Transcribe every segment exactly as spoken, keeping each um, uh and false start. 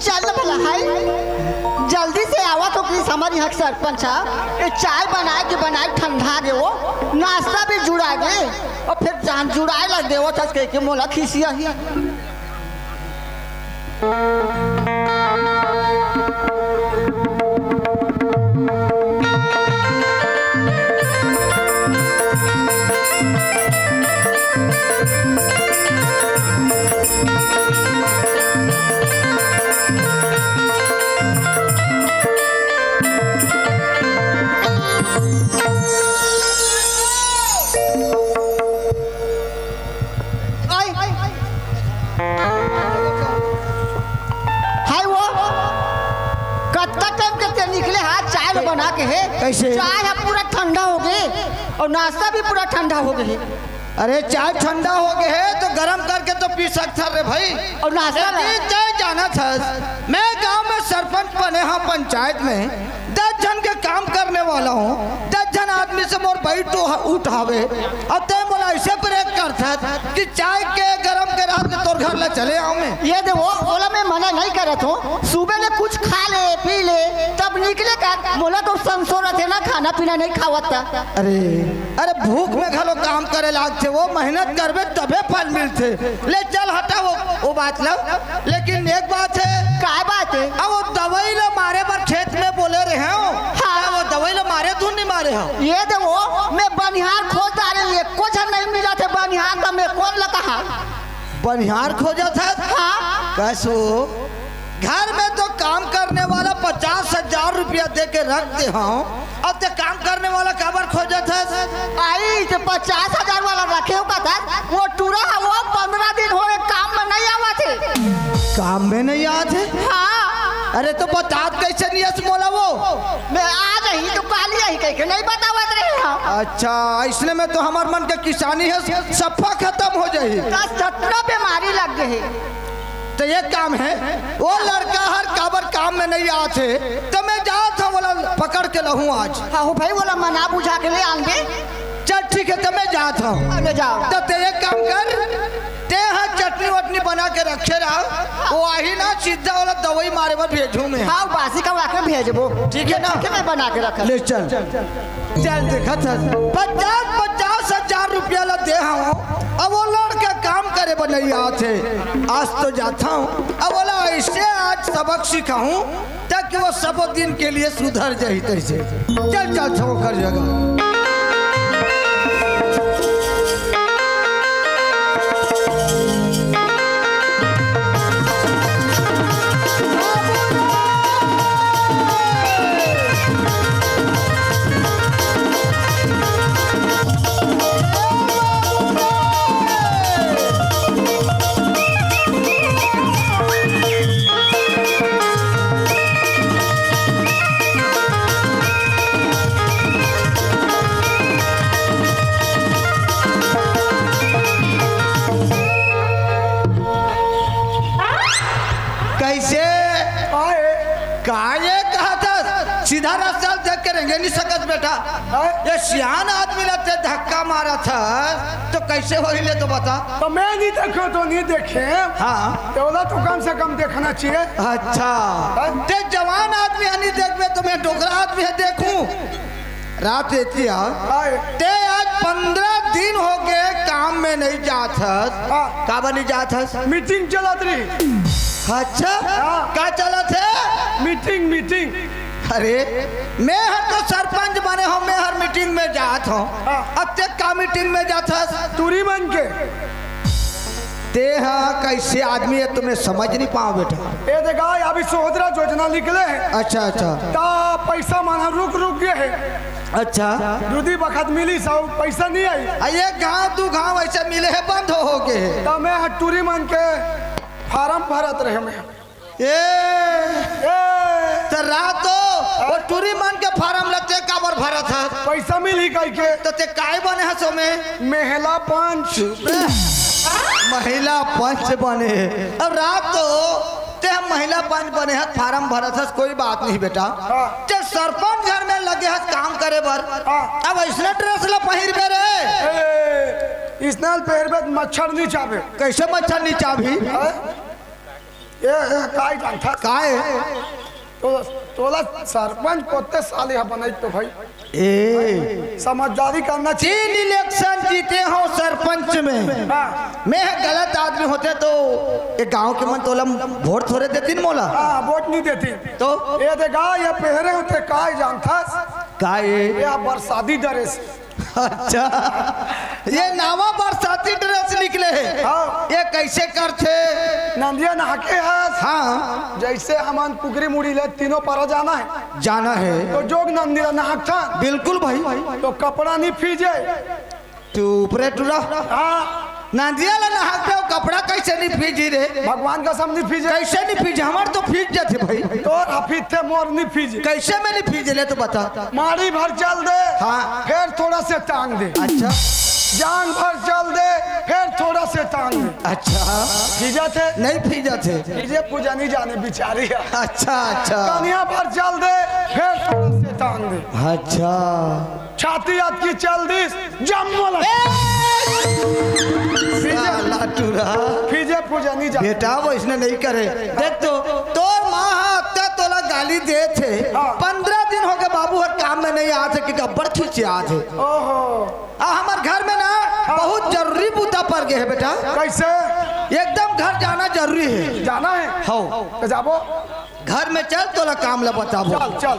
चल भला हाय, जल्दी से आवत हो कि हमर यहाँ के सरपंच ह, ये चाय बनाए के बनाए ठंडा गे वो, नाश्ता भी जुड़ा गे, और फिर जान जुड़ाए लग गे वो, थस के, के मोला खिसिया ही। हाय वो, कतका टाइम के ते निकले हा चाय ल बना के हे? कैसे? चाय ह पूरा ठंडा हो गे और नाश्ता भी पूरा ठंडा हो गे हे। अरे, चाय ठंडा हो गे हे तो गरम करके तो पी सकथस रे भाई। और नाश्ता ला? लेकिन तैं जानत हस, मैं गांव में सरपंच बने हंव पंचायत में, दस झन के काम करने वाला हंव, दस झन आदमी से मोर बइठ उठ हावे। अब तैं मोला अइसे प्रेरित करथस कि चाय के गरम के रात के तोर घर ला चले आंव मैं। ये दे वो, ओला मैं मना नहीं करत हंव, सुबह ले कुछ खा ले, पी ले, तब निकले कर। मोला तो संसो रथे ना, खाना पीना नहीं खावत त। अरे, अरे, भूख में घलो काम करे लागथे, वो मेहनत करबे तभे फल मिलथे। ले चल हटा वो, वो बात ला। लेकिन एक बात हे। काय बात हे? अब वो दवई ला मारे बर खेत में बोले रहे हंव। हाँ। वो दवई ला मारे धुन नहीं मारे हंव। ये दे वो, मैं बनिहार खोज डारे, एको झन नहीं मिलत हे बनिहार, त मैं कोन ला कहां? बनिहार खोजत हस? हाँ। कस वो, घर में तो काम करने वाला पचास हजार रुपया दे के रख दे हंव, अब तैं काम करने वाला काबर खोजत हस? आई, ते पचास हजार वाला रखे हो का था? वो टूरा ह, वो पंद्रह दिन हो गे काम में नहीं आवत हे। काम में नहीं आवत हे? हाँ। अरे, तो बतात कइसे नहीं हस मोला वो? मैं आ जाही तो काली आही कह के नहीं बतावत रहे हंव। अच्छा, अइसने में तो हमर मन के किसानी हे, सफा खतम हो जाही। दस जतना बीमारी लग गे हे। त एक काम हे, वो लड़का हर काबर काम में नहीं आवत हे, त मैं जात हंव, ओला पकड़ के लाहूं आज। हाँ हो भाई, ओला मना बुझा के ले आन दे। चल ठीक हे, त मैं जात हंव। हाँ, ले जाव। त तैं एक काम कर, तैं हा चटनी वटनी बना के रखे रह, वो आही ना, सीधा ओला दवई मारे बर भेजहूं मैं। हाँ, बासी का वाके भेजबो। ठीक हे ना? ठीक हे, मैं बना के रख। ले चल। चल देखत हस, पचास, पचास हजार रुपया ला दे हंव, अब वो लड़का काम करे बर नहीं आवत हे। आज तो जात हंव, अब ओला अइसे आज सबक सिखाहूं, ताकि वो सबो दिन के लिए सुधर जाही तइसे। चल, चल, छोड़ कर जगह। कइसे? का ये? का ये कहत हस? सीधा रास्ता देख के रेंगे नहीं सकत बेटा। हाँ? ये सियान आदमी ला तैं धक्का मारत हस, तो कइसे होही ले तो बता। त मैं नहीं देखे तो नहीं देखे। हाँ। त ओला तो कम से कम देखना चाहिए। अच्छा। हाँ? तैं जवान आदमी ह नहीं देखबे त मैं डोकरा आदमी ह देखहूं। रात एती आ। हाँ। तैं आज पंद्रह दिन हो गे काम में नहीं जात हस। हाँ। काबर नहीं जात हस? मीटिंग चलत रही। अच्छा? हाँ। का चलत हे? Meeting, meeting. अरे, मैं हर तो सरपंच बने हंव, मैं हर मीटिंग में जात हंव। हाँ। अब तैं का मीटिंग में जात हस? टूरी मन के। तैं हा कइसे आदमी हे, त मैं समझ नहीं पांव बेटा। ए देखा, अभी सोहदरा योजना निकले हे। अच्छा, अच्छा। त पइसा मन रुक, रुक गे हे। अच्छा। दूधी बखत मिली सब, पइसा नहीं आई। आ, एक घांव, दू घांव अइसे मिले हे, बंद हो, हो गे हे। त मैं हा टूरी मन के फारम भरत रहे मैं। ए, ए। त रातो, वो टूरी मन के फारम ला तैं काबर भरत हस? पइसा मिलही कहिके। त तैं काय बने हस ओमे? महिला पंच। चुप रे। महिला पंच बने। अब रातो, तैं महिला पंच बने हस, फारम भरत हस, कोई बात नहीं बेटा। हाँ। तैं सरपंच घर में लगे हस काम करे बर। हाँ। अब अइसने ड्रेस ला पहिरबे रे। ए, अइसने पहिरबे त मच्छर नहीं चाबे। कइसे मच्छर नहीं चाबही? हाँ? ए, ए, काय जानथस? काय? तो तोला सरपंच कोते साले ह बनई तो भाई। ए। समझदारी करना चाहिए। तीन इलेक्शन जीते हो सरपंच में। हाँ। मैं गलत आदमी होते तो ये गांव के मन तोला वोट थोड़े देतीन मोला। हाँ, वोट नहीं देतीन। तो? ये देखा, ये पहरे होते काय जानथस? काय? ये बरसाती ड्रेस। अच्छा, ये नावा बरसाती ड्रेस निकले हे। हाँ। ये कैसे करथे? नंदिया नहाके हस। हाँ। जैसे हमन कुकरी मुड़ी ले तीनों पारा जाना हे। जाना हे। तो जोग नंदिया नहाकथन। बिल्कुल भाई। तो कपड़ा नहीं फीजे। तू ऊपरे टुरा। हाँ। नंदिया ला नहाके अउ कपड़ा कैसे नहीं फीजी रे? भगवान कसम नहीं फीजे। कैसे नहीं फीजे? हमार तो फीज जाथे भाई। तोर अफीज थे, मोर नहीं फीजे। कैसे में नहीं फीजे ले तो बता। माड़ी भर चल दे, हाँ। फिर थोड़ा से टांग दे। अच्छा। जांग भर चल दे, फिर थोड़ा से टांग दे। अच्छा। फीजथे? नहीं फीजथे। फीजे पूजा नहीं जाने बिचारी है। अच्छा, अच्छा। कनिया भर चल दे, फिर थोड़ा से टांग दे। अच्छा। छाती अतकी चल दिस, जम्मो ला। ए! फीजे, साला टुरा। फीजे पूजा नहीं जाने। बेटा, वैसने नहीं करे। देख तो, तोर माँ ह अत्ता तोला गाली देथे। हाँ। पंद्रह दिन होगे बाबू हर काम में नहीं आथे कि गब्बर खींचे आथे। ओहो। आ हमर घर में ना हाँ। बहुत जरूरी बूता पड़ गए हे बेटा। कैसे? एकदम घर जाना जरूरी हे। जाना हे? हाँ। तो जाबो। घर में चल, तोला काम ला बताबो। चल, चल।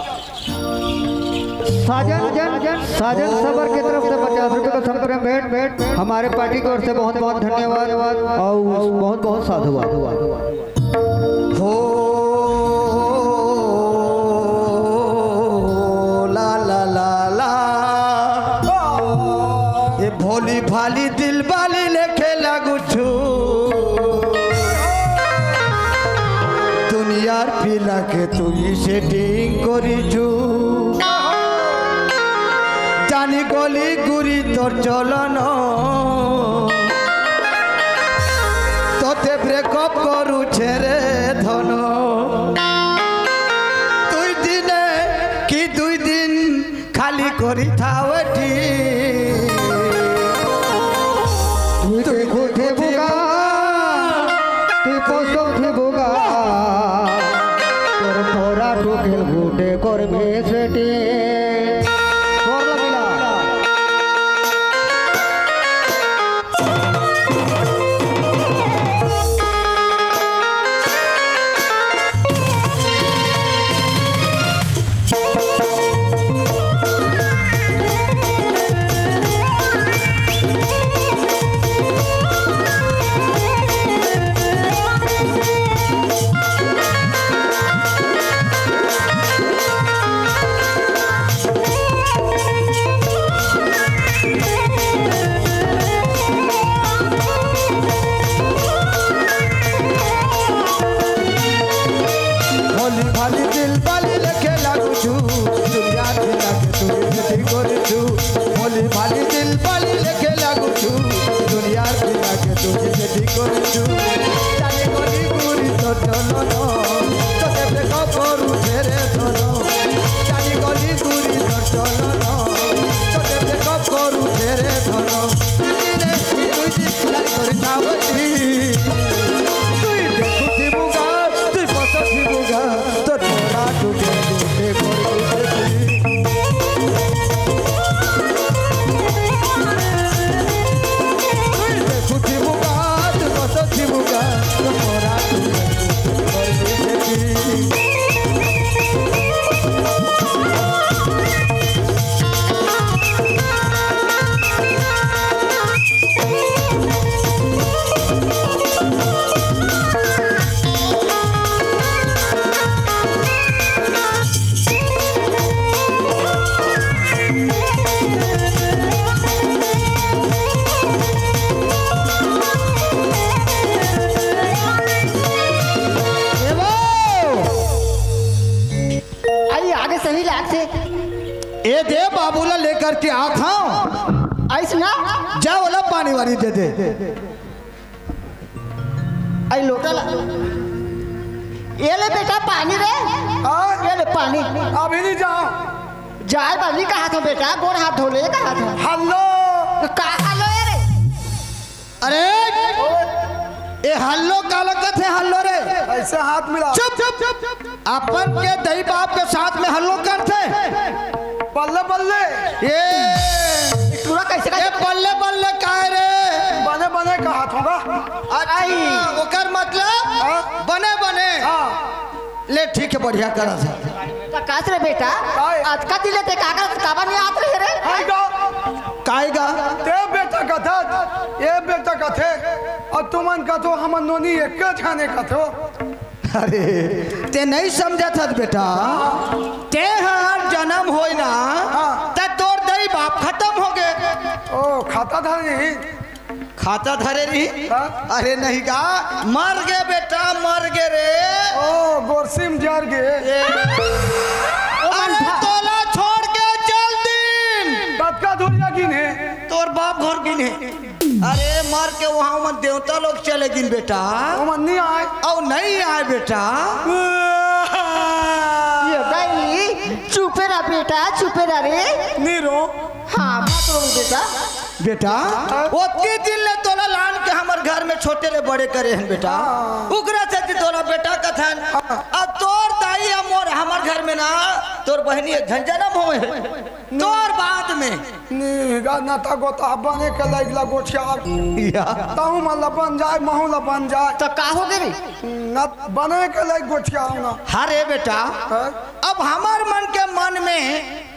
साजन, साजन सबर के तरफ से पचास रुपए का संपूर्ण भेंट, हमारे पार्टी की ओर से बहुत बहुत धन्यवाद और बहुत बहुत साधुवाद। हो ला ला ला ला, ए भोली भाली दिल बाली लेके लागू छु। दुनियार पिलाके तुई setting करिछु। जानी गली गुरी तोर चलन, तोते breakup करू छेरे धन। दुई दिने कि दुई दिन खाली करी थावटी। तुई देखो थे बुगा, तुई पोसो थे बुगा, तोर पोरा टुकेल गुटे कर भेसटी। कर लगिला। भोली भाली दिल बाली लेके लागू छु, दुनिया दिला के तू बेटी करू छु। भोली भाली दिल बाली लेके लागू छु, दुनिया दिला के तू बेटी करू छु। जानी गली गुरी तोर चलन, तोते breakup करू छेरे धन। जानी गली गुरी तोर चलन, तोते breakup करू छेरे धन। तुई देखु थी बुगा, तुई पोसो थी बुगा, तोर पोरा टुकेल गुटे कर भेसटी। तुई देखु थी बुगा, तुई पोसो थी बुगा, तोर पोरा टुकेल गुटे कर भेसटी। ए वो! आई आगे सही लागथे। ए दे बाबू ला लेकर के आत हंव। अइसना? जा ओला पानी वानी दे दे। आई लोटा ला। ये ले बेटा पानी रे। हाँ? ये ले पानी। अभी नहीं जाओ। जाए बाजी कहा था बेटा, गोड़ हाथ धो ले कहा था। हेलो। का हेलो ये रे? अरे, ए हल्लो काला कथे हल्लो रे? ऐसा हाथ मिला। चुप, चुप, चुप, चुप। अपन के दई बाप के साथ में हल्लो करथे। बल्ले बल्ले। ये टूरा कैसे ये बल्ले बल्ले काय रे? बने बने कहा थोड़ा। अच्छा, ओकर मतलब हाँ। बने बने। हाँ। ले ठीक है, बढ़िया करा था। प्रकाश रे बेटा, काय? अतका दिले ते कागज काबर नहीं आत रहे रे? काय गा? काय गा? ते बेटा कथा, ये बेटा कथे, और तुमन कथो हमन नोनी एक जाने कथो। अरे, ते नहीं समझत हस बेटा, ते हर जन्म होय ना, हाँ। त तोर दई बाप खत्म हो गए। ओ, खाता धरे नहीं। खाता धरे नहीं? हाँ। अरे नहीं गा, मर गए बेटा, मर गए रे। ओ, गोरसिम जर गए। ए, अरे तोला छोड़ के चल दिन। कतका दूरिया गिन है? तोर बाप घर गिन है। अरे मर के वहाँ मन देवता लोग चले गिन बेटा। ओमन नहीं आए। अउ नहीं आए बेटा। ये दाई, चुपे रह बेटा, चुपे रह रे। नहीं रो। हाँ, मत रो बेटा। बेटा, ओतकी दिन ले तोला लान के हमर घर में छोटे ले बड़े करे हन बेटा। हाँ। उकरा से कि तोला बेटा कथन। हाँ। अब तोर दाई अउ मोर हमर घर में ना, तोर बहिनी एक झन जनम होए है। तोर बाद में। निगा नता गोता बने के लायक ला गोठिया। या। तहु मन ला बन जाए, महू ला बन जाए। तो का हो गे रे? न बने के लायक गोठिया ना। हरे बेटा, हाँ? अब हमर मन के मन में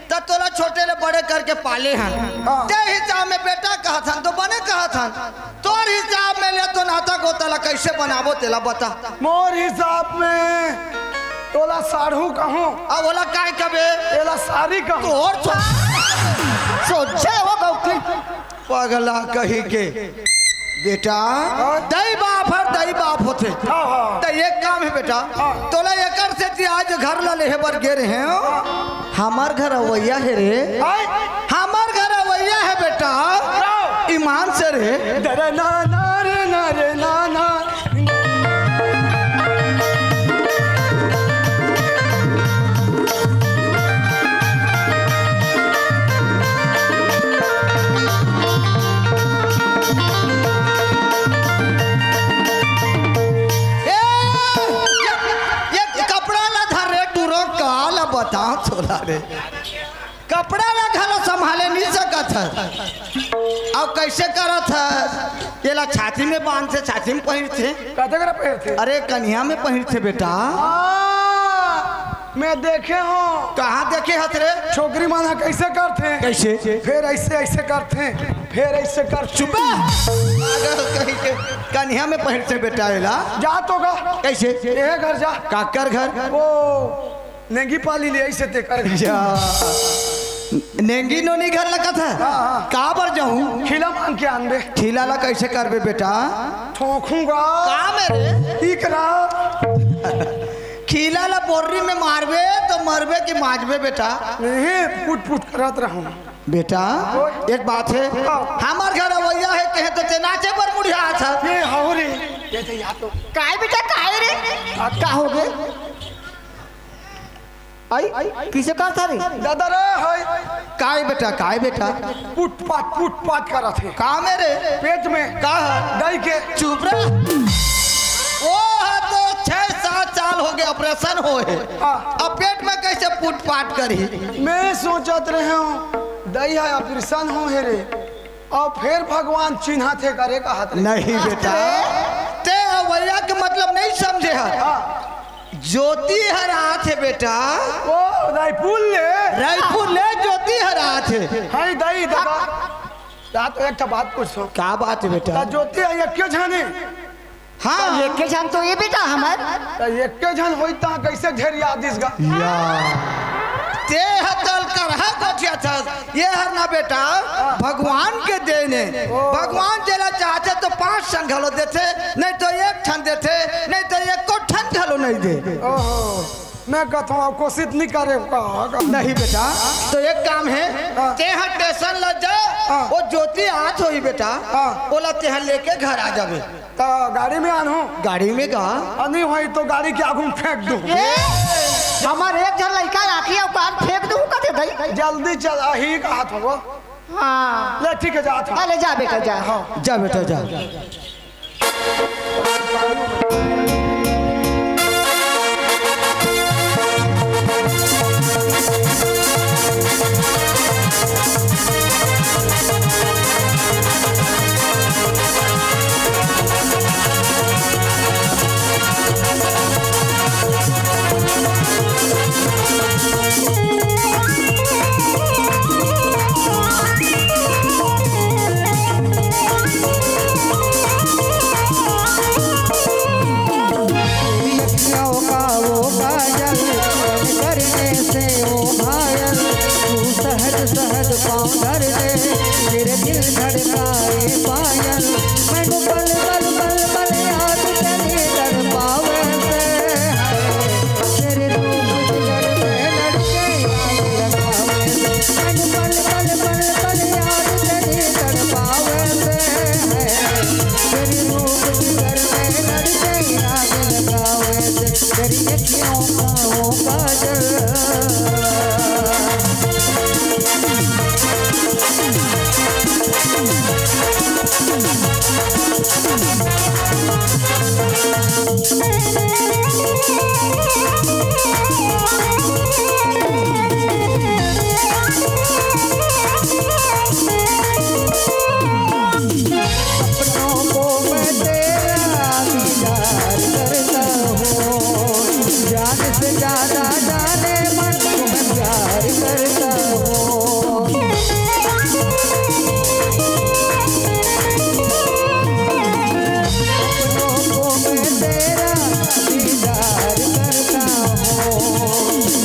त तोला छोटे ले बड़े करके पाले हन। हाँ। ते हिसाब में बेटा कहत हन, तो बने कहत हन। तोर हिसाब में ले तो नाता गोता ला कैसे बनाबो तेला बता। मोर हिसाब में तोला साढ़ू कहूँ। अब ओला काय कबे? एला सारी कहूँ। तोर सो-, सोचे हो गौकी। पगला कही के। बेटा, हाँ? दई बाप हर दई बाप होथे। हाँ, हाँ। त एक काम है बेटा, हाँ। तोला एकर से जी आज घर ला लेहे बर गे रहे हो। हाँ। हमर घर अवैया है रे। आय? हमर घर अवैया है बेटा। ईमान से रे। दरे ना, ना रे, ना रे, ना, ना। ए, ये, ये कपड़ा ला धर रे, टूरो काला बता छोला रे। कपड़ा ला घलो संभाले नहीं सकत है। अब कैसे करत है? ये ला छाती में बांध से छाती में पहिरथे। कते करा पहिरथे? अरे कन्हिया में पहिरथे बेटा। हाँ, मैं देखे हूँ। कहाँ देखे हस रे? छोकरी मन ह कैसे करथे? कैसे? फिर ऐसे ऐसे करथे, फिर ऐसे करथे। चुप। पागल कहीं के। कन्हिया में पहिरथे बेटा एला। जा तो गा। कैसे? ये घर जा। काकर घर? वो नेंगी पाली ले ऐसे ते कर। या। नेंगी नोनी घर लगत है। हाँ, हाँ। का बर जाऊं? खीला मांग के आनबे। खीला ला कैसे करबे बेटा? ठोकूंगा। का में रे? इकरा। खीला ला बोर्री में मारबे तो मरबे कि माजबे बेटा? नहीं, पुट पुट करत रहूं। बेटा, ओए। एक बात है, हाँ। हमार घर अवैया है, कहे तो ते नाचे पर मुड़िया था। ये हो रे, ये तो या तो। काय बेटा, काय रे? आ, का हो गए? आई, किसे कहा था रे? दादा रे, हाय। काय बेटा, काय बेटा? पुट पाट, पुट पाट करत है। का में रे? पेट में। का है? दई के। चुप रह। वो है तो छह सात साल हो गए ऑपरेशन होए। हाँ। अब पेट में कैसे पुट पाट करी? मैं सोचत रहे हूँ, दई है ऑपरेशन हो है रे। और फिर भगवान चिन्हा थे करे कहा थे। नहीं बेटा, ते अवैया के मतलब नहीं समझे है। हाँ। ज्योति हर आथे बेटा। ओ, रायपुर ले। रायपुर ले ज्योति हर आथे। हाय दाई दादा। दा तो एक ठा बात पूछो। का बात है बेटा? दा ज्योति है, एक के जाने? हाँ, एक के जान तो ये बेटा हमार। दा एक के जान होई ता कैसे ढेर याद इसका? या। ते हतल कर हा गोठिया था। ये हर ना बेटा, भगवान के देन है। ओ। भगवान जेला चाहथे तो पांच ठन घलो देथे, नहीं तो एक ठन देथे, नहीं तो एको ठन घलो नहीं दे। ओहो, मैं कहता हूँ, कोशिश नहीं करे का, का? नहीं बेटा, तो एक काम है, हाँ। ते हा टेंशन ल जा, हाँ। वो ज्योति आत होई बेटा, हाँ। ओला ते हा लेके घर आ जाबे। त गाड़ी में आनहूँ? गाड़ी में का? आ, नहीं होई तो गाड़ी के आगू में फेंक दूँ। ए, हमार एक झन लइका आखी अउ कार फेंक दूँ कथे दई। जल्दी चल, अही कहा था वो। हाँ। ले ठीक है, जात हूँ। हाँ, ले जा बेटा, जा। हाँ। जा बेटा, जा। क्यों कहो काजल। सपनों को मैं तेरा दीदार करता हूँ, जान से ज्यादा जाने मन तुम्हें प्यार करता हूँ। सपनों को मैं तेरा दीदार करता हूँ,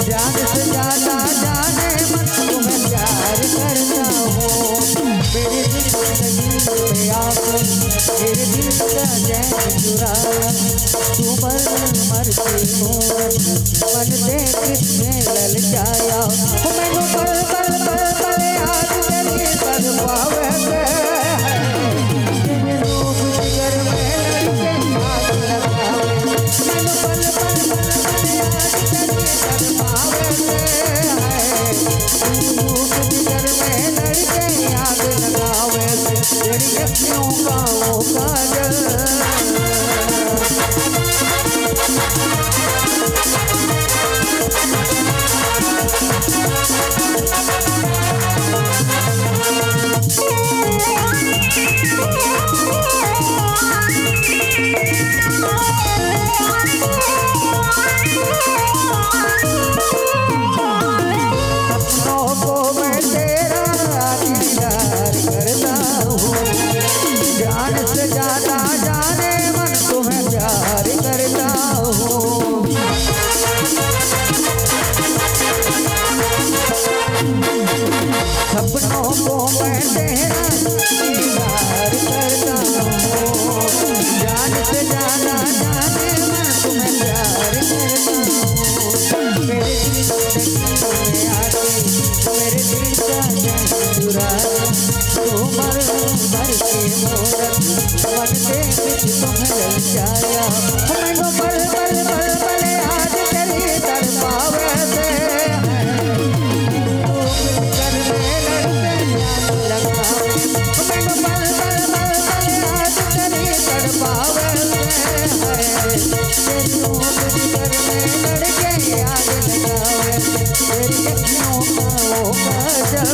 जान से ज्यादा जाने मन तुम्हें प्यार करता हूँ। मेरे दिल पे आके मेरे दिल का चैन चुराया, तू मर मर के मूरत मन देख के ललचाया। ओ मैनू पल पल पल पल याद तेरी तड़पावे से, तेरे रूप जिगर में लड़के आग लगावे। मैनू पल पल पल पल याद तेरी तड़पावे से, रूप जिगर में लड़के आग लगावे से, तेरी अखियों का वो काजल। सपनों को मैं तेरा दीदार करता हूँ, जान से ज्यादा जाने मन तुम्हें प्यार करता हूँ। सपनों को मैं तेरा दीदार करता हूँ, जान से ज्यादा जाने मैं तुम्हें प्यार करता हूँ। मेरे दिल में आके मेरे दिल का चैन चुराया, तू मर मर के मूरत मन देख के तुम्हें ललचाया। मैनू पल पल पल पल याद तेरी तड़पावे से, रूप जिगर में लड़के आग लगावे। मैनू पल पल पल पल याद तेरी तड़पावे से, तेरी रूप जिगर में लड़के आग लगावे। तेरी अखियों का वो काजल।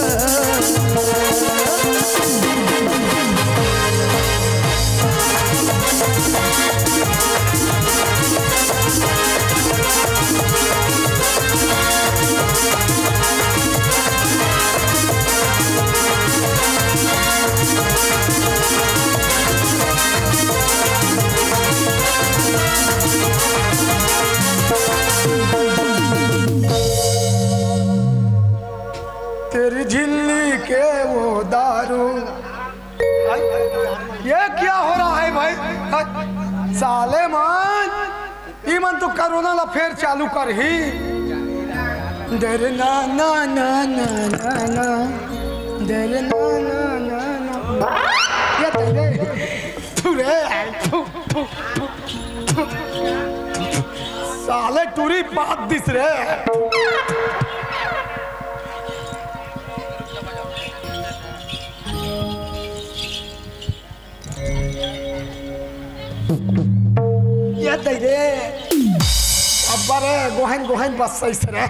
तेरी झिल्ली के वो दारू। ये क्या हो रहा है भाई? साले मन, ई मन तो कोरोना ला फेर चालू करही। दर ना ना ना ना ना ना। दर ना ना ना ना ना। ये तेरे तू रे, तू, तू, तू, तू। साले टूरी बात दिस रे। ये दे रे। अब्बा रे, गोहन, गोहन बस सही से रे।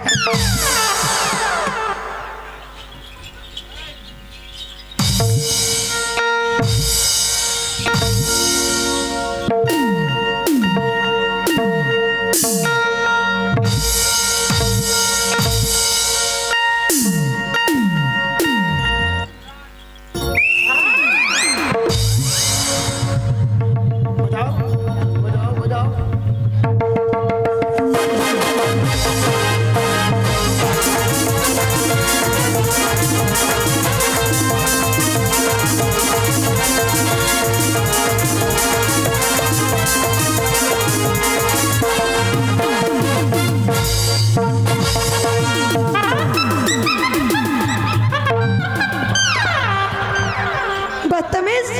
बदतमीज,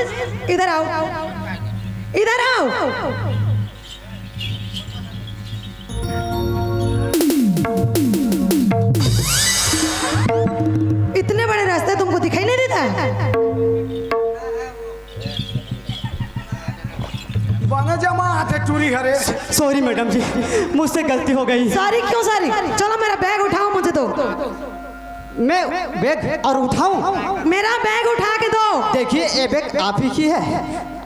इधर आओ, इधर आओ। सॉरी मैडम जी, मुझसे गलती हो गई। सॉरी क्यों सॉरी? चलो मेरा बैग उठाओ, मुझे दो। मैं बैग और उठाऊं? मेरा बैग उठा के दो। देखिए, ये बैग आप ही की है,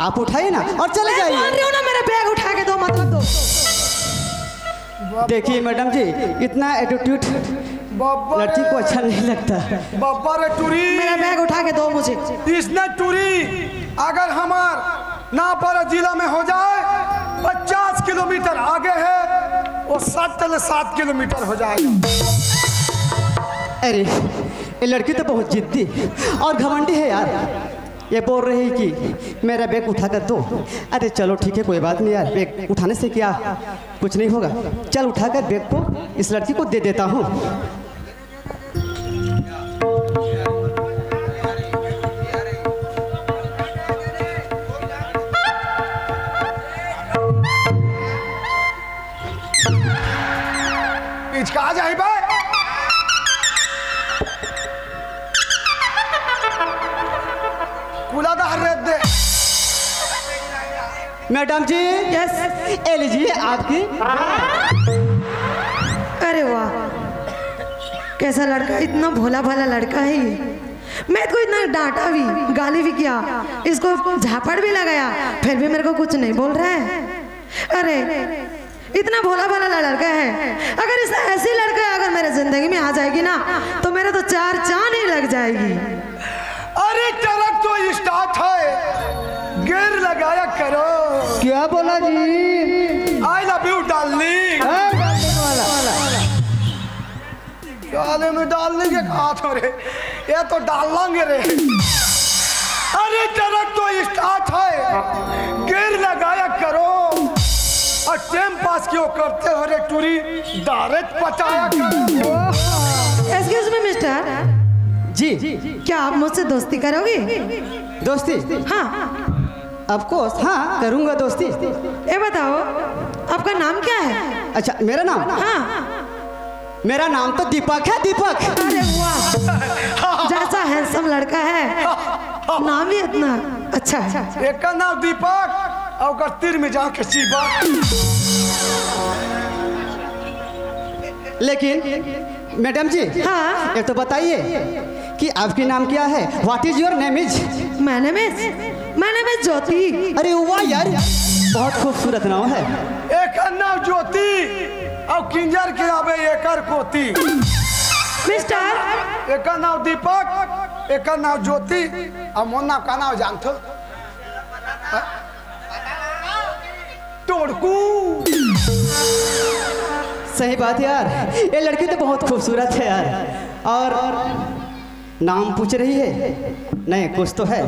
आप उठाइए ना और चले मैं जाइए। बोल रही हूँ ना, मेरा बैग उठा के दो, मतलब दो। देखिए मैडम जी, इतना एटीट्यूड बाबा लड़की को रे। अच्छा नहीं लगता। बाबा रे टूरी। मेरा बैग उठा के दो मुझे। इसने टूरी अगर हमार नापरा जिला में हो जाए, पचास किलोमीटर आगे है, वो सात तले सात किलोमीटर हो जाएगा। अरे, ये लड़की तो बहुत जिद्दी और घमंडी है यार। ये बोल रही कि मेरा बैग उठा कर दो। अरे चलो ठीक है, कोई बात नहीं यार, बैग उठाने से क्या कुछ नहीं होगा। चल उठाकर बैग को इस लड़की को दे देता हूँ। पिचका जाए बे। कुला दहर रे दे। मैडम जी। यस। ये लीजिए आपकी। अरे वाह, कैसा लड़का, इतना भोला भाला लड़का है ये। मैं इसको इतना डांटा भी, गाली भी किया, इसको झापड़ भी लगाया, फिर भी मेरे को कुछ नहीं बोल रहा है। अरे, इतना भोला भाला लड़का है, अगर इस ऐसी लड़का अगर मेरे जिंदगी में आ जाएगी ना, तो मेरे तो चार चांद ही लग जाएगी। अरे ट्रक तो स्टार्ट है, गियर लगाया करो। क्या बोला जी? I love you darling। साले में डालने के कहा था रे, ये तो डाल लेंगे रे। अरे ट्रक तो स्टार्ट है, गियर लगाया करो और टाइम पास क्यों करते हो रे टूरी, डायरेक्ट पटाया करो। Excuse me mister. जी। क्या आप मुझसे दोस्ती करोगे? दोस्ती? हाँ। ऑफ कोर्स, हाँ, करूँगा दोस्ती। ये बताओ, आपका नाम क्या है? अच्छा, मेरा नाम? हाँ। मेरा नाम तो दीपक है, दीपक। अरे वाह, जैसा हैंडसम लड़का है, नाम ही इतना अच्छा है। एक का नाम दीपक और ओकर तीर में जाके चीबा। लेकिन मैडम जी, हाँ। ये तो बताइए कि आपकी नाम क्या है? What is your name is? My name is, my name is ज्योति। अरे वाह यार, बहुत खूबसूरत नाम है। एक नाम ज्योति और किंजर के आवे एकर कोती। मिस्टर। एक नाम दीपक, एक नाम ज्योति, और मोर नाम का नाम जानथो? तोड़कू। सही बात यार, ये लड़की तो बहुत खूबसूरत है यार। और नाम पूछ रही है? नहीं, कुछ तो है,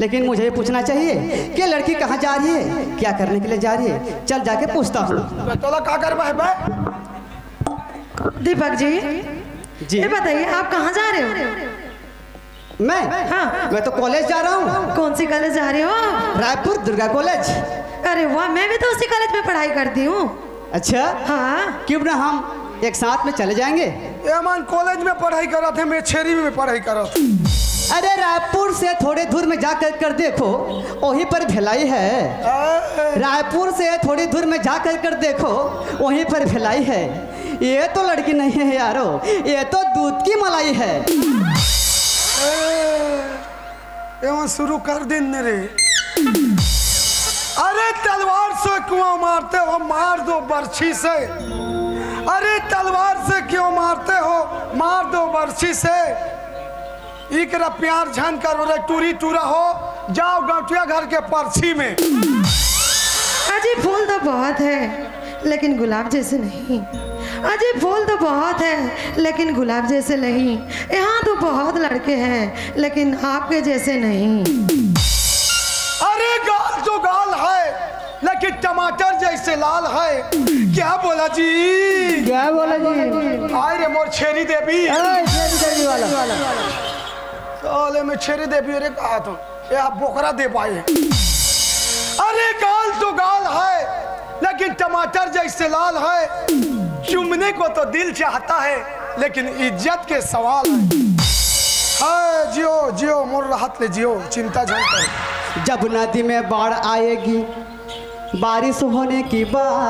लेकिन मुझे ये पूछना चाहिए कि लड़की कहाँ जा रही है, क्या करने के लिए जा रही है। चल, जाके पूछता हूँ। तो तोला का करबा है बे? दीपक जी, जी। ये बताइए, आप कहाँ जा रहे हो? मैं? हाँ। मैं तो कॉलेज जा रहा हूँ। कौन सी कॉलेज जा रहे हो? रायपुर दुर्गा कॉलेज। अरे वाह, मैं भी तो उसी कॉलेज में पढ़ाई करती हूँ। अच्छा? हाँ। क्यों ना हम एक साथ में चले जाएंगे? ये मन कॉलेज में पढ़ाई करत है, मैं छेरी में पढ़ाई करत हूँ। अरे, रायपुर से थोड़े दूर में जाकर कर देखो, वहीं पर भिलाई है। अरे। रायपुर से थोड़ी दूर में जाकर कर देखो, वहीं पर भिलाई है। ये तो लड़की नहीं है यारो, ये तो दूध की मलाई है। ए, एवं शुरू कर दिन ने रे। अरे तलवार से क्यों मारते हो, मार दो बर्छी से। अरे तलवार से क्यों मारते हो, मार दो बर्छी से। इकरा प्यार झन करो रे टूरी टूरा हो, जाओ गौटिया घर के पर्ची में। अजी फूल तो बहुत है, लेकिन गुलाब जैसे नहीं। अजी फूल तो बहुत है, लेकिन गुलाब जैसे नहीं। यहाँ तो बहुत लड़के हैं, लेकिन आपके जैसे नहीं। अरे गाल तो गाल है, लेकिन टमाटर जैसे लाल है। क्या बोला जी? क्या बोला जी? हाय रे मोर छेरी देवी। ए, छेरी देवी वाला। साले में छेरी देवी रे कहा तो, ये आप बोकरा दे पाए। अरे गाल तो गाल है, लेकिन टमाटर जैसे लाल है। चूमने को तो दिल चाहता है, लेकिन इज्जत के सवाल है। हाय जियो जियो मोर राहत ले जियो, चिंता झन कर। जब नदी में बाढ़ आएगी, बारिश होने की बात,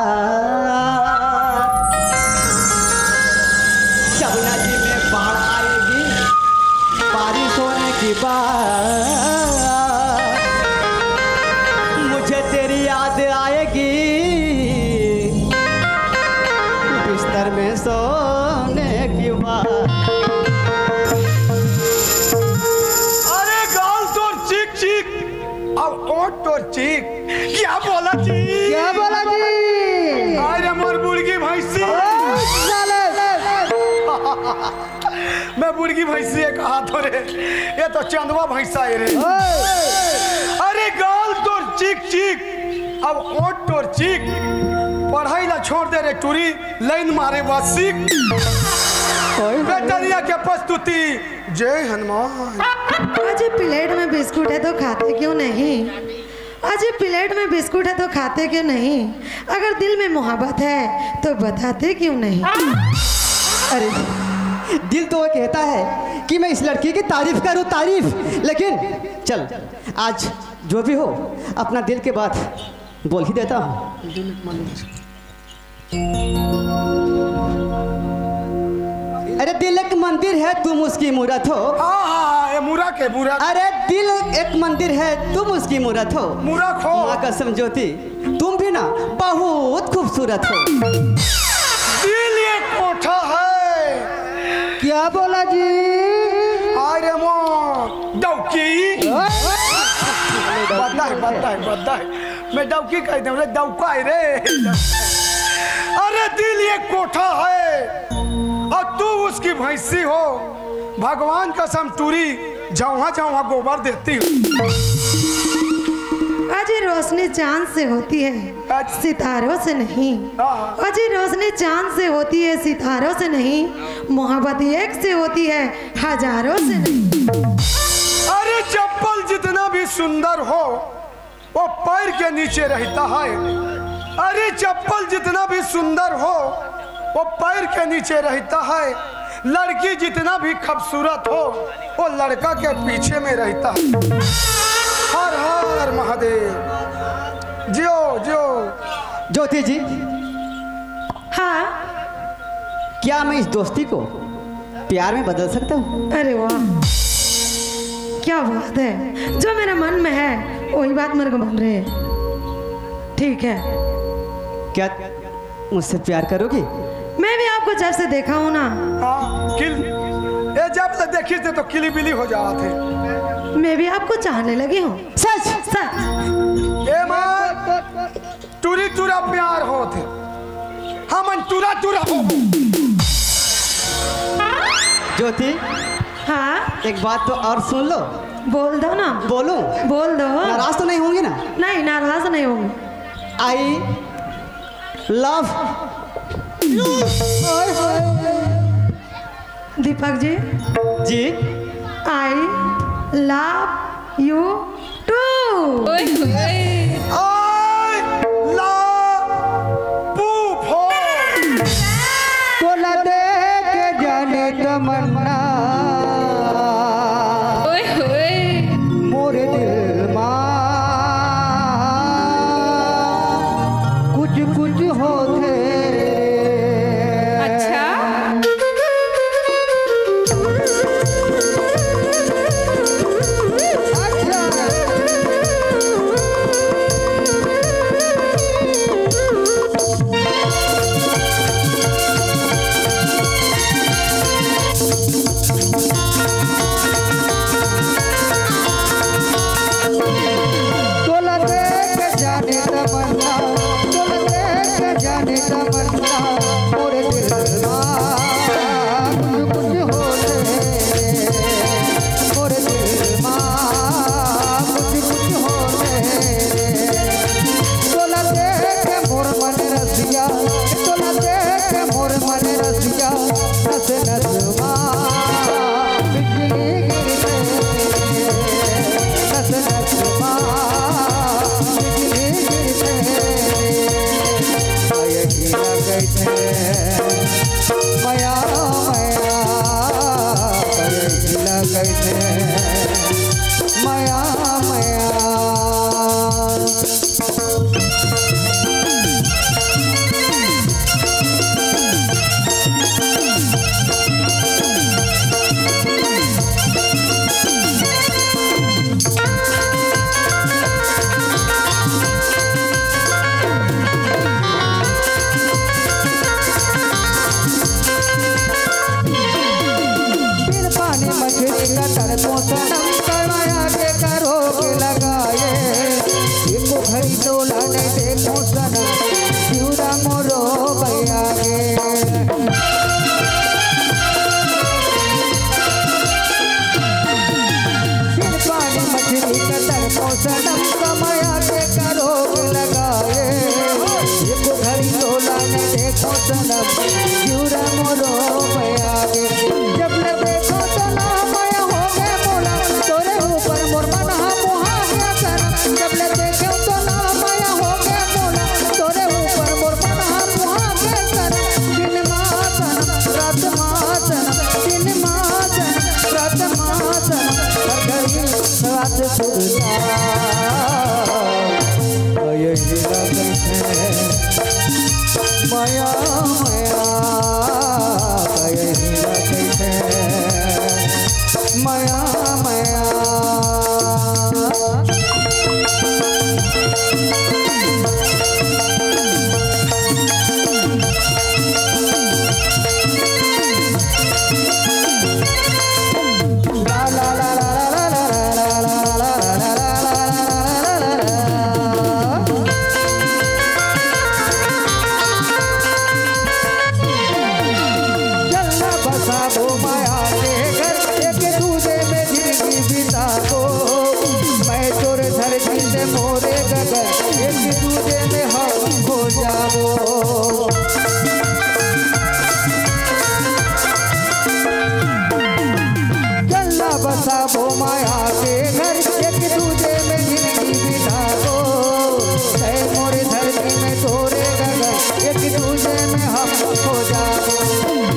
जमुना जी में बाढ़ आएगी। बारिश होने की बात, मुझे तेरी याद आएगी। बिस्तर में सोने की बात। अरे गाल तोर चिक चिक, अब ओट तोर चिक। क्या बोला जी? क्या बोला जी? अरे मोर बुड़गी भैंसी। ओ, साले। मैं बुड़गी भैंसी एक हाथ रे, ये तो चंदवा भैंसा है रे। ओए। अरे गाल तोर चिक चिक, अब ओट तोर चिक। पढ़ाई ला छोड़ दे रे टूरी, लाइन मारे बस सीख। ओए। बेटरिया के प्रस्तुति, जय हनुमान। आज ये प्लेट में बिस्कुट है तो खाते क्यों नहीं? आज ये प्लेट में बिस्कुट है तो खाते क्यों नहीं? अगर दिल में मोहब्बत है तो बताते क्यों नहीं? अरे, दिल तो वो कहता है कि मैं इस लड़की की तारीफ करूं, तारीफ। लेकिन चल, आज जो भी हो, अपना दिल की बात बोल ही देता हूँ। अरे दिल एक मंदिर है, तुम उसकी मूरत हो। हाँ, हाँ, हाँ, ये मूरख है, मूरख। अरे दिल एक मंदिर है, तुम उसकी मूरत हो। मूरख हो। माँ कसम ज्योति, तुम भी ना बहुत खूबसूरत हो। दिल ये कोठा है। क्या बोला जी? अरे मो डौकी। ओए। बद्दा है, बद्दा है, बद्दा है। मैं डौकी कह दूं रे, डौका है रे। अरे दिल ये कोठा है, और तू उसकी भैंसी हो। भगवान कसम टूरी, जहाँ जहाँ गोबर देती हो। आज ये रोशनी चांद से होती है, आज सितारों से नहीं। हाँ। आज ये रोशनी चांद से होती है, सितारों से नहीं। मोहब्बत एक से होती है, हजारों से नहीं। अरे चप्पल जितना भी सुंदर हो, वो पैर के नीचे रहता है। अरे चप्पल जितना भी सुंदर हो, वो पैर के नीचे रहता है। लड़की जितना भी खूबसूरत हो, वो लड़का के पीछे में रहता है। हर हर महादेव। जियो जियो। ज्योति जी, हाँ। क्या मैं इस दोस्ती को प्यार में बदल सकता हूँ? अरे वाह, क्या बात है। जो मेरा मन में है, वही बात मेरे को बन रही है। ठीक है। क्या मुझसे प्यार करोगी? मैं भी आपको जब से देखा हूँ ना। हाँ, किल-, ये जब से देखी थे तो किली बिली हो जावा थे। मैं भी आपको चाहने लगी हूँ। सच? सच। ए माँ, टूरी टूरा प्यार होत हे, हमन टूरा टूरा हो। ज्योति, हाँ? एक बात तो और सुन लो। बोल दो ना। बोलूं? बोल दो। नाराज तो नहीं होंगी ना? नहीं, नाराज नहीं होंगी। I love you। Deepak ji. Ji. I love you too। ओए होए। I love poop हो। तोला देख जाने तमन्ना। ओए होए। मोरे दिल मा कुछ कुछ होथे। अच्छा। तोला देख जाने तमन्ना, तोला देख जाने तमन्ना, मोरे दिल मा कुछ कुछ होथे, मोरे दिल मा कुछ कुछ होथे। तोला देख मोर मन रसिया, तोला देख मोर मन रसिया, नस नस मा बिजली गिरथे, नस नस मा बिजली गिरथे। मया किला कहिथे, मया, मया, मया किला कहिथे, मया, मया। सनम, जिउरा मोरो मया गे। जब ले देखो तो ना मया हो गे मोला, तोरे ऊपर मोर मन हा मुहा गे सनम। जब ले देखो तो ना मया हो गे मोला, तोरे ऊपर मोर मन हा मुहा गे सनम। दिन मा सनम, रात मा सनम, दिन मा सनम, रात मा सनम, हर घड़ी रात सुरता। यही रात है। मया, मया, कहे हीरा कइसे। मया, मया। चलना बसाबो माया के घर, एक दूजे में जिंदगी बिताबो। मैं तोर धरती से मोरे गगन, एक दूजे में हम खो जाबो। चलना बसाबो माया के घर, एक दूजे में जिंदगी बिताबो। ऐ मोरे धरती में तोरे गगन, एक दूजे में हम खो जाबो।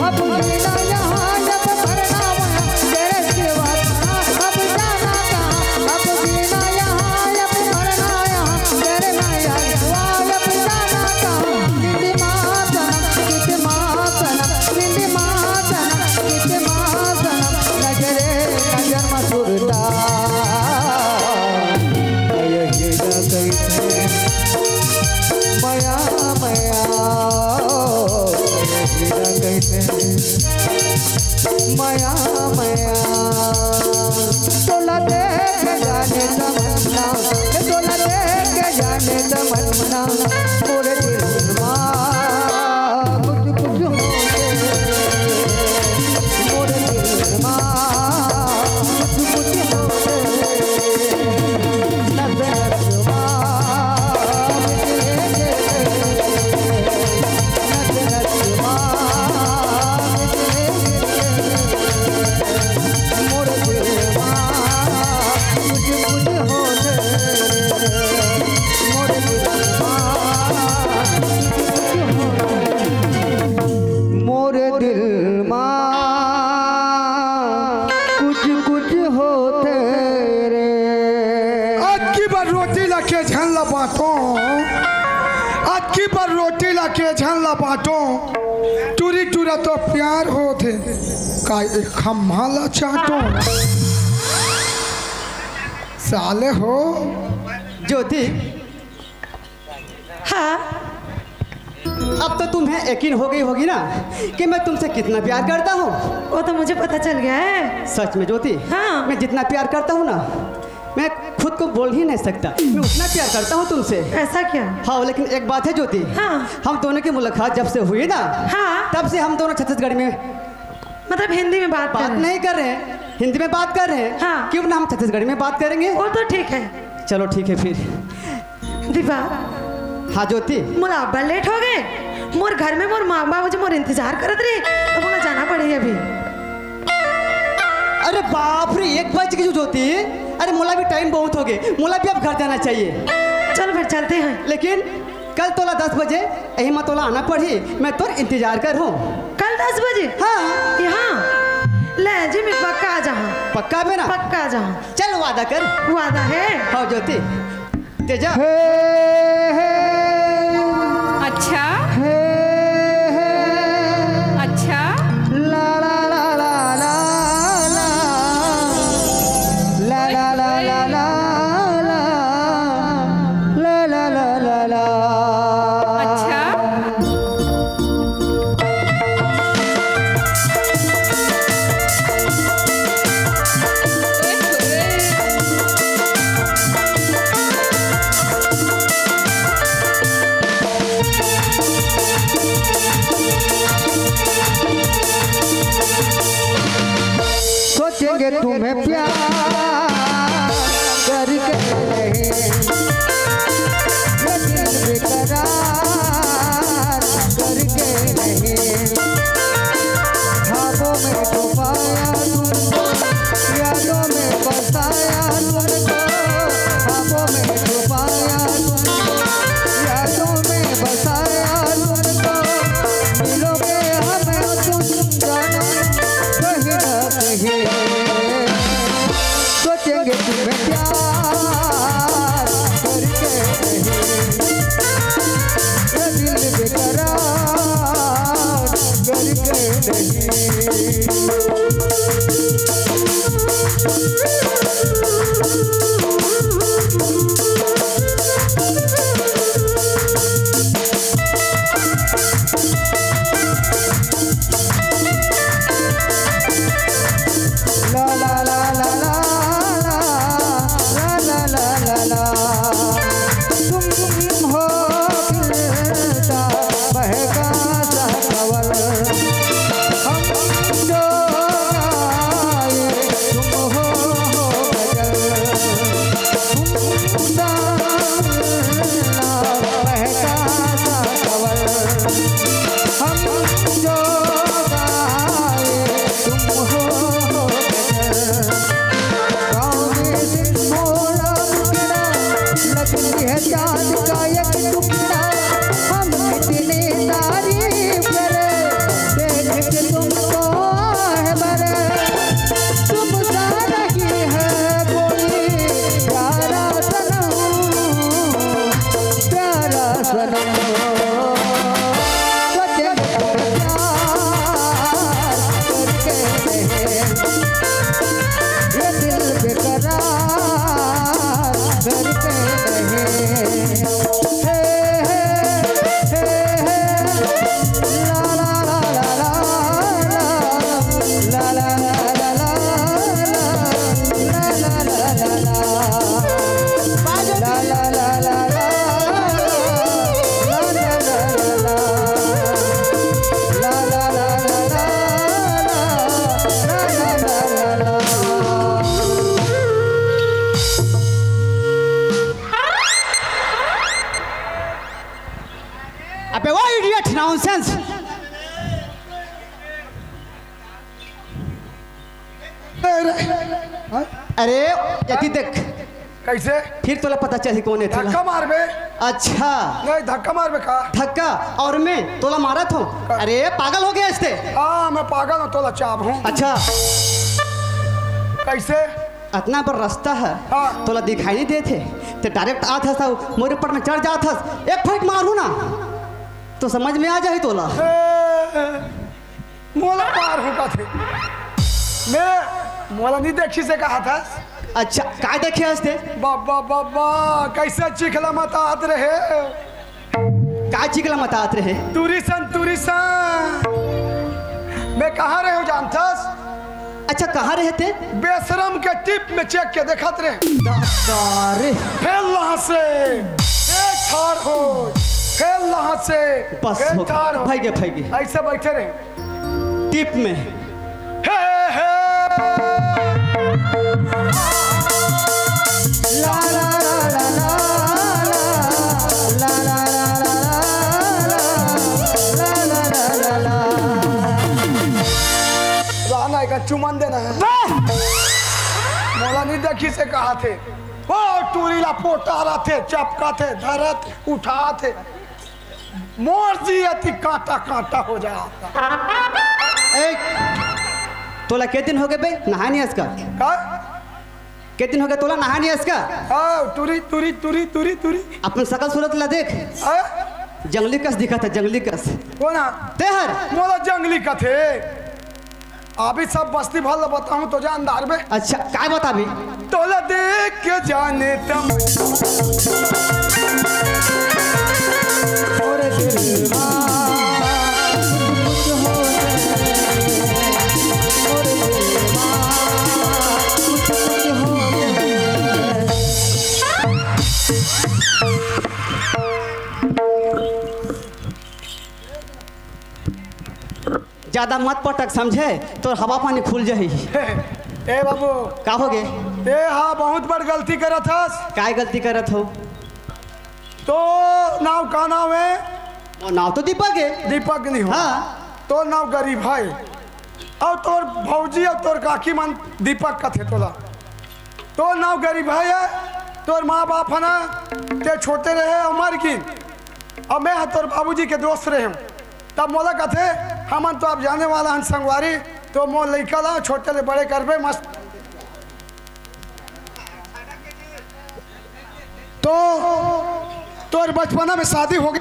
अब जीना यहाँ, अब मरना वहाँ, तेरे सिवा कहाँ, अब जाना कहाँ। अब जीना यहाँ, अब मरना यहाँ, तेरे नैया सिवा अब जाना कहाँ। निंदी मातन, कित मातन, निंदी मातन, कित मातन, नजरे नजर में सुरता। यही ना कइसे मया, मया, यही ना कइसे मया, मया। तोला देख जाने तमन्ना, तोला देख जाने तमन्ना, मोरे दिल मा कुछ कुछ होथे, मोरे दिल मा कुछ कुछ होथे। नस नस मा बिजली के, नस नस मा बिजली के, मोरे दिल मा कुछ कुछ होथे, मोरे दिल मा कुछ कुछ होथे। मोरे दिल मा कुछ कुछ होथे रे। अक्की बर रोटी ला के झन ला बांटो, अक्की बर रोटी ला के झन ला बांटो, टूरी टूरा तो प्यार होथे, का एक खम्हा ला चाटो। साले हो। ज्योति, हाँ। अब तो तुम्हें यकीन हो गई होगी ना कि मैं तुमसे कितना प्यार करता हूँ। वो तो मुझे पता चल गया है। सच में ज्योति, हाँ। मैं जितना प्यार करता हूँ ना, मैं खुद को बोल ही नहीं सकता। मैं उतना प्यार करता हूँ तुमसे। ऐसा क्या? हाँ, लेकिन एक बात है ज्योति, हाँ। हम दोनों की मुलाकात जब से हुई ना, हाँ। तब से हम दोनों छत्तीसगढ़ में, मतलब, हिंदी में बात कर बात रहे हैं। नहीं कर रहे हैं, हिंदी में बात कर रहे हैं। हाँ। क्यों ना हम छत्तीसगढ़ी में बात करेंगे? वो तो ठीक है। चलो, ठीक है फिर। दीपा। हाँ ज्योति। मोला अब्बड़ लेट हो गए। मोर घर में मोर माँ बाबूजी मोर इंतजार करत रहे, तो मोला जाना पड़ही अभी। अरे बाप रे, एक बज गे ज्योति। अरे मोला भी टाइम बहुत हो गए, मोला भी अब घर जाना चाहिए। चलो फिर चलते हैं। लेकिन कल तोला दस बजे यही मा तोला आना पड़ही, मैं तोर इंतजार करहूँ। कल दस बजे? हाँ। यहाँ? ले जी, मैं पक्का आ जाहूँ। पक्का बे ना? पक्का आ जाहूँ। चल वादा कर। वादा है। हाँ ज्योति। तेजा। हे, हे। अच्छा। हे, हे। अच्छा। ला, ला, ला, ला, ला, ला। ला, ला, ला, ला, ला, ला। ला, ला, ला, ला, ला। अच्छा। सोचेंगे तुम्हें प्यार करके नहीं, लेकिन बेकरार करके ख्वाबों में छुपाया तुमको, यादों में बसाया तुमको, ख्वाबों में छुपाया तुमको, यादों में बसाया तुमको, मिलोगे हमें तुम जानम कहीं ना कहीं। सोचेंगे तुम्हें प्यार करके नहीं, ये दिल बेकरार करके नहीं। ला ला ला ला ला, ला ला ला ला ला। तुम हो खिलता बहका सा कंवल, हम जो गाए तुम हो, हो गजल। तुम सा बहका सा कंवल, हम जो गाए तुम हो, हो गजल। गाँव में सिंधोला मुखड़ा, लगती है चाँद का एक टुकड़ा। हम इतनी तारीफ करें, देख के तुमको है बरे। तुम सा नहीं है कोई प्यारा सनम, प्यारा सनम। सच में प्यार करके नहीं, ये दिल बेकरार करके नहीं। हे, हे, हे, हे, ला, ला, ला, ला, ला। अबे वो idiot, nonsense। अरे, हाँ? अरे, एती देख। कैसे? फिर तोला पता चलही कोन हे तेला। धक्का मारबे। अच्छा। नहीं, धक्का मारबे का? धक्का? अउ मैं तोला मारत हँव? का? अरे, पागल हो गे हस ते। हाँ, मैं पागल हँव, तोला चाबहूँ। अच्छा। कैसे? अतना बड़ रस्ता हे, हाँ। तोला दिखाई नइ देत हे, ते direct आत हस अउ मोर ऊपर में चढ़ जात हस, एक फइट मारहूँ ना, तो समझ में आ जाही तोला। ए, मोला मारहूँ कथे। मैं मोला नइ देखिस हे कहत हस। अच्छा, काय देखे हस ते? बाबा, बाबा, कैसे चिखला मतात रहे। का चिखला मतात रहे? टूरी सन, टूरी सन। मैं कहाँ रहेंव जानथस? अच्छा, कहाँ रहे ते? बेसरम के टीप में चेक के देखत रहे। दा-, दा रे। फेर लहाँ से, फेर ठाढ़ हो, फेर लहाँ से, बस फेर हो गे, ठाढ़ हो। भइगे, भइगे। अइसे बइठे रहे। टीप में। हे, हे। ला, ला, ला, ला, ला। ला, ला, ला, ला, ला। ला, ला, ला, ला, ला। राना का चुमन देना हे। वाह! मोला नइ देखिस हे कहत हे। ओ, टूरी ला पोटारथे, चपकथे, धरथे, उठाथे। मोर जी अति कांटा कांटा हो जात हे। ए, तोला के दिन हो गे बे, नहाय नइ हस का? का? के दिन हो गे तोला, नहाय नइ हस का? हाँ, टूरी, टूरी, टूरी, टूरी, टूरी। अपन सकल सूरत ला देख। हाँ? जंगली कस दिखत हे, जंगली कस। कोन हे? तेहर। मोला जंगली कथे। अभी सब बस्ती भर ल बताहूँ तो जान डारबे। अच्छा, काय बताबे? तोला देख के जाने तम। मोर दिल मा कुछ कुछ हो जाए। मोर दिल मा कुछ कुछ हो जाए। ज्यादा मत पटक, समझे? तोर हवा पानी खुल जाही। ए बाबू। का हो गे? ते हा बहुत बड़ गलती करत हस। काय गलती करत हँव? तो नाव का नाव हे? मोर नाव तो दीपक हे। दीपक नहीं हो। हाँ। तोर नाव गरीब हे। अउ तोर भौजी अउ तोर काकी मन दीपक कथे तोला। तोर नाव गरीब हे, तोर माँ बाप हे ना, ते छोटे रहे अउ मर गिन। अउ मैं ह तोर बाबूजी के दोस्त रहे हूँ। तब मोला कथे, "हमन तो अब जाने वाला हन संगवारी, तो मोर लइका ला छोटे ले बड़े करबे मस्त।" तो तोर बचपना में शादी हो गई?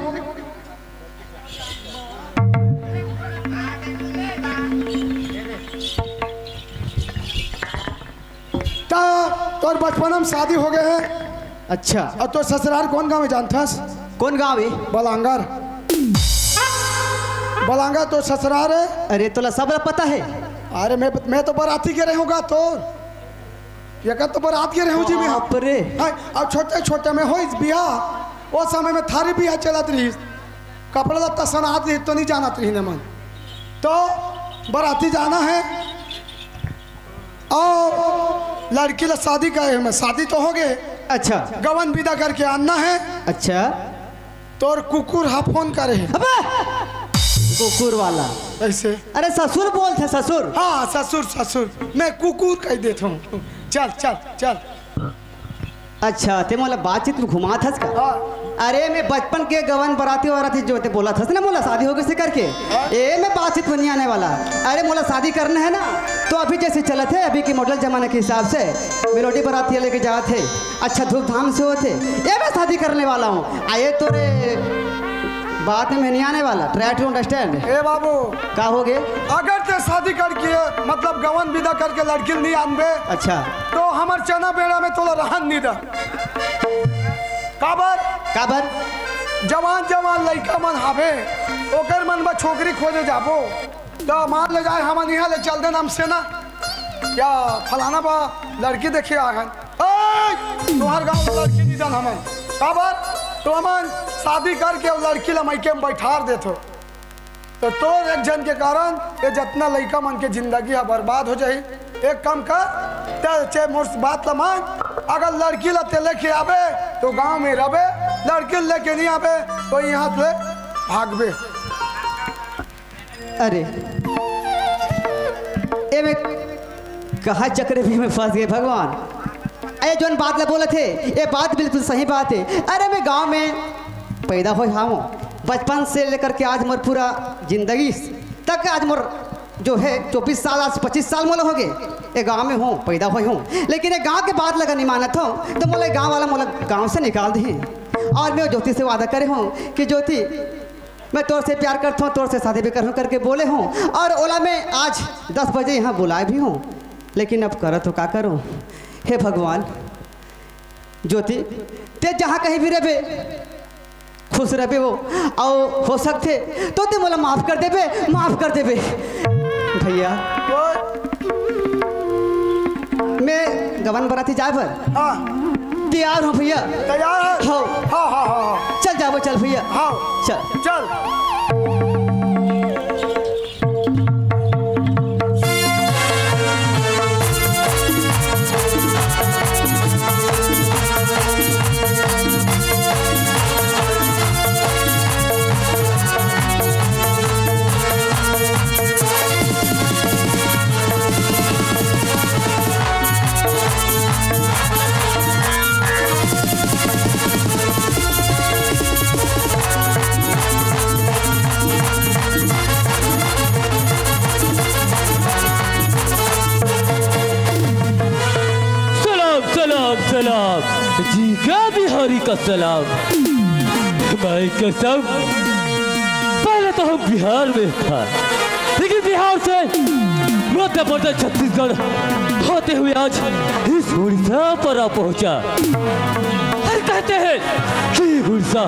ता तोर बचपना में शादी हो गए हे। अच्छा। अउ तोर ससुराल कौन गाँव हे जानथस? कौन गाँव हे? बलांगर। बलांगर तोर ससुराल हे। अरे, तोला सब पता हे। अरे, मैं, मैं तो बराती गे रहे हूँ गा तोर। ये का तो बरात गे रहे हूँ जी मैं। बाप रे। हाँ, अउ छोटे छोटे में होइस बिहा, ओ समय में थारी बिहा चलत रहिस, कपड़ा लत्ता सनात रहिस तो नहीं जानत रहिन हमन। तो बराती जाना हे, अउ लड़की ला शादी करे हे, मैं शादी तो हो गए। अच्छा। गवन विदा करके आना हे। अच्छा। तोर कुकुर हा फोन करे हे। अबे! कुकुर वाला। कैसे? अरे ससुर बोलथे, ससुर। हाँ, ससुर, ससुर। मैं कुकुर कह देता हूँ। चल, चल, चल। अच्छा, ते मोला बातचीत में घुमात हस का? हाँ। अरे, मैं बचपन के गवन बराती वराती जो ते बोलत हस ना, मोला शादी हो गइसे करके। हाँ। ए, मैं बातचीत में नहीं आने वाला। अरे, मोला शादी करना हे ना, तो अभी जैसे चलत हे, अभी के मॉडल जमाने के हिसाब से मेलोडी बराती लेके जात हे, अच्छा धूमधाम से होत हे, ए, मैं शादी करने वाला हूँ। आ, ये तोरे बात में नहीं आने वाला। Try to understand। ए बाबू। का हो गे? अगर ते शादी करके, मतलब गवन विदा करके लड़की नहीं आनबे, अच्छा। तो हमर चना बेड़ा में तोला रहन नहीं दा। काबर? काबर? जवान जवान लइका मन हावे, ओकर मन बर छोकरी खोजे जाबो, तो मान ले जाए हमन इहाँ ले चल देन हमसे ना, या फलाना बा लड़की देखे आ हन, ए, तुहर गाँव में लड़की नहीं दन हमन। काबर? तो हमन शादी करके वो लड़की ला मइके में बैठार देथो। तो तोर एक झन के कारण ये जतना लइका मन के जिंदगी ह बर्बाद हो जाही। एक काम कर, ते चे मोर बात ल मान, अगर लड़की ल ते लेके आबे तो गांव में रहबे, लड़की ल लेके नहीं आबे तो यहाँ से भागबे। अरे, ए में कहा चक्रव्यूह में फंस गए भगवान। ए जोन बात ला बोलत हे, ये बात बिल्कुल सही बात हे। अरे मैं गांव में पैदा होय हावों, बचपन से लेकर के आज मोर पूरा जिंदगी तक आज मोर जो है चौबीस साल, आज पच्चीस साल मोला हो गए, ये गांव में हूँ, पैदा होय हूँ, लेकिन ये गांव के बात ला नहीं मानत हूँ तो मोला गांव वाला मोला गांव से निकाल दे। और मैं ज्योति से वादा करे हूँ कि ज्योति, मैं तोर से प्यार करता हूँ, तोर से शादी भी करूँ करके बोले हूँ, और ओला मैं आज दस बजे यहाँ बुलाए भी हूँ, लेकिन अब करो तो का करूँ? हे भगवान, ज्योति, ते जहाँ कहीं भी रहबे, खुश रहबे हो, और हो सकथे तो ते मोला माफ कर देबे, माफ कर देबे भैया। मैं गवन बराती जाए बर हाँ। तैयार हूँ भैया। तैयार है? हाँ। हाँ, हाँ, हाँ, हाँ। चल जाबो, चल भैया। हाँ। चल। चल। सलाम, सलाम, सलाम। जी का बिहारी का सलाम। भाई कसम, पहले तो हम बिहार में था, लेकिन बिहार से मध्य प्रदेश, छत्तीसगढ़ होते हुए आज इस उड़ीसा पर आ पहुंचा। हर कहते हैं कि उड़ीसा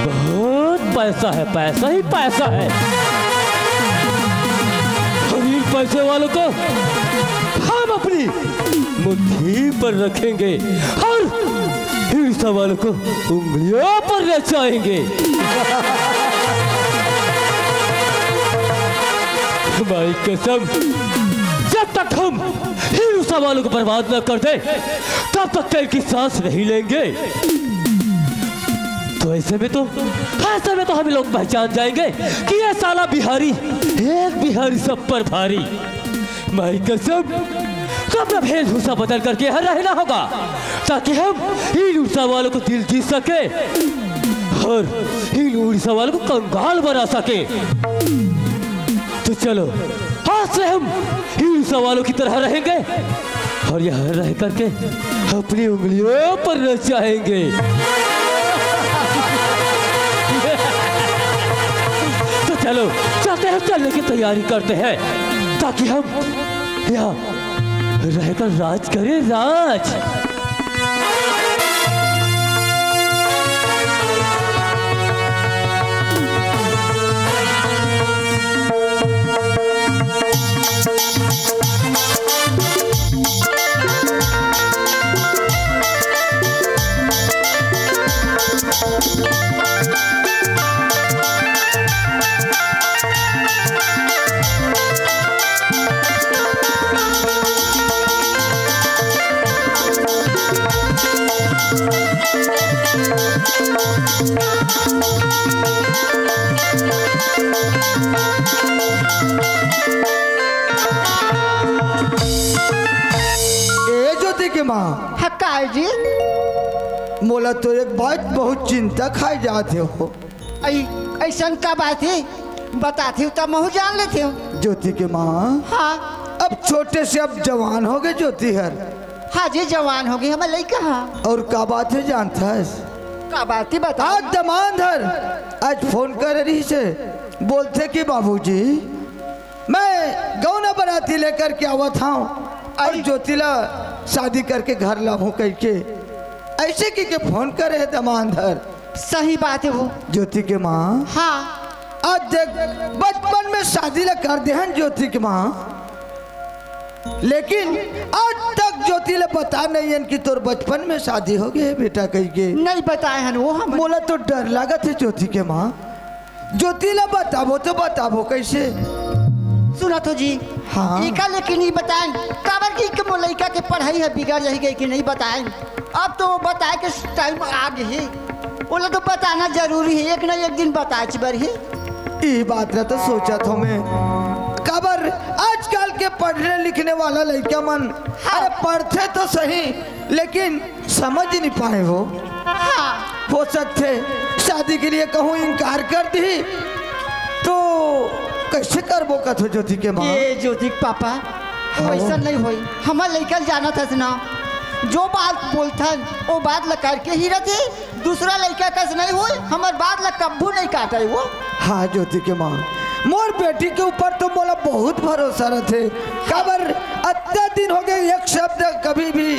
बहुत पैसा है, पैसा ही पैसा है। और इन पैसे वालों को हम अपनी मुट्ठी पर रखेंगे और इन सवालों को उंगलियों पर नचाएंगे। भाई कसम, जब तक हम इन सवालों को बर्बाद न कर दे, तब तक तेल की सांस नहीं लेंगे। तो ऐसे में तो, ऐसे में तो हम लोग पहचान जाएंगे कि ये साला बिहारी, एक बिहारी सब पर भारी। माई कसम, कब ना भेषभूषा बदल करके यहाँ रहना होगा, ताकि हम इन उड़ीसा वालों को दिल जीत सके और इन उड़ीसा वालों को कंगाल बना सके। तो चलो, आज से हम इन उड़ीसा वालों की तरह रहेंगे और यहाँ रह करके अपनी उंगलियों पर नचाएंगे। तो चलो, चलते हैं, चलने की तैयारी करते हैं, ताकि हम यहाँ रहकर राज करें, राज। ए ज्योति के माँ। हाँ, काय जी? मोला तो एक बात बहुत चिंता खाए जात हे हो। ऐ-, ऐसन का बात हे? बताथेव त महूँ जान लेथेव। ज्योति के माँ। हाँ। अब छोटे से अब जवान हो गए ज्योति हर। हाँ जी, जवान हो गए, हमर लइका हा। और का बात हे जानथस? का बात हे बता। आज दमांद हर आज फोन करे रहिसे, बोलथे कि बाबूजी, मैं गौना बराती लेकर के आवत हँव और अरे। ज्योति ला शादी करके घर लाहूँ कहिके, ऐसे कहिके फोन करे हे दमांद हर। सही बात हे वो। ज्योति के माँ। हाँ। आज देख, बचपन में शादी ला कर दे हन ज्योति के माँ, लेकिन आज तक ज्योति ला बता नहीं हन कि तोर बचपन में शादी हो गए हे बेटा कहिके। नहीं बताए हन वो हम। मोला तो डर लागत हे ज्योति के माँ, ज्योति ला बताबो तो बताबो कैसे? सुनत हो जी। हाँ। इका लेकिन नहीं बताएन, काबर कि इके मोर लइका के पढ़ाई हे बिगड़ जाही कहिके नहीं बताएन। अब तो वो बताए के टाइम आ गे हे, ओला तो बताना जरूरी हे, एक ना एक दिन बताएच बर हे। ई बात ला तो सोचत हँव मैं, काबर आजकल के पढ़ने लिखने वाला लइका मन, हाँ। अरे पढ़थे तो सही, लेकिन समझ नहीं पाए वो। हाँ। हो सकथे शादी के लिए कहूँ इनकार कर दिही, तो कैसे करबो कथो ज्योति के माँ? ए ज्योति के पापा, हाँ। वैसा नहीं होई। हमर लइका ल जानत हस ना, जो बात बोलथन, वो बात ल करके ही रथे। दूसरा लइका कस नहीं होई, हमर बात ल कभू नहीं काटे वो। हाँ ज्योति के माँ, मोर बेटी के ऊपर तो मोला बहुत भरोसा रथे। काबर अतना दिन हो गए, एक शब्द कभी भी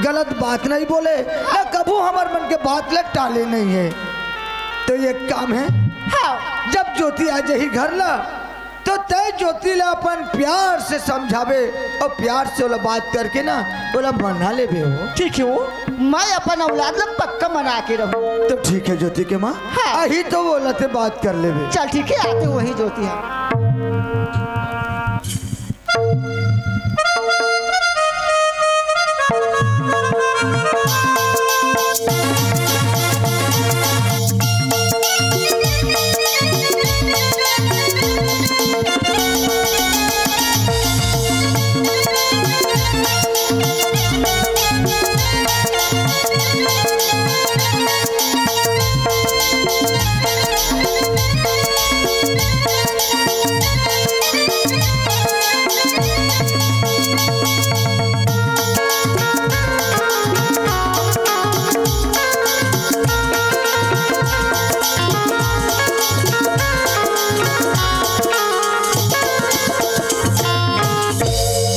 गलत बात नहीं बोले, ना कभू हमर मन के बात ल टाले नहीं हे। तो एक काम हे, हाँ। जब ज्योति आ जाही घर ला, तो तय ज्योति ला अपन प्यार से समझाबे और प्यार से ओला बात करके ना ओला मना लेबे हो। ठीक हे वो, मैं अपन औलाद ला पक्का मना के रहूँ। तो ठीक हे ज्योति के माँ, हाँ। अही तो ओला ते बात कर लेबे। चल ठीक हे, आते वही ज्योति हे।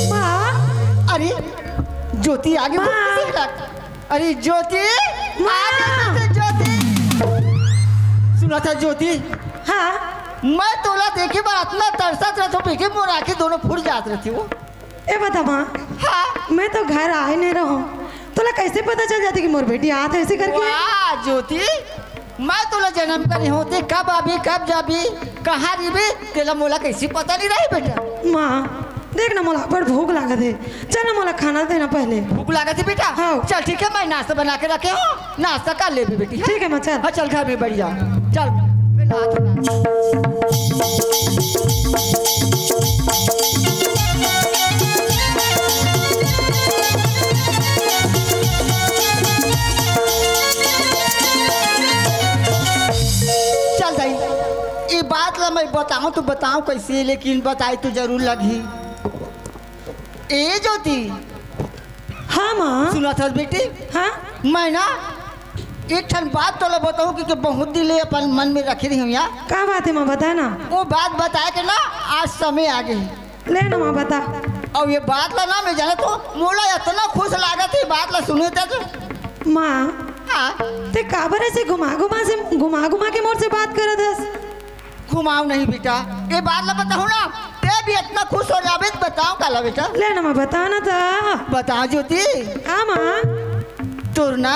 माँ। अरे, ज्योति आ गे, माँ। अरे ज्योति, माँ। आ गे ज्योति। सुनत हस ज्योति? हाँ। मैं तोला देखे बर अतना तरसत रहिथँव, बेटी मोर आँखी दोनों फूट जात रहिथे वो। ए बता माँ, हाँ। मैं तो घर आए नहीं रहँव, तोला कैसे पता चल जाथे कि मोर बेटी आत हे ऐसे करके? वाह ज्योति, मैं तोला जनम करे हँव, ते कब आबे, कब जाबे, कहाँ रहिबे, तेला मोला कैसे पता नहीं रही बेटा? माँ, देख ना, मोला बड़ भूख लागत हे। चल ना, मोला खाना दे ना पहले। भूख लागत हे बेटा? हाँ। चल ठीक है, मैं नाश्ता बना के रखे हूँ, नाश्ता कर लेबे बेटी, हाँ? ठीक है माँ, चल। हाँ, चल घर में बढ़िया। चल, मैं नहा धो ला। चल दाई, ये बात ला मैं बताऊं तो बताऊं कैसे, लेकिन बताई तो जरूर लगही। ए ज्योति, हाँ माँ। सुनत हस बेटी? हाँ। मैं ना एक ठन बात तोला बताऊं कि, कि बहुत दिन ले अपन मन में रखे रही हूँ यार। का बात है माँ, बता ना। वो बात बताए के ना आज समय आ गई। ले ना माँ, बता। अब ये बात ला ना मैं जाने तो मोला इतना खुश लागत है, बात ला सुने तक। माँ, हाँ। ते काबर ऐसे घुमा घुमा से, घुमा घुमा के मोर से बात करत हस? घुमाओ नहीं बेटा, ये बात ला बताऊं ना, ते भी इतना खुश हो जाबे तो बताओ काला बेटा। ले ना माँ, बता ना ता। बता ज्योति। हाँ माँ। तोर ना,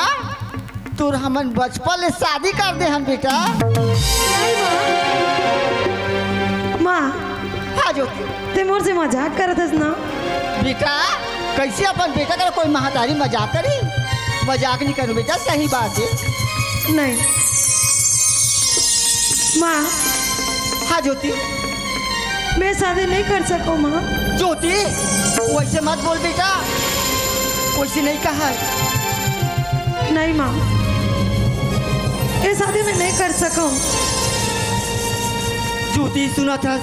तोर हमन बचपन ले शादी कर दे हन बेटा। नहीं माँ। माँ। हाँ ज्योति। ते मोर से मजाक करत हस ना? बेटा, कैसे अपन बेटा कर कोई महतारी मजाक करी? मजाक नहीं करूँ बेटा, सही बात है। नहीं। माँ। हाँ ज्योति। मैं शादी नहीं कर सकूँ माँ। ज्योति, वैसे मत बोल बेटा, वैसे नहीं कहा है। नहीं माँ, ये शादी मैं नहीं कर सकूँ। ज्योति सुना था,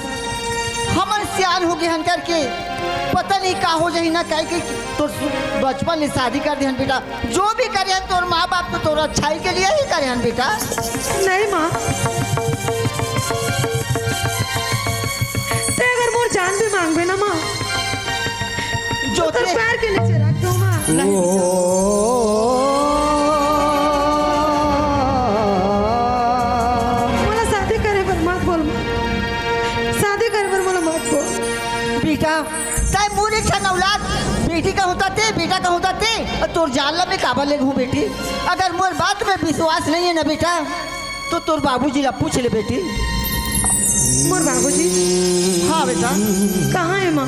हमन सियान हो गए हन करके पता नहीं का हो जाही ना, काहे कि तोर बचपन ले शादी कर देहन बेटा। जो भी करे हन तोर माँ बाप तो तोर अच्छाई के लिए ही करे हन बेटा। नहीं माँ, ते अगर मोर जान भी मांगबे ना माँ, जो तो तोर ते पैर के नीचे रख दूँ माँ। नहीं। मोला शादी करे बर मत बोल माँ, शादी करे बर मोला मत बोल। बेटा, तै मोर एक ठन औलाद, बेटी का होता ते, बेटा का होता ते, अउ तोर जान ला मैं काबर ले लूँ बेटी? अगर मोर बात में विश्वास नहीं है ना बेटा, तो तोर बाबूजी ला पूछ ले बेटी। मोर बाबूजी? हाँ बेटा। कहाँ है माँ?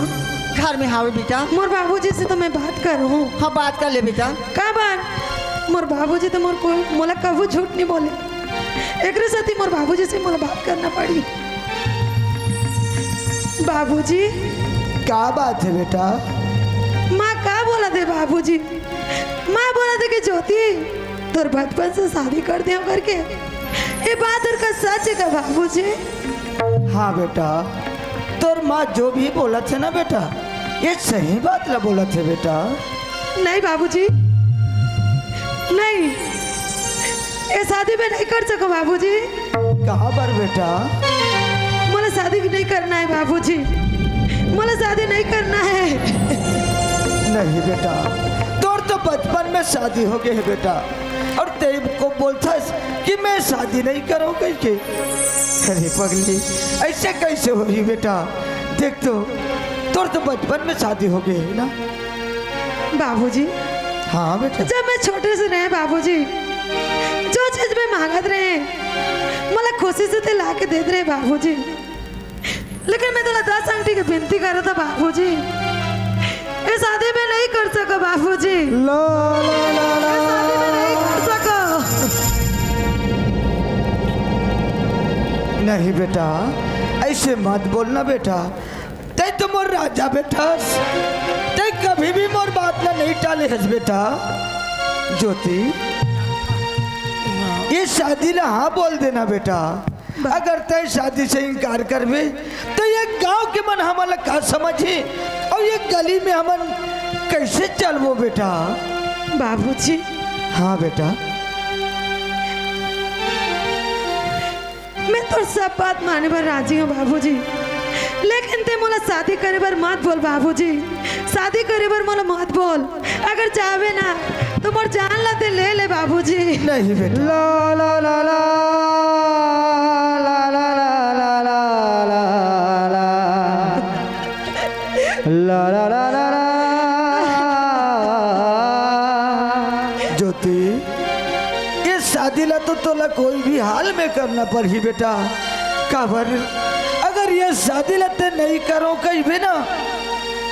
घर में हावे बेटा। मोर बाबूजी से तो मैं बात करूँ। हाँ, बात कर ले बेटा। काबर? मोर बाबूजी तो मोर को, मोला कभू झूठ नहीं बोले। एकरे सेती मोर बाबूजी से मोला बात करना पड़ी। बाबूजी। का बात है बेटा? माँ का बोलत हे बाबूजी? माँ बोलत हे कि ज्योति, तोर बचपन से शादी कर देंव करके। ये बात तोर का सच है का बाबूजी? हाँ बेटा, तोर माँ जो भी बोलत है ना बेटा, ये सही बात ला बोलत है बेटा। नहीं बाबूजी, नहीं, ये शादी मैं नहीं कर सकूँ बाबूजी। काबर बेटा? मोला शादी नहीं करना है बाबूजी, मोला शादी नहीं करना है। नहीं बेटा, तोर तो बचपन में शादी हो गए है बेटा, अउ तें को बोलथस कि मैं शादी नहीं करूँ कहिके। अरे पगली, ऐसे कैसे होही बेटा? देख तो, तोर तो बचपन में शादी हो गए है ना? बाबूजी। हाँ बेटा। जब मैं छोटे से रहे बाबूजी, जो चीज मैं मांगत रहे, मोला खुशी से ते ला के देत रहे बाबूजी। लेकिन मैं तोला दस अंगठी के विनती करत हँव बाबूजी, ये शादी मैं नहीं कर सकँव बाबूजी। ला, ला, ला, ला। ये शादी मैं नहीं कर सकँव। नहीं बेटा, ऐसे मत बोलना बेटा। तें तो मोर राजा बेटा हस, तें कभी भी मोर बात ला नहीं टाले हस बेटा। ज्योति, ये शादी ला हाँ बोल देना बेटा। बा- अगर तें शादी से इनकार करबे, तो ये गांव के मन हमन ला का समझही, अउ ये गली में हमन कैसे चलबो बेटा? बाबूजी। हाँ बेटा। मैं तोर सब बात माने बर राजी हँव बाबूजी, लेकिन तें मोला शादी करे बर मत बोल बाबूजी, शादी करे बर मोला मत बोल। अगर चाहबे ना तो मोर जान ला तें ले ले बाबूजी। नहीं बेटा। ला, ला, ला, ला। ज्योति, ये शादी ला तो तोला कोई भी हाल में करना पड़ही बेटा। काबर, अगर ये शादी ला तें नहीं करँव कहिबे ना,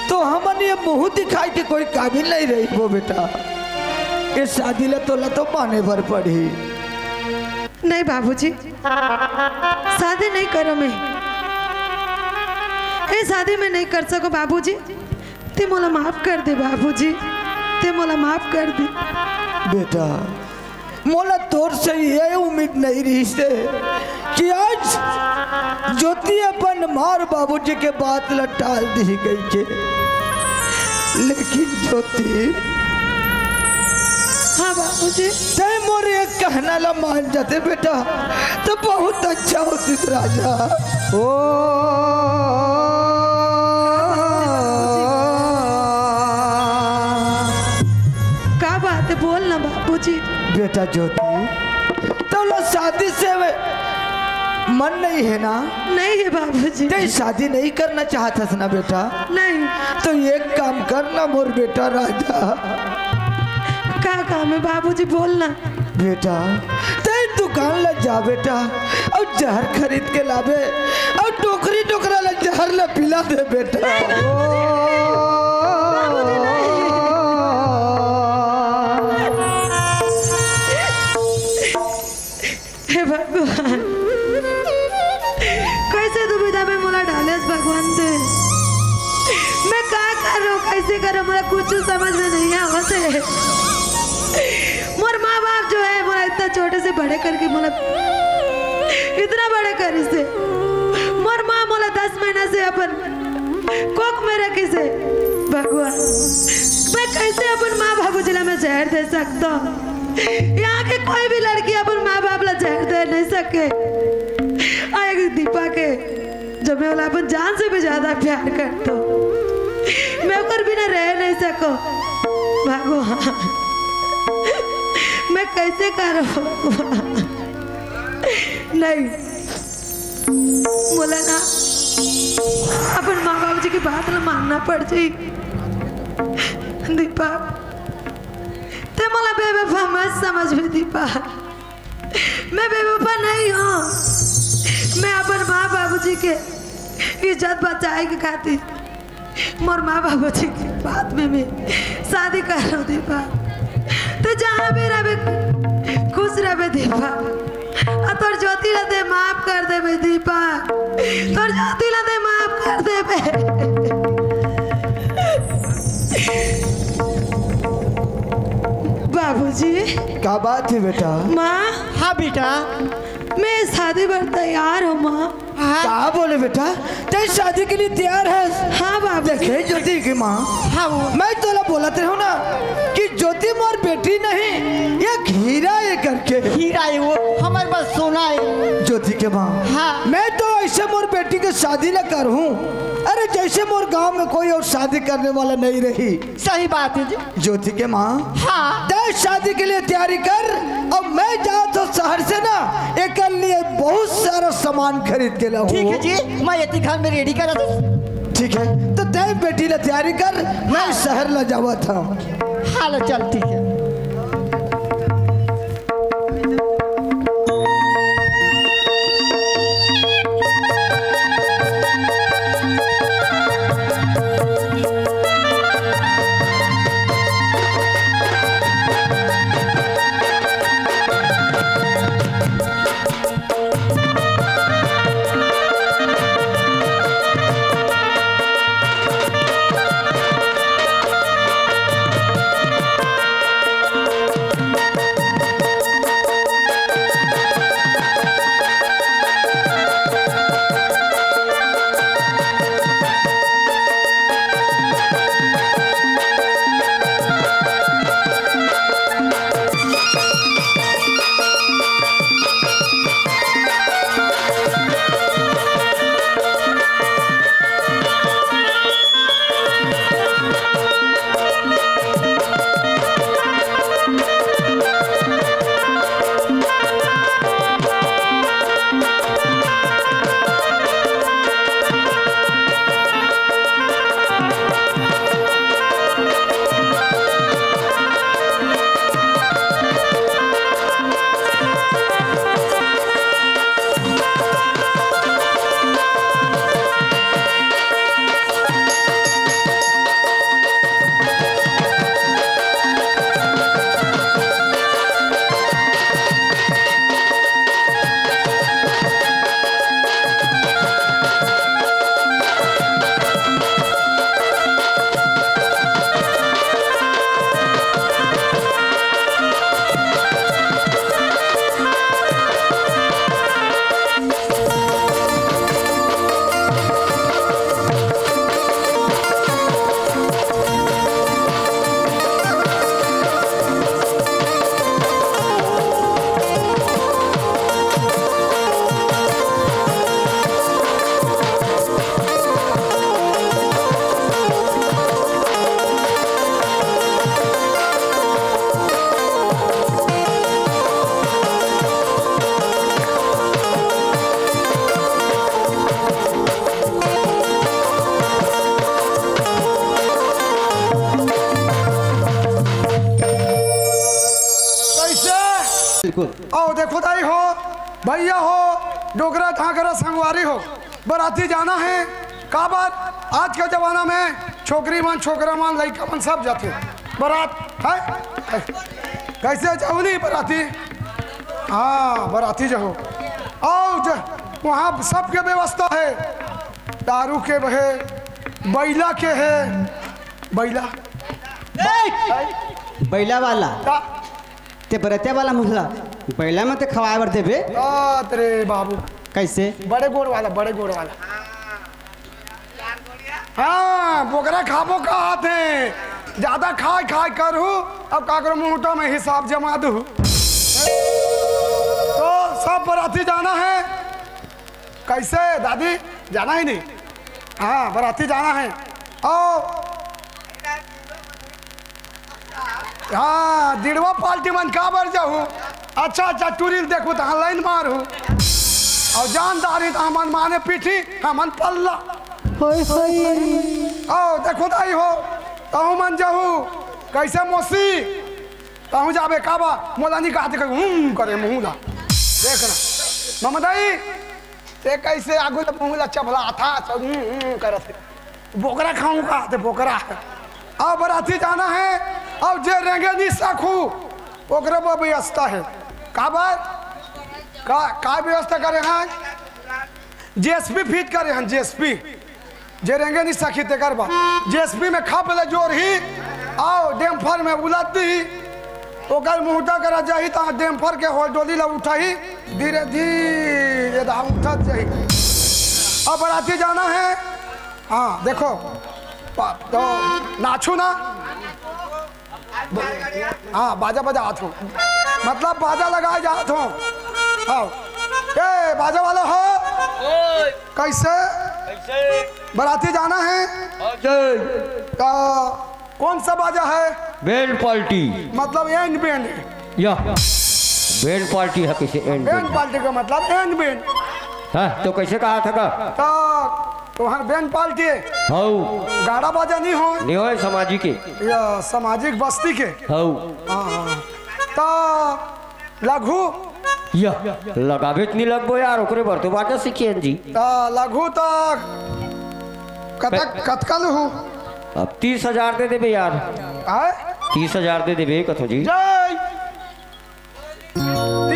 तो हमन ये मुंह दिखाई के कोई काबिल नहीं रहिबो बेटा। ये शादी ला तोला तो माने बर पड़ही। नहीं बाबूजी, शादी नहीं करो मैं, ये शादी मैं नहीं कर सको बाबूजी। ते मोला माफ कर दे बाबूजी, ते मोला माफ कर दे। बेटा, मोला तोर से ये उम्मीद नहीं रहिस हे कि आज ज्योति अपन माँ अउ बाबूजी के बात ला टाल दिही कहिके। लेकिन ज्योति, हाँ बाबूजी। तैं मोर एक कहना ला मान जाते बेटा, तो बहुत अच्छा होतिस राजा। ओ का बात है, बोल ना बाबूजी। बेटा ज्योति, तोला शादी से मन नहीं है ना? नहीं है बाबूजी। तैं शादी नहीं करना चाहत हस ना बेटा? नहीं। तो एक काम कर ना मोर बेटा राजा। का काम है बाबूजी, बोल ना। बेटा, तैं दुकान ला जा बेटा, अउ जहर खरीद के लाबे, अउ डोकरी डोकरा ला जहर ला पिला दे बेटा। हे भगवान, कैसे दुविधा में मोला डालेस भगवान ते। मैं का करूँ, कैसे करूँ, मोला कुछ समझ में नहीं आवत हे। मोर माँ बाप जो है, मोला इतना छोटे से बड़े करके मोला इतना बड़े करिस हे। मोर माँ मोला दस महीना से अपन कोख में रखिस हे। भगवान, मैं कैसे अपन माँ बाबूजी ला मैं जहर दे सकता हूँ? यहाँ के कोई भी लड़की अपन माँ बाप ला जहर दे नहीं सके। आ एक दीपा के, जो मैं ओला अपन जान से भी ज्यादा प्यार करता हूँ, मैं ओकर बिना रह नहीं सको। भगवान, मैं कैसे करूँ? नहीं, मोला ना अपन माँ बाबूजी के बात ला मानना पड़ जाही। दीपक, ते मोला बेवफा मत समझबे दीपक, मैं बेवफा नहीं हूँ। मैं अपन माँ बाबूजी के इज्जत बचाए के खातिर मोर माँ बाबूजी के बात में मैं शादी कर रहा हूँ दीपक। ते जहाँ भी रहबे, खुश रहबे दीपक। आ तोर ज्योति ला ते माफ कर देबे दीपक, तोर ज्योति ला ते माफ कर देबे। बाबूजी। का बात है बेटा? माँ। हाँ बेटा। मैं शादी बर तैयार हूँ माँ। हाँ। का बोले बेटा, ते शादी के लिए तैयार है? हाँ बाबू। देखे ज्योति के माँ, हाँ वो। मैं तोला बोलत रहूं ना कि ज्योति मोर बेटी नहीं, एक हीरा है करके। हीरा है वो, हमारे पास सोना है। ज्योति के माँ, हाँ। मैं तो ऐसे मोर बेटी के शादी ला करहूं, अरे जैसे मोर गांव में कोई और शादी करने वाला नहीं रही। सही बात है जी। ज्योति के माँ, हाँ। ते शादी के लिए तैयारी कर, अउ मैं जात हूँ शहर से ना, एकर लिए बहुत सारा सामान खरीद के लाऊं। ठीक है जी, मैं एती घर में ready करा दूँ। ठीक है, तो ते बेटी ला तैयारी कर, मैं हाँ। शहर ला जावत हूँ। हाँ, लो चल, ठीक है। अउ देखो दाई हो, भइया हो, डोकरा ढाकरा संगवारी हो, बराती जाना हे। काबर आज के जमाना में छोकरी मन, छोकरा मन, लइका मन सब जाथे बरात। हे, कइसे जाहू नहीं बराती? हाँ, बराती जाहू। अउ ज-, वहाँ सबके व्यवस्था हे, दारू के हे, बइला के हे, बइला। बइला वाला। का? ते बरतिया वाला मुहला बइला में ते खवाए बर देबे। बात रे बाबू। कइसे? बड़े गोड़ वाला, बड़े गोड़ वाला। हाँ, बोकरा खाबो कहत हे। ज्यादा खाए खाए करहू, अब काकरो मुहूटा में हिसाब जमा दू। तो सब बराती जाना हे। कइसे दादी? जाना ही नहीं। हाँ, बराती जाना हे। अउ हाँ, दिड़वा पार्टी मन काबर जाहू? अच्छा, अच्छा, टूरी ल देखहू त हाँ लाइन मारहू। अउ जानदारी त हमन माने पीठी, हमन पल्ला। होय, होय। अउ देखो दाई हो, तहूँ मन जाहू। कइसे मोसी? तहूँ जाबे काबर? मोला नहीं कहते, कहीं हूँ करे मुँह ला। देख ना। ममदाई, ते कइसे आगू ले मुँह ला चबलाथा, सब हूँ, हूँ करत हे। बोकरा खाहूँ का? ते बोकरा। अउ बराती जाना हे, अउ जे रेंगे नहीं सकहू, ओकरे बर व्यवस्था हे। काबर? का, का व्यवस्था करे हन? जीएसपी फिट करे हन, जीएसपी। जे रेंगे नहीं सकही तेकर बर। जीएसपी में खप ले जोरही, अउ डैम्फर में उलद दिही, ओकर मुहूटा करा जाही, त डैम्फर के होल डोली ला उठाही, धीरे धीरे दा उठत जाही। अब बराती जाना हे। हाँ, देखो, पा-, तो नाचू ना। हाँ, बाजा बजात हो, मतलब बाजा लगाए जात हो। हाँ, ए बाजा वाला हो, कइसे? बराती जाना हे। तो कौन सा बाजा हे? Band party. मतलब एंड बैंड। या बैंड पार्टी हे, कइसे एंड बैंड बैंड? पार्टी का मतलब एंड बैंड। हाँ, तो कइसे कहत हे का? तो तुम्हार बैंड पार्टी हे? हऊ। गाड़ा बाजा नहीं हो? नहीं होय, सामाजिक के। या सामाजिक बस्ती के। हऊ। हाँ, हाँ। तो लघु? या लगाबे त नहीं लगबो यार, ओकरे बर तो बाजा सीखे हन जी। तो लघु तो कतक, कतका लूहू? अब तीस हजार दे देबे यार। आय? तीस हजार दे देबे कथो जी। जय।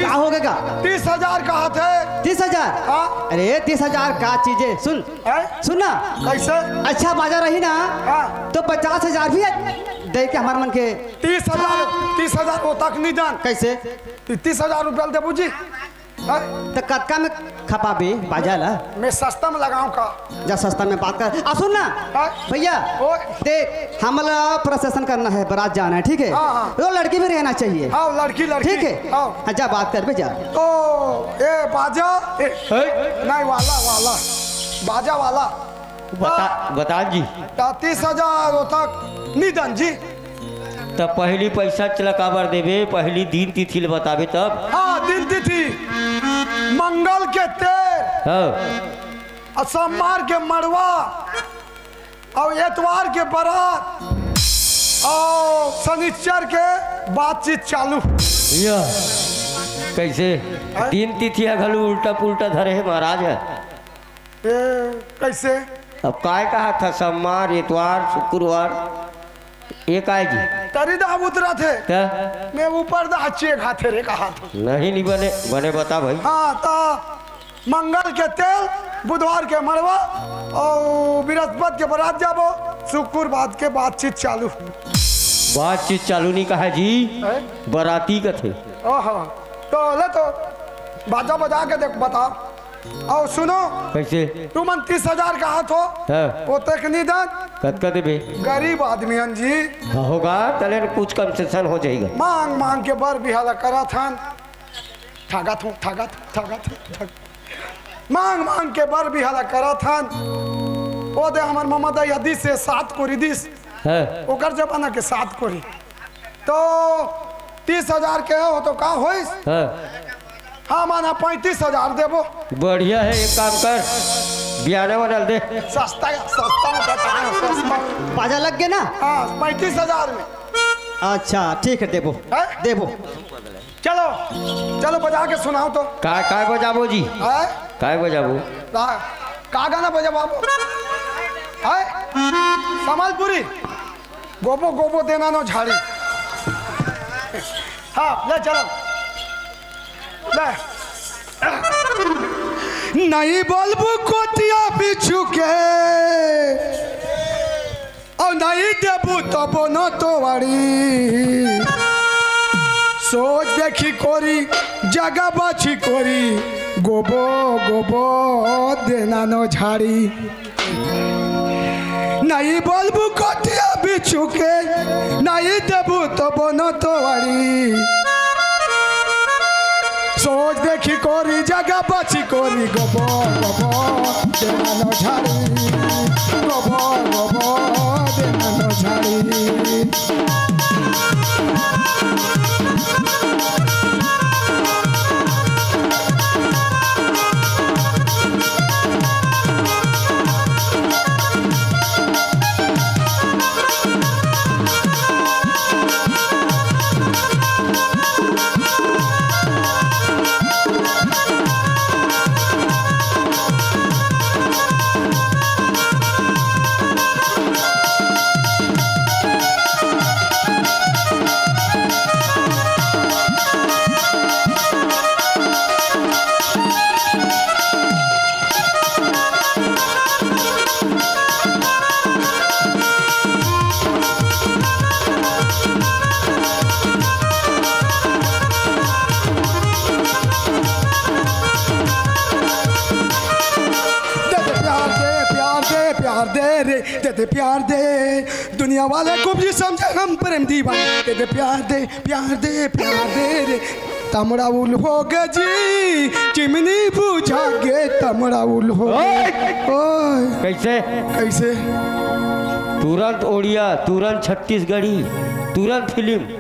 का हो गे का? तीस हजार कहत हे। तीस हजार? हाँ। अरे, तीस हजार का चीज हे? सुन, हैं? सुन ना। कइसे? अच्छा बाजा रही ना, हाँ। तो पचास हजार भी दे के हमर मन के। तीस हजार, तीस हजार ओतक नहीं दन। कइसे? तीस हजार रुपया ल देबू जी। हैं? त कतका में खपाबे बाजा ला? मैं सस्ता में लगाऊं का? जा सस्ता में बात कर। आ सुन ना हाँ? भइया, ओए। देख, हमला प्रोसेसन करना हे, बरात जाना हे, ठीक हे? हाँ, हाँ। तो लड़की भी रहना चाहिए। हाँ, लड़की, लड़की। ठीक हे? हाँ। हाँ, जा बात करबे जा। तो ए बाजा, ए, नहीं, वाला, वाला। बाजा वाला। बता, बता जी। तो तीस हजार ओतक नहीं दन जी। त पहिली पइसा चला काबर देबे, पहिली दिन तिथि ल बताबे तब। हाँ, दिन तिथि। मंगल के तेल, हाँ। अउ सोमवार के मड़वा, अउ एतवार के बरात, अउ शनिचर के बातचीत चालू। या कइसे? दिन तिथि ह घलो उल्टा पुल्टा धरे हे महाराज ह। ए, कइसे? अब काय कहत हे, सोमवार, एतवार, शुक्रवार, ये काय जी? तरी दाब उतरत हे। त? मैं ऊपर दा चेक हाथे रे कहा था। नहीं, नहीं बने, बने बता भाई। हाँ, तो मंगल के तेल, बुधवार के मड़वा, अउ बृहस्पति के बरात जाबो, शुक्रवार के बातचीत चालू। बातचीत चालू नहीं कहा जी, हैं? बराती कथे। ओहो, तो ले तो बाजा बजा के देख, बताओ। अउ सुनो, कइसे? तुमन तीस हजार कहत हो, हाँ। ओतक नहीं दन। कतका देबे? गरीब आदमी हन जी, हाँ, होगा, तले कुछ कंसेशन हो जाएगा। मांग मांग के बर बिहा ला करत हन, ठगत हूँ, ठगत, ठगत, ठग, मांग मांग के बर बिहा ला करत हन। ओ दे हमर ममा दई ह दिस हे सात कोरी दिस, हाँ। ओकर जमाना के सात कोरी। तो तीस हजार के हो तो का होइस? हाँ। हाँ, माना पैंतीस हजार देबो। बढ़िया हे, एक काम कर, बियाने बदल दे। सस्ता, सस्ता में बताए, सस्ता। बाजा लग गे ना? हाँ, पैंतीस हजार में। अच्छा, ठीक हे, देबो। हैं? देबो। चलो, चलो बजा के सुनाओ तो। काय, काय बजाबो जी? हैं? काय बजाबो? का, का गाना बजाबो? हैं? समाजपुरी। गोबो गोबो देना नो झाड़ी। हाँ, ले चलो। ले। नहीं बोलबू कोतिया बिच्छू के, अउ नहीं देबू तबो न तोवारी। सोच देखी कोरी, जगह बाछी कोरी, गोबो गोबो देना नो झाड़ी। नहीं बोलबू कोतिया बिच्छू के, नहीं देबू तबो न तोवारी। सोच देखी कोरी, जगह बाछी कोरी, गोबो गोबो देना नो झाड़ी, गोबो गोबो देना नो झाड़ी। दे दे प्यार दे, प्यार दे, प्यार दे रे, दे दे प्यार दे। दुनिया वाले को भी समझे हम प्रेम दीवाने। दे दे प्यार दे, प्यार दे, प्यार दे रे। तमड़ा उल हो गे जी, चिमनी बुझा गे, तमड़ा उल हो गे। ओए! ओए! कैसे? कैसे? तुरंत ओड़िया, तुरंत छत्तीसगढ़ी, तुरंत फिल्म।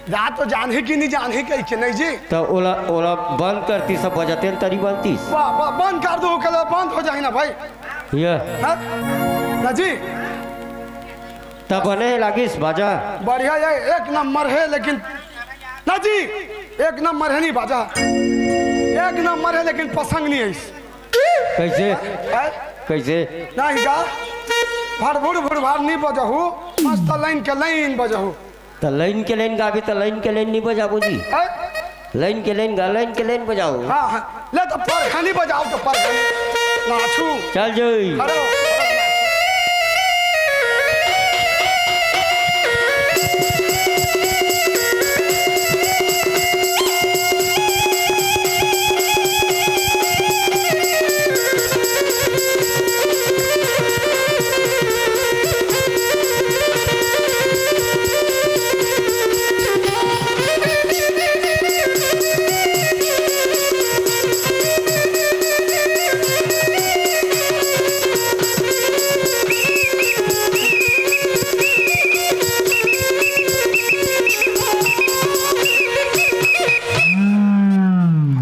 रात तो जान है कि नहीं जान है कही के नहीं जी? तो ओला, ओला बंद करती, सब बजाते तरी बनतीस। वाह, वाह, बंद कर दो, कल बंद हो जाए ना भाई। ये। हाँ? ना जी? तब बने लागिस बाजा। बढ़िया है, एक नंबर है, लेकिन ना जी, एक नंबर है नहीं बाजा, एक नंबर है, लेकिन पसंद नहीं है इस। कैसे? हैं? कैसे? नहीं गा, भड़बुड़ भुड़भाड़ नहीं बजहू, मस्त लाइन के लाइन बजहू। त लाइन के लाइन गाबे त लाइन के लाइन नहीं बजाबो जी। हैं? लाइन के लाइन गा, लाइन के लाइन बजाओ। हाँ, हाँ। ले तो परघनी बजाओ तो परघनी। नाचू। चल जोई। अरे।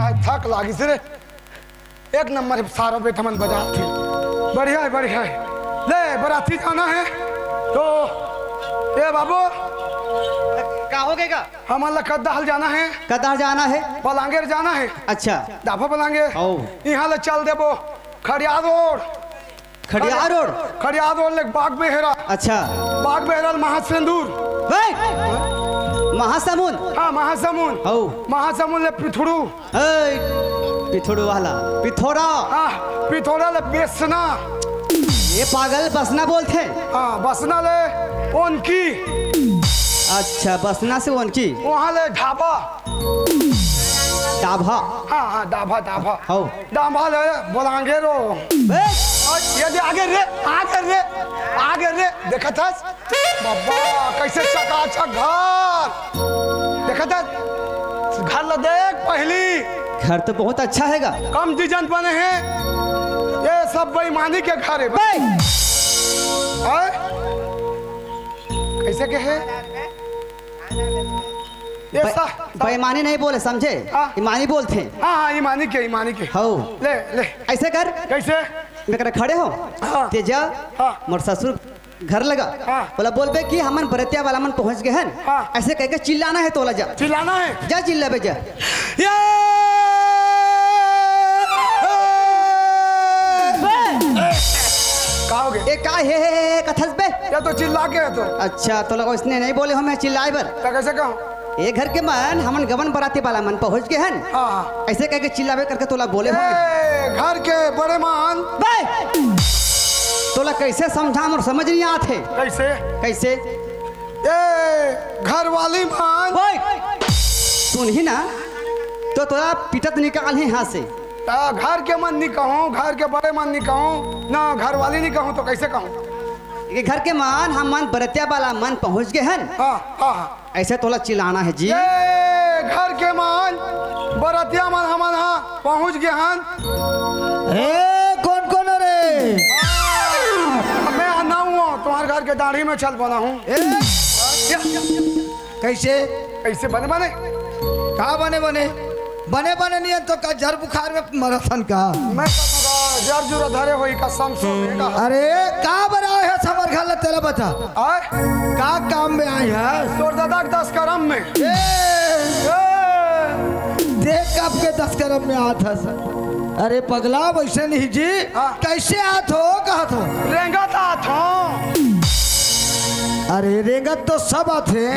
आज थक लागिस रे। एक नंबर है, सारा बेटा मन बजात हे। बढ़िया है, बढ़िया है। ले, बराती जाना है तो, ए बाबू, का हो गए का? हमन ला कद्दाहल जाना है। कद्दाहल जाना है? बलांगेर जाना है। अच्छा। डाफा बलांगेर। आओ। यहाँ ले चल देबो खड़िया रोड। खड़िया रोड? खड़िया रोड ले बाग बेहरा। अच्छा। बाग बेहरा ले महासेंदूर। हे! महासमुंद। हाँ, महासमुंद। हौ। महासमुंद ले पिथड़ू। ए, पिथड़ू वाला, पिथोरा। हाँ, पिथोरा ले बेसना। ये पागल बसना बोलथे। हाँ, बसना ले ओनकी। अच्छा, बसना से ओनकी। वहाँ ले ढाबा। डाभा। हाँ, हाँ, डाभा, डाभा। हौ। डाभा ले बोलांगे रो। ए! और ये दे आगे रे, आगे रे, आगे रे, देखत हस? बाबा, कैसे चकाचक घर। देखत हस? घर ला देख पहली। घर तो बहुत अच्छा हैगा। कम डिजाइन बने हैं। ये सब बेईमानी के घर है। बे! हैं? कैसे के है? ये बे-, सा-, सा-, बेईमानी नहीं बोले, समझे? हाँ। ईमानी बोलथे। हाँ, हाँ, ईमानी के, ईमानी के। हौ। ले, ले। ऐसे कर। कैसे? मैं करा खड़े हो। हाँ। तेजा, हाँ। मोर ससुर घर लगा। हाँ। बोला, "बोलबे कि हमन बरतिया वाला मन पहुंच गे हन।" हाँ। ऐसे कहिके चिल्लाना हे तोला, जा। चिल्लाना हे? जा चिल्लाबे, जा। ये! का होगे? ए, का हे, हे, हे, हे, कथस बे? ये तो चिल्ला के हे तो। अच्छा, तोला ओइसने नइ बोले हों मैं चिल्लाय बर। त कइसे कहूं? ए घर के मन, हमन गवन बराती वाला मन पहुंच गे हन। हाँ, हाँ। ऐसे कहिके चिल्लाबे करके तोला बोले हों। ए, घर के बड़े मन। बे! तोला कइसे समझावं मोर समझ नइ आत हे। कइसे? कइसे? ए, घर वाली मन। ओए! सुनही ना, त तोला पीटत निकालही इहां से। त घर के मन नइ कहूं, घर के बड़े मन नइ कहूं, ना घर वाली नइ कहूं, त कइसे कहूं? ए घर के मन, हमन बरतिया वाला मन पहुंच गे हन। हाँ, हाँ, हाँ। ऐसे तोला चिल्लाना हे जी। ए, घर के मन, बरतिया मन हमन हा पहुंच गे हन। ए, कोन कोन हो रे? मैं हा नवा हूं, तुम्हारे घर के दाढ़ी में छल बना हूं। ए, कइसे? कइसे बने बने? का बने बने? बने बने नइ हे त का जर बुखार में मरत हन का? मैं कहूं का जर जुरा धरे होही का समसो में का? अरे, का बर आय हस हमर घर ला तेला बता। आय? का काम में आय हस? तोर ददा के दस करम में। ए! ए! देख कब के दस करम में आत हस। अरे पगला, वइसे नइ जी। हाँ। कइसे आत हों, कहत हों? रेंगत आत हों। अरे रेंगत तो सब आथे।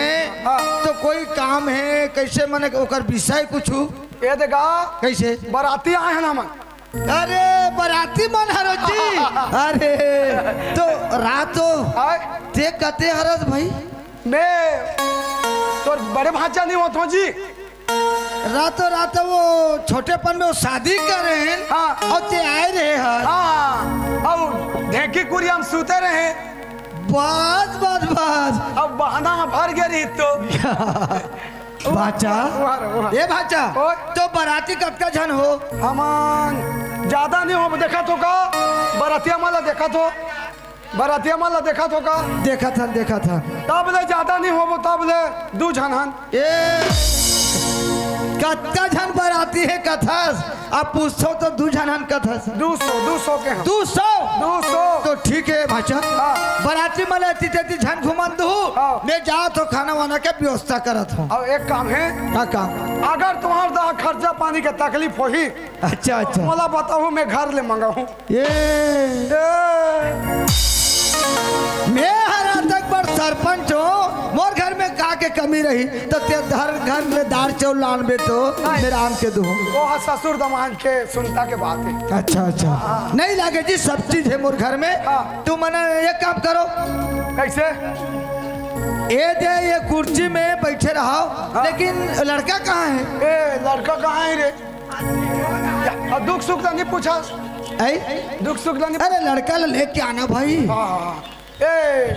हाँ। त कोई काम हे, कइसे मने ओकर विषय कुछू? ए देखा। कइसे? बराती आय हन हमन। अरे बराती मन हरो जी। अरे त रातो आय? ते कते हरस भाई? मैं तोर बड़े भांचा नइ होत हों जी। रातो रात वो छोटेपन में वो शादी करे हन। हाँ। अउ ते आय रहे हस। हाँ, अउ ढेंकी कुरिया में सुते रहे। बस, बस, बस। अब बहाना भर गे रही तो। भांचा। उहार, उहार। ए भांचा, ओए। त बराती कतका झन हो? हमन जादा नइ हो, देखत हो का? बरतिया मन ला देखत हो? बरतिया मन ला देखत हो का? देखत हन, देखत हन। तब ले जादा नइ होबो, तब ले दू झन हन। ए, कतका झन बराती हे कथस? अब पूछथों त दू झन हन कथस। दू सौ, दू सौ के हन। दू सौ? दू सौ। त ठीक हे भांचा। हाँ। बराती मन ला एती तेती झन घुमन दुहू। हाँ। मैं जात हों, खाना वाना के व्यवस्था करत हों। अउ एक काम हे। का काम? अगर तुम्हार दा खर्चा पानी के तकलीफ होही, अच्छा, अच्छा। मोला बताहू, मैं घर ले मंगाहूं। ए। ए। मैं हर आज तक बड़ सरपंच हों, मोर घर में का के कमी रही, त ते घर, घर में दार चाउर लानबे त नहीं। मेरा आन के दुहूं। वो हा ससुर दमांद के सुनता के बात हे। अच्छा, अच्छा। हाँ। नइ लागे जी, सब चीज हे मोर घर में। हाँ। तुमन एक काम करो। कइसे? ए दे, ए कुर्सी में बइठे रहो, हाँ। लेकिन लड़का कहाँ हे? ए, लड़का कहाँ हे रे? अउ दुख सुख ला नइ पूछस। ऐ? दुख सुख ला नइ अरे लड़का ला लेके आना भाई। हाँ, हाँ, हाँ। ए,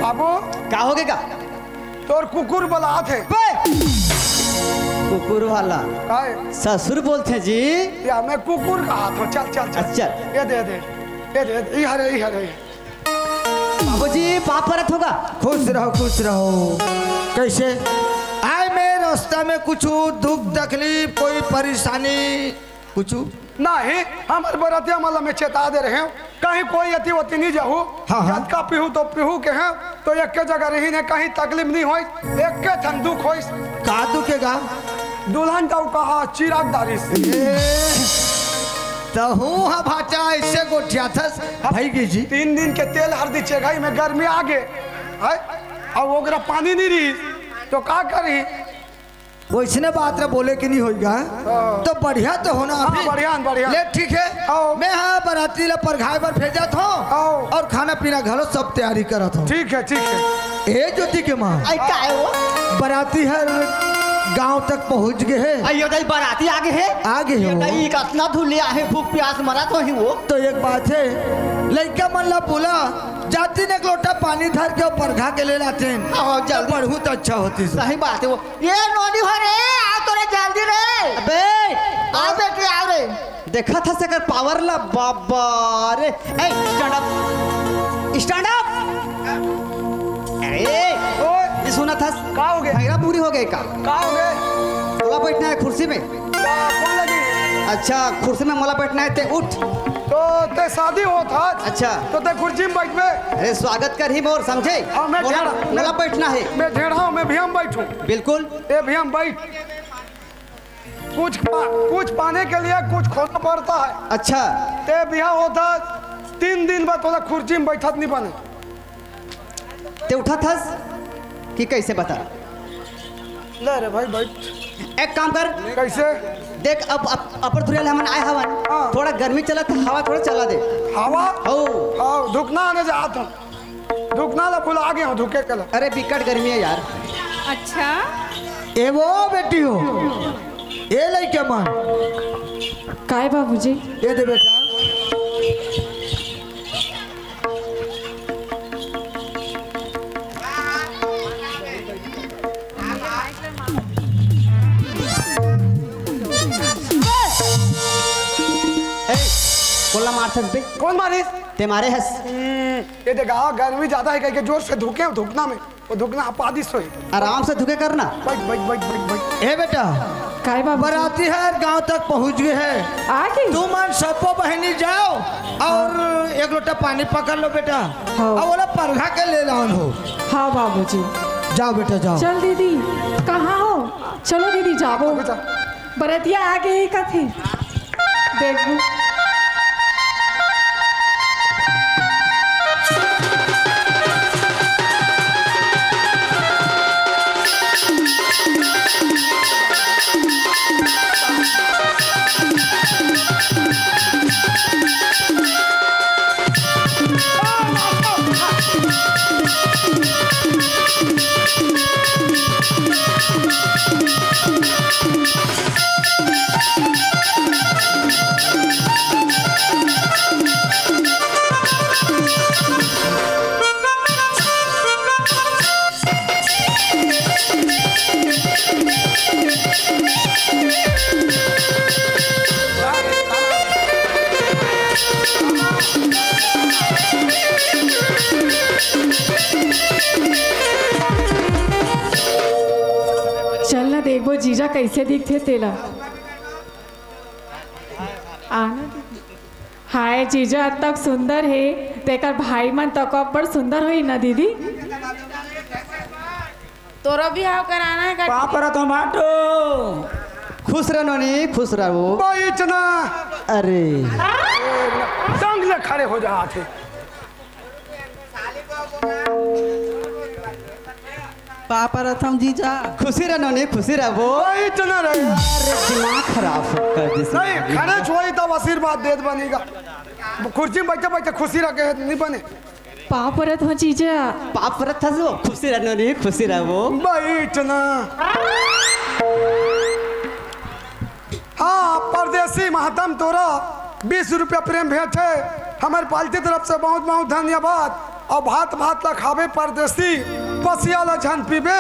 बाबू। का होगे का? तोर कुकुर बलात हे। बे! कुकुर वाला। काय? ससुर बोलथे जी। या, मैं कुकुर कहत हों। चल, चल, चल। अच्छा। ए दे, ए दे। ए दे, ए दे। इहरे, इहरे। बाबूजी, पाँव परत हों का? खुश रहो, खुश रहो। कइसे? आय मैं रस्ता में कुछू दुख तकलीफ, कोई परेशानी, कुछू? नहीं, हमर बरतिया मन ला मैं चेता दे रहेंव, कहीं कोई एती ओती नइ जाहू। हाँ, हाँ। जतका पीहू त पीहू के हे, त एके जगह रहिन हे, कहीं तकलीफ नइ होइस, एके ठन दुख होइस। का दुख हे गा? दुल्हन डउका हा चिराग डारिस। ए, तहूं हा भांचा अइसे गोठियाथस, भइगे जी। तीन दिन के तेल हरदी चेघई में गर्मी आगे, हैं? अउ ओकरा पानी नइ रही, त का करही? वइसने बात रे बोले कि नइ होइगा, हाँ। त बढ़िया त होना हाँ, अभी। बढ़िया, बढ़िया। ले ठीक हे, आओ। मैं हा बराती ला परघाय बर भेजत हों आओ। अउ खाना पीना घलो सब तैयारी करत हों। ठीक हे, ठीक हे। ए ज्योति के माँ। अई काय हो? बराती हर गांव तक पहुंच गे हे। अयो दाई, बराती आगे हे। आगे हे यो वो। दाई, कतना धुलिया हे, भूख प्यास मरत होही वो। त एक बात हे, लइका मन ला बोला, जातिन एक लोटा पानी धर के अउ परघा के ले लातिन। हाँ, त जल्दी। पढ़हूं त अच्छा होतिस। सही बात हे वो। ए नोनी हो रे, आ तो रे जल्दी रे। अबे, आ बेटी, आ रे। देखत हस एकर power ला, बाबा रे। ए, stand up। Stand up। अरे, ओए। ये सुनत हस? का होगे? भैरा पूरी होगे का? का होगे? तोला बइठना हे कुर्सी में। का, कोन लगी? अच्छा, कुर्सी में मोला बइठना हे, ते उठ। तो ते शादी होत हस। अच्छा। तो ते कुर्सी में बैठबे। अरे, स्वागत करही मोर, समझे? हाँ, मैं मोला, ढेढ़ा, मोला मैं, बैठना हे। मैं ढेढ़ा हूँ, मैं भुइयां में बैठूं। बिल्कुल। ए भुइयां में बैठ। कुछ पा-, कुछ पाने के लिए कुछ खोना पड़ता है। अच्छा। ते बिहा होत हस, तीन दिन बाद तोला कुर्सी में बैठत नहीं बने। ते उठत हस कि कइसे, बता? ले रे भाई, बैठ। एक काम कर। कइसे? देख, अब अप-, अपर धुरिया ले हमन आए हवन। हाँ। थोड़ा गर्मी चलत, हवा थोड़ा चला दे। हवा? हो। हाँ, धुकना आने जात हूँ। धुकना ला भुला गे हूँ, धुके के ला। अरे, बिकट गर्मी हे यार। अच्छा। ए वो बेटी हो, ए लइका मन। काय बाबूजी? ए दे बेटा। ए, कोन ला मारथस बे? कोन मारिस? ते मारे हस। हम्म, ए दे गा, गर्मी ज्यादा हे कहिके जोर से धुके, धुकना में। वो धुकना हपा दिस होही। आराम से धुके करना। बैठ, बैठ, बैठ, बैठ, बैठ। ए बेटा, काय बाबू? बराती हर गांव तक पहुंच गे हे। आ गे? तुमन सबो बहिनी जाव अउ एक लोटा पानी पकड़ लो बेटा। हाँ। अउ ओला परघा के ले लान हो। हाँ बाबूजी। जाव बेटा, जाव। चल दीदी, कहाँ हो? चलो दीदी, जाबो। बेटा। बरतिया आ गे कथे। देखबो। चल ना देखबो जीजा कइसे दिखथे तेला। आना दीदी। हाय जीजा, अतक सुंदर हे, तेकर भाई मन तको अब्बड़ सुंदर होही ना दीदी। तोरो बिहाव कराना हे का? पाँव परत हँव भाटो। खुश रह नोनी, खुश रहो। बैठ ना। अरे। संग ले खड़े हो जाथे। पाँव परत हँव जीजा। खुशी रह नोनी, खुशी रहो। बैठ ना रे। अरे दिमाग खराब कर दिस। नहीं, खड़े होही तब आशीर्वाद देत बनेगा। कुर्सी में बैठे बैठे खुशी रखे नहीं बने। पाँव परत हँव जीजा। पाँव परत हँव, खुशी रह नोनी, खुशी रहो। बैठ ना। हाँ, परदेसी महातम तोरा बीस रुपया प्रेम भेंट हे। हमर पालती तरफ से बहुत बहुत धन्यवाद। अउ भात भात ला खाबे परदेसी, पसिया ला झन पीबे,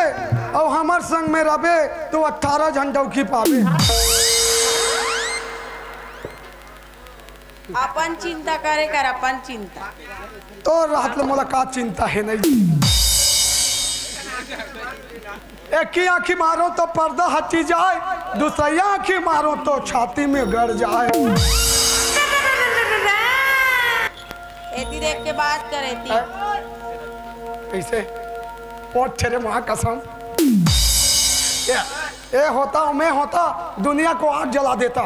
अउ हमर संग में रहबे तो अठारह झन डौकी पाबे। अपन चिंता करे कर, अपन चिंता। तोर रहत ले मोला का चिंता हे नहीं। एक ही आँखी मारो तो पर्दा हटी जाए, दूसरी आँखी मारो तो छाती में गड़ जाए। एती देख के बात करे थी। कैसे? पोट छेरे माँ कसम। ए, ए होता, मैं होता, दुनिया को आग जला देता।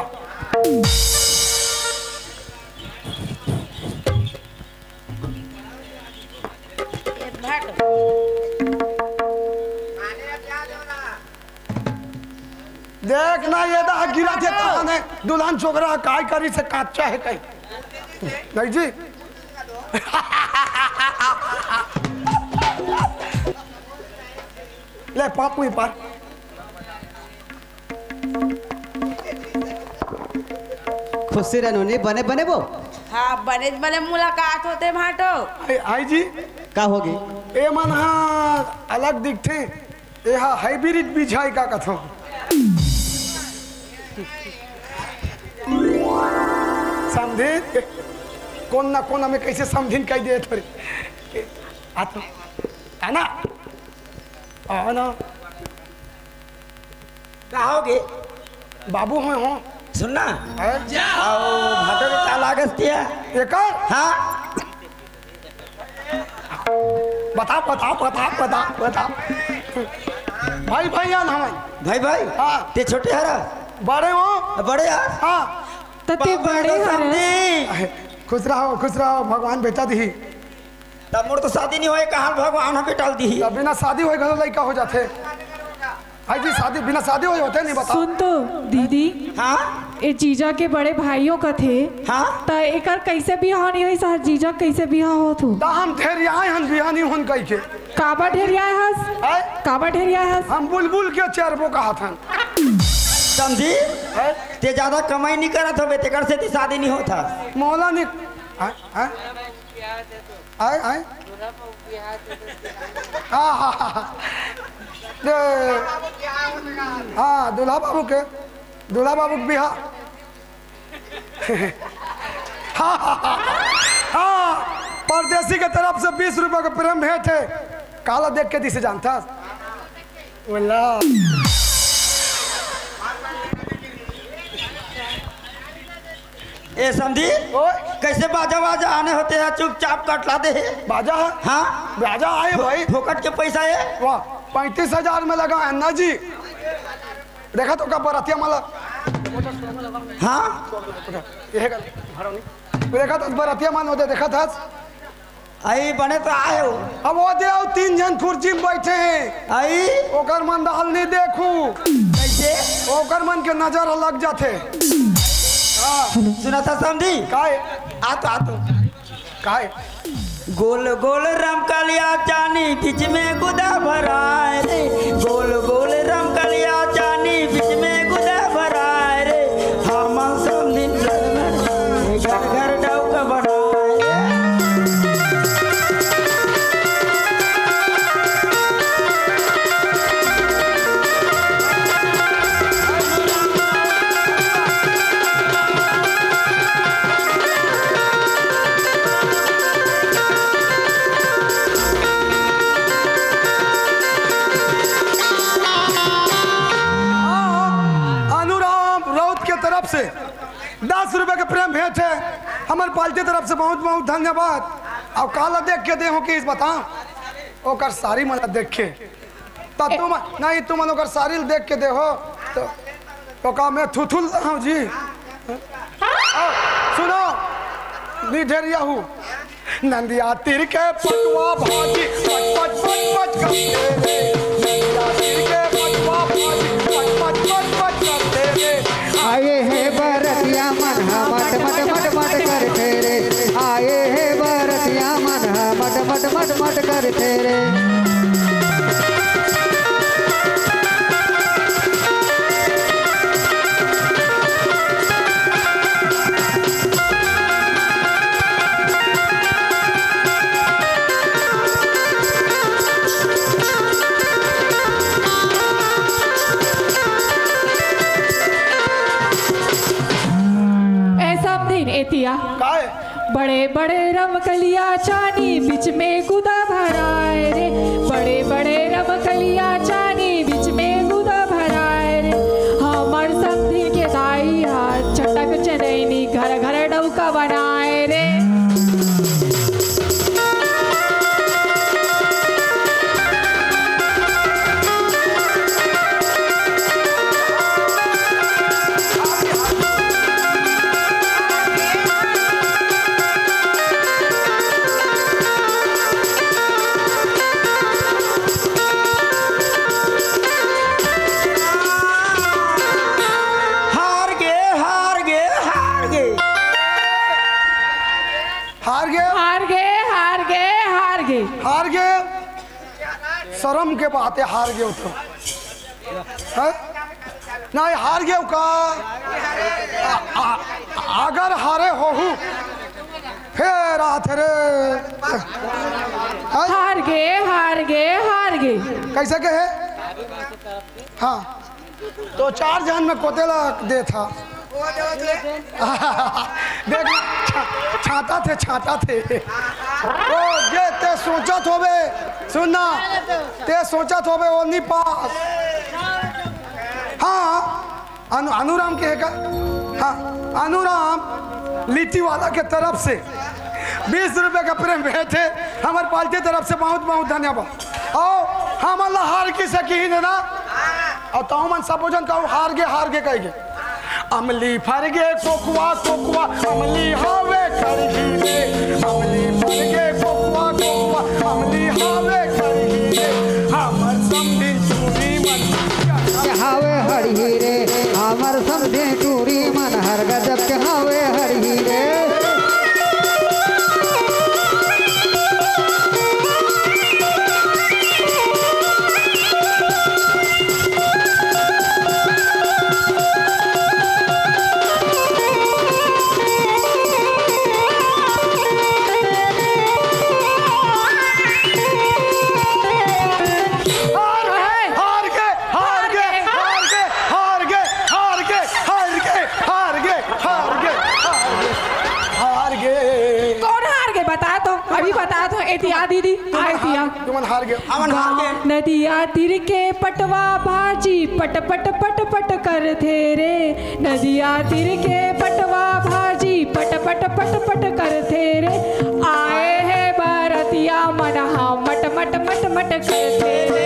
देख ना, ये तो गिरा देता है, दुल्हन छोकरा काय करी से काचा है कहीं। नहीं जी। ले पाप में पर। खुशी रह नोनी, बने बने वो। हाँ, बने बने मुलाकात होते भाटो। आई, आई जी। का होगे? ए मन हा अलग दिखथे, ए हा हाइब्रिड बिछाई का कथो। समधिन, कोन ना कोन हमें कैसे समधिन कह दिए थोड़ी। आ तो, आ ना, आ ना। का होगे? बाबू होय हो। सुन ना। हैं? अउ भाटो के का लागस तिया? एकर? हाँ। बता, बता, बता, बता, बता। भाई, भाई, यार, हमन। भाई, भाई? हाँ। ते छोटे हरा? बड़े हो? बड़े यार? हाँ। त ते बाबा बड़े हरा? समधी। खुश रहो, खुश रहो, भगवान बेटा दी। त मोर तो शादी नहीं होए, कहाँ भगवान ह बेटा ल दी? त बिना शादी होए घलो लइका हो जाथे। भाई जी, शादी, बिना शादी होए होथे नहीं, बता। सुन तो, दीदी। हाँ? ए जीजा के बड़े भाइयों कथे। हाँ? त एकर कैसे बिहाव नहीं होइस, जीजा कैसे बिहाव होत हो? त हम ढेरियाए हन, बिहाव नहीं होन कहि के। काबर ढेरियाए हस? आय? काबर ढेरियाए हस? हम बुलबुल के चरबो कहत हन। समधी? आय? ते ज्यादा कमाई नहीं करत होबे, तेकर सेती शादी नहीं होत हस। मोला नहीं, आय, आय? आय, आय? हाँ, हाँ, हाँ, हाँ। दे, हाँ, दूल्हा बाबू के, दूल्हा बाबू के बिहा। हाँ, हाँ, हाँ, हाँ, परदेसी के तरफ से बीस रुपया के प्रेम भेंट हे। काला देख के दिसे जानथस? बोला। ए समधी, ओए। कैसे बाजा वाजा आने होते हैं, चुपचाप कटला दे हे। बाजा है? हाँ। बाजा आए भाई। फोकट के पैसा है। वाह, पैंतीस हजार में लगा है ना जी। देखा तो का बरतिया माला। हाँ। ये है का? देखा तो बरतिया मान होते, देखा था। आई बने तो आए हो। अब वो दे, अउ तीन झन कुर्सी में बैठे हैं। आई? ओकर मन दाल नहीं देखू। कैसे? ओकर मन के नजर लग जाथे। हाँ। सुना था समधी? काय? आ तो, आ तो। काय? गोल गोल रमकलिया चानी, बीच में गुदा भराए रे। गोल गोल रमकलिया चानी, बीच में गुदा भराए रे। हमन समधी घर घर डौका बनाए। अनुराम राउत के तरफ से दस रुपए के प्रेम भेंट हे। हमर पार्टी तरफ से बहुत बहुत धन्यवाद। अउ काला देख के दे हो कि इस बता, ओकर सारी मन देख के। त तुम नहीं, तुमन ओकर सारी ल देख के दे हो। तो, तो का मैं थुथुल हूँ जी? आओ, सुनो, निढेरिया हूँ। नंदिया तीर के पटवा भाजी, पट पट पट पट करते रे। नंदिया तीर के पटवा भाजी, पट पट पट पट करते रे। आए हे बरतिया मन हा मट मट मट मट करथे रे। आए हे बरतिया मन हा मट मट मट मट करथे रे। ए समधिन, एतिया। काय? बड़े बड़े रमकलिया चानी, बीच में गुदा भराए रे। बड़े बड़े रमकलिया चानी, बीच में गुदा भराए रे। हमर समधिन के दाई हा चटक चनैनी, घर घर डौका बनाए रे। हार गे, हार गे, हार गे। हार गे? हार गे, हार गे, हार गे। हार गे? शर्म के बात हे, हार गे तो। हैं? नहीं, हार गे का? आ, आ, अगर हारे होहू, फेर आथे रे। हैं? हार गे, हार गे, हार गे। कैसे के हे? हाँ। तो चार झन में कोते ला देथा। देख, छा-, छांटथे, छांटथे। ओ, जे ते सोचत होबे, सुन ना, ते सोचत होबे, ओ नहीं पास। हाँ, अनु-, अनुराम के हे का? हाँ, अनुराम लिट्टी वाला के तरफ से बीस रुपए का प्रेम भेंट हे, हमर पार्टी तरफ से बहुत बहुत धन्यवाद। अउ हमन ला हार के सकी ही देना, अउ तहु मन सबो झन कहू हार गे, हार गे कह गे। अमली फर गे कोकवा, कोकवा अमली हवे खरही रे। अमली फर गे कोकवा, कोकवा अमली हवे खरही रे। हमर समधी टूरी मन हवे हरही रे, हमर समधी टूरी मन हर गजब के हवे हरही रे। हार गे, हार गे, हार गे, हार गे, हार गे, हार गे, हार गे, हार गे, हार गे, हार गे, हार गे। कौन हार गे? बता तो, अभी बता तो। एतिया दीदी, तुमन आय हार, दिया। तुमन हार गे। हमन हार गे। नदिया तीर के पटवा भाजी पट पट पट पट करथे रे। नदिया तीर के पटवा भाजी पट पट पट पट करथे रे। आए हे बरतिया मन हा मट मट मट मट करथे रे।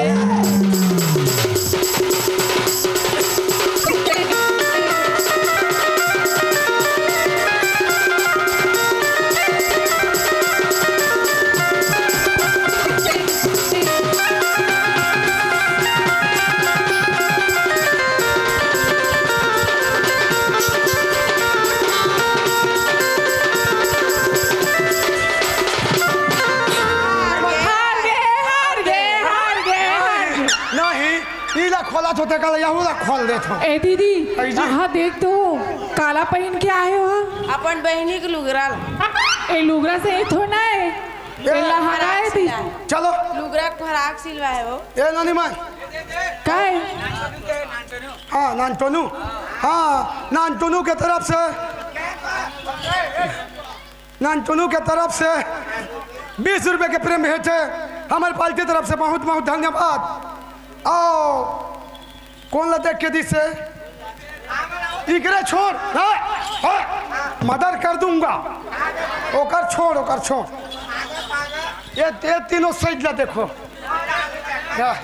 हार गे, हार गे, हार गे, हार गे। नहीं, इला खोला तो तेका यहू ला खोल देथो। ए दीदी, कैसे? हाँ देख तो, काला पहिन के आए हो। अपन बहिनी के लुगरा ला। ए लुगरा से ही थोड़ा ना है। ए, ए लहंगा है दी। चलो। लुगरा के फराक सिलवा है वो। ए नानी माय। काय? हाँ, नानटोनू। हाँ, नानटोनू के तरफ से, नानटोनू के तरफ से बीस रुपए के प्रेम भेंट हे। हमर पार्टी तरफ से बहुत बहुत धन्यवाद। आओ, कौन ला देख के दिस हे? इकरे छोड़, हाँ, हाँ, मर्डर कर दूंगा। ओकर छोड़, ओकर छोड़। ये, ये तीनों साइड ला देखो। हाँ।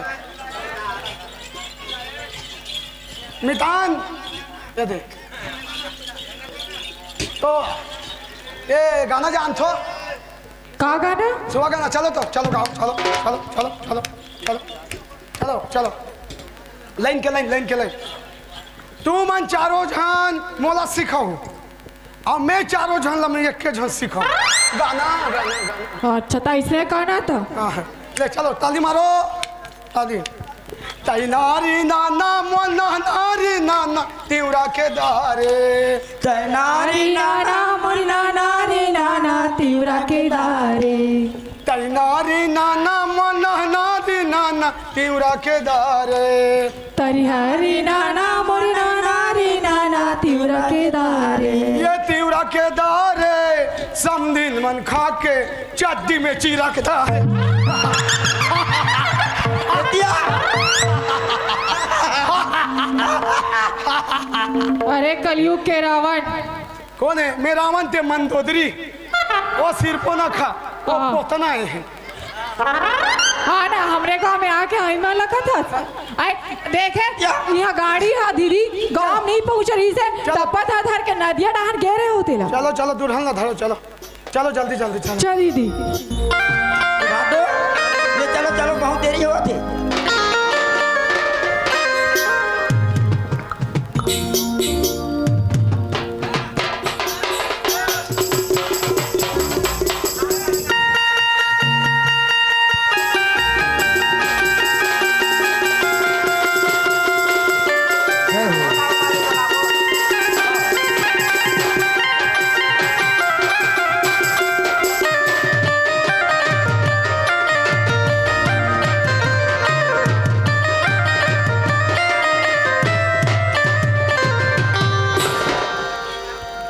मितान, ये देख। तो ये गाना जानथो? का गाना? सुहा गाना। चलो तो, चलो गाओ, चलो, चलो, चलो, चलो, चलो, चलो, चलो। लाइन के लाइन, लाइन के लाइन। तुमन चारों झन मोला सिखाओ, अउ मैं चारों झन ला मैं एके झन सिखाओ। गाना, गाना, गाना। अच्छा, त अइसने कहना त। हाँ, ले चलो, ताली मारो, ताली। तैनारी नाना, मोना नारी नाना, तिवरा के दारे। तैनारी नाना, मोना नारी नाना, तिवरा के दारे। तैनारी नाना, मोना नारी नाना, तिवरा के दारे। तरिहारी नाना, मोर नाना रे नाना, तिवरा के दारे। ये तिवरा के दारे, समधिन मन खा के चड्डी में चीरा के दारे। अरे कलयुग के रावण। कौन है? मैं रावण ते मंदोदरी। वो सिरपो ना खा, वो हाँ। पोतना है। हाँ ना, हमरे गांव में आके आई मा लखत हस। आई, देखे, क्या? यहाँ गाड़ी हा दीदी, गांव नहीं पहुँच रही से, चलो। तपत हा धर के नदिया डहान घेरे होते ला। चलो, चलो, दुल्हन ला धरो, चलो। चलो, जल्दी, जल्दी, चलो। चल दीदी। भादो, ये चलो, चलो, बहुत देरी होत हे।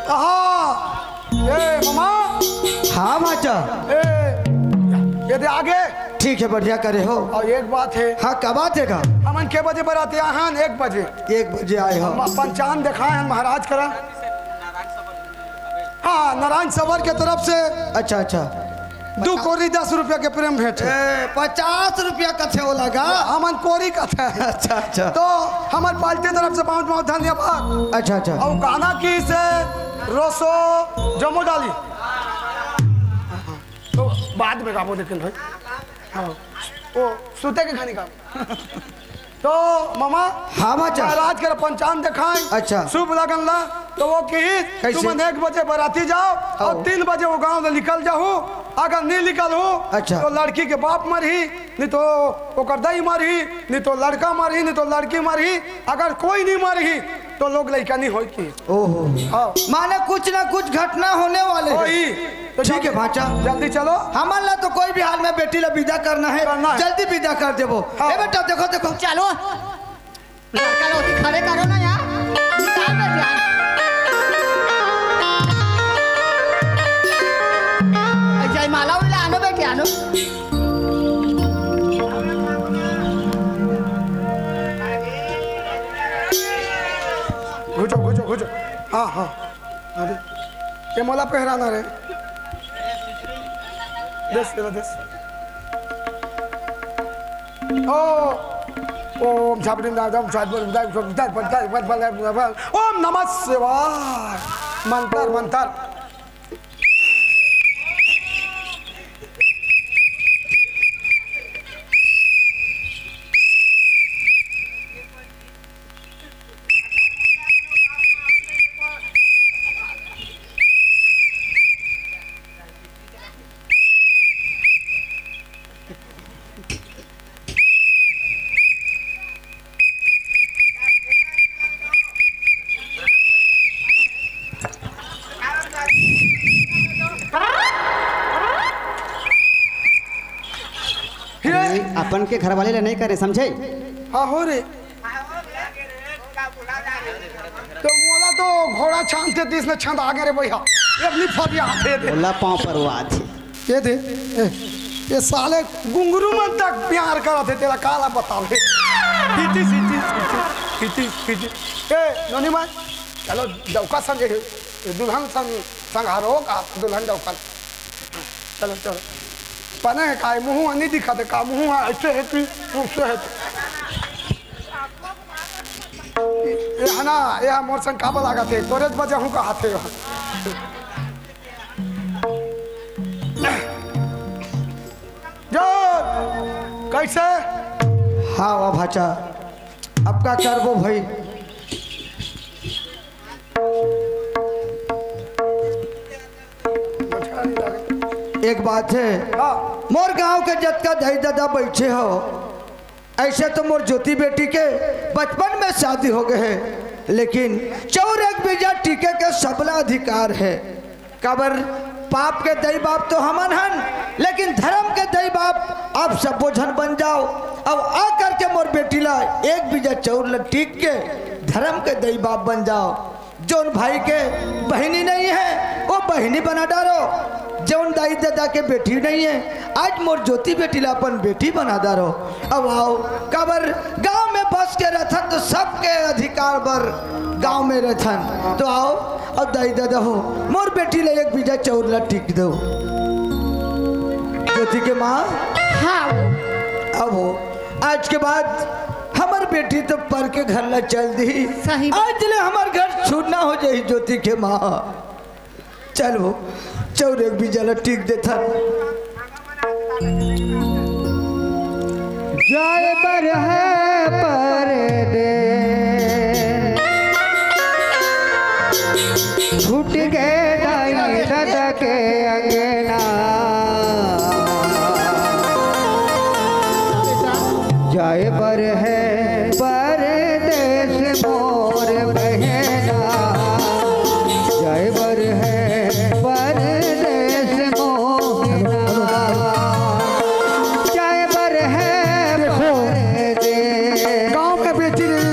आहा! ए, मामा! हाँ, भांचा। ए, ये दे आगे। ठीक है, बढ़िया करे हो। और एक बात है। हाँ, का बात है का? हमन के बजे बरात आए हन? एक बजे। एक बजे आए हो। हम अपन चांद देखाए हन महाराज करा। हाँ, नारायण सबर के तरफ से अच्छा, अच्छा। दू कोरी दस रुपया के प्रेम भेंट हे। ए, पचास रुपया कथे ओला गा। हमन कोरी कथे। अच्छा, अच्छा। तो हमर पार्टी तरफ से बहुत बहुत धन्यवाद। अच्छा, अच्छा। अउ गाना की से रोसो जमो डाली। तो बाद में गाबो लेकिन भाई। हाँ। ओ, सुते के खानी गाबो। तो मामा, हाँ, बाचा। महाराज कर पंचांग देखाएं। अच्छा। शुभ लगन ला, तो वो कही, कैसे? तुमन एक बजे बराती जाओ और तीन बजे वो गांव ले निकल जाहू। अगर नहीं निकल हो, अच्छा। तो लड़की के बाप मरही, नहीं तो ओकर दाई मरही, नहीं तो लड़का मरही, नहीं तो लड़की मरही। अगर कोई नहीं मरही, तो लोग लइका नहीं होई की। ओहो। हाँ। माने कुछ ना कुछ घटना होने वाले हे। वही। तो ठीक हे जल्दी, भांचा। जल्दी चलो। हमन ला तो कोई भी हाल में बेटी ला विदा करना हे। करना हे। जल्दी विदा कर देबो। हाँ। ए बेटा, देखो, देखो। चलो। लड़का ला ओती खड़े करो ना यार। निकाल दे यार। जयमाला उला आनो बेटी, आनो। घुचो, घुचो, घुचो। हाँ, हाँ। अरे, ये मोला पहराना रे। देस, तेरा देस। ओ, ओम झापड़ी नादम झापड़ी नादम झापड़ी नादम ओम नमः शिवाय। मंत्र, मंत्र। ये अपन के घर वाले ले नहीं करे, समझे? हाँ हो रे। तो मोला तो घोड़ा छांदते तीस ने छंद आगे रे भैया। ये अपनी फरिया आते दे। मोला पाँव परवा आथे। ये दे। ए, ये साले घुंगरू मन तक प्यार करत हे, तेला काला बतावे। हिटी, हिटी, हिटी, हिटी, हिटी। ए, नोनी माय, चलो, डौका संगे हे। ये दुल्हन संग, संग हरो का, दुल्हन डौका। चलो, चलो। पने हे काय, मुँह नहीं दिखा दे का, मुँह ऐसे हे कि, उससे हे। ए, ए, हना, ए, मोर संग काबर लागत हे? तोरे बजा हूँ कहा थे। जो, कैसे? हाँ, वाह भाचा, अब का करबो भाई? एक बात हे, हाँ। मोर गांव के जतका दाई ददा बैठे हो, ऐसे तो मोर ज्योति बेटी के बचपन में शादी हो गए हे, लेकिन चौर एक बीजा टीके के सबला अधिकार हे। काबर पाप के दई बाप तो हमन हन, लेकिन धर्म के दई बाप आप सबो झन बन जाओ। अब आ करके मोर बेटी ला एक बीजा चौर ला टीक के धर्म के दई बाप बन जाओ। जौन भाई के बहिनी नहीं हे, वो बहिनी बना डारो। जौन दाई ददा के बेटी नहीं हे, आज मोर ज्योति बेटी ला अपन बेटी बना डारो। अब आओ, काबर गांव में बस के रथन तो सबके अधिकार बर गांव में रथन। तो आओ, अब दाई ददा हो, मोर बेटी ला एक बीजा चौर ला टीक दो। ज्योति के माँ। हाँ। अब हो, आज के बाद हमर बेटी तो पर के घर ला चल दी। सही। आज ले हमर घर सुन्ना हो जाही ज्योति के माँ। चल वो, चौर एक बीजा ला टीक देथन। जाए बर हे परदेस, छूट गे दाई ददा के अंगना। जाए बर हे परदेस मोर बहना, जाए बर हे परदेस मोर, जाए बर हे देखो, परदेस। गांव में बेटी नहीं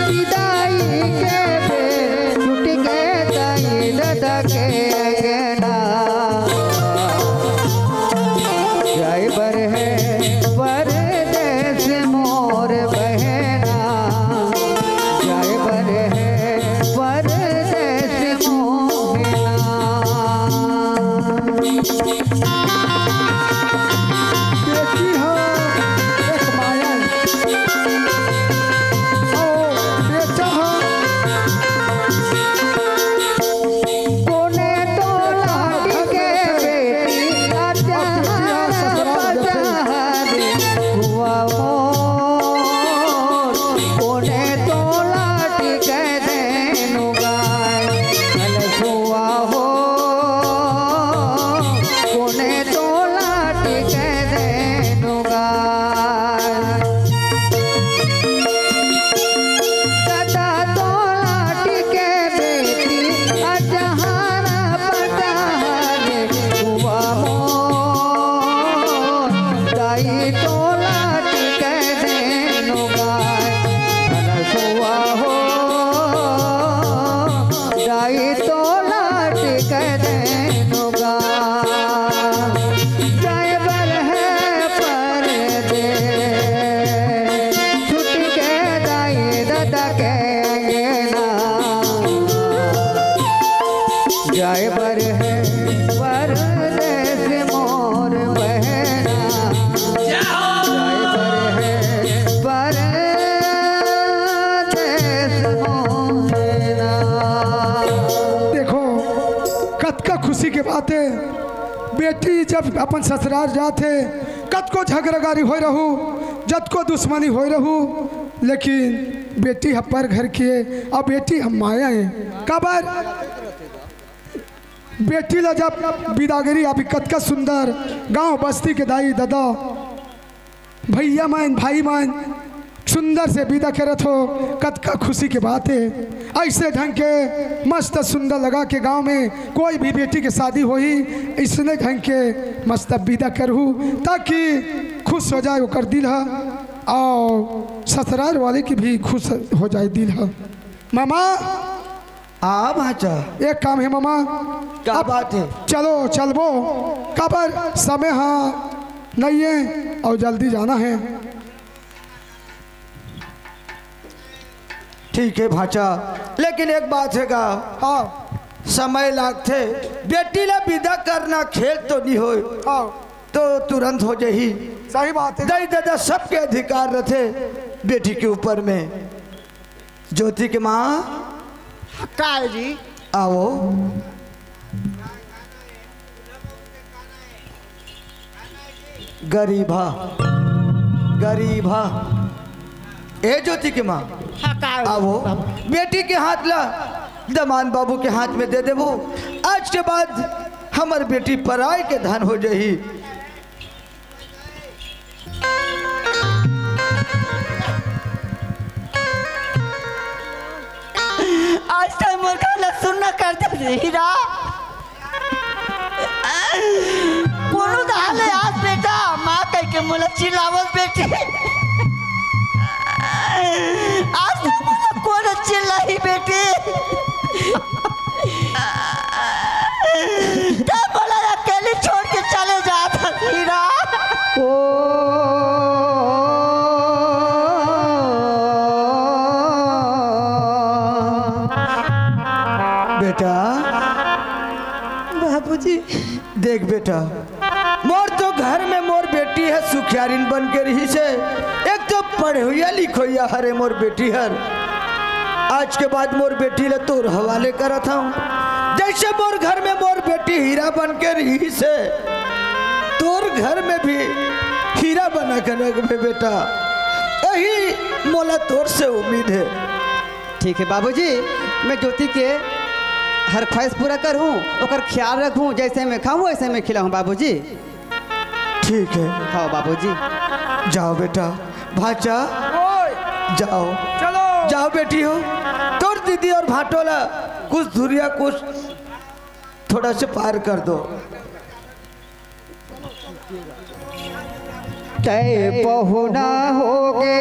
विदाई के बेर छूट गे दाई ददा के अंगना। जाए बर हे परदेस मोर बहना, जाए बर हे परदेस मोहना। बेटी हो एक माया, ओ बेटा हो। कोने तो लाटी के बेटी, अजहर बजहर हुआ मोर। कोने तो लाटी के देनु गाय, हलसुआ हो। कोने तो लाटी के देनु गाय। ददा तो लाटी के बेटी, अजहर बजहर हुआ मोर। दाई तो लाटी के देनु गाय, हलसुआ हो। दाई तो लाटी के देनु गाय। जाए बर हे परदेस, छूट गे दाई ददा के अंगना। जाए बर हे परदेस मोर बहना, जाए बर हे परदेस मोहना। देखो, कतका खुशी के बात हे। बेटी जब अपन ससुरार जात हे, कतको झगड़ागारी होय रहू, जतको दुश्मनी होय रहू, लेकिन बेटी ह पर घर के, अउ बेटी ह माया हे। काबर? बेटी ला जब बिदागरी, अभी कतका सुंदर गांव बस्ती के दाई ददा, भैया मन, भाई मन सुंदर से बिदा करत हो, कतका खुशी के बात हे। अइसे ढंग के मस्त सुंदर लगा के गांव में कोई भी बेटी के शादी होही, अइसने ढंग के मस्त बिदा करहू, ताकि खुश हो जाए ओकर दिल ह, अउ ससुरार वाले के भी खुश हो जाए दिल ह। मामा, हाँ भांचा। एक काम हे मामा, का अब बात हे? चलो चलबो, काबर समय ह नइ हे अउ जल्दी जाना हे। ठीक हे भांचा, लेकिन एक बात हे गा, हाँ। समय लागथे, बेटी ला बिदा करना खेल तो नइ होय, हाँ। तो तुरंत हो जाही। सही बात हे। दाई ददा सबके अधिकार रथे बेटी के ऊपर में। ज्योति के माँ। का हे जी? आओ। गरीबा, गरीबा। ए ज्योति के माँ। हाँ, का हे आओ। बाबू? बेटी के हाथ ला दमान बाबू के हाथ में दे देबो। आज के बाद हमर बेटी पराई के धन हो जाही। आज तक मोर घर ला सुन्ना कर दे हीरा। कोनो दाले आज बेटा माँ कह के मोला चिल्लावत बेटी। आज तो मोला कोन चिल्लाही बेटी। तब मोला अकेले छोड़ के चले जात हस हीरा। ओ बेटा। बाबूजी। देख बेटा, मोर तो घर में मोर बेटी ह सुखियारिन बन के रहिस हे। एक तो पढ़ोइया लिखोइया हरे मोर बेटी हर। आज के बाद मोर बेटी ला तोर हवाले करत हंव। जइसे मोर घर में मोर बेटी हीरा बन के रहिस हे, तोर घर में भी हीरा बना के रखबे बेटा। यही मोला तोर से उम्मीद हे। ठीक हे बाबूजी, मैं ज्योति के हर ख्वाहिश पूरा करहूँ, ओकर ख्याल रखहूँ, जइसे मैं खाहूँ वइसे मैं खिलाहूँ बाबूजी। ठीक हे। हाँ बाबूजी। जाओ बेटा, भांचा। ओए! जाओ। चलो। जाओ बेटी हो, तोर दीदी अउ भांटो ला कुछ धुरिया, कुछ थोड़ा से पार कर दो। तै पहुना होगे।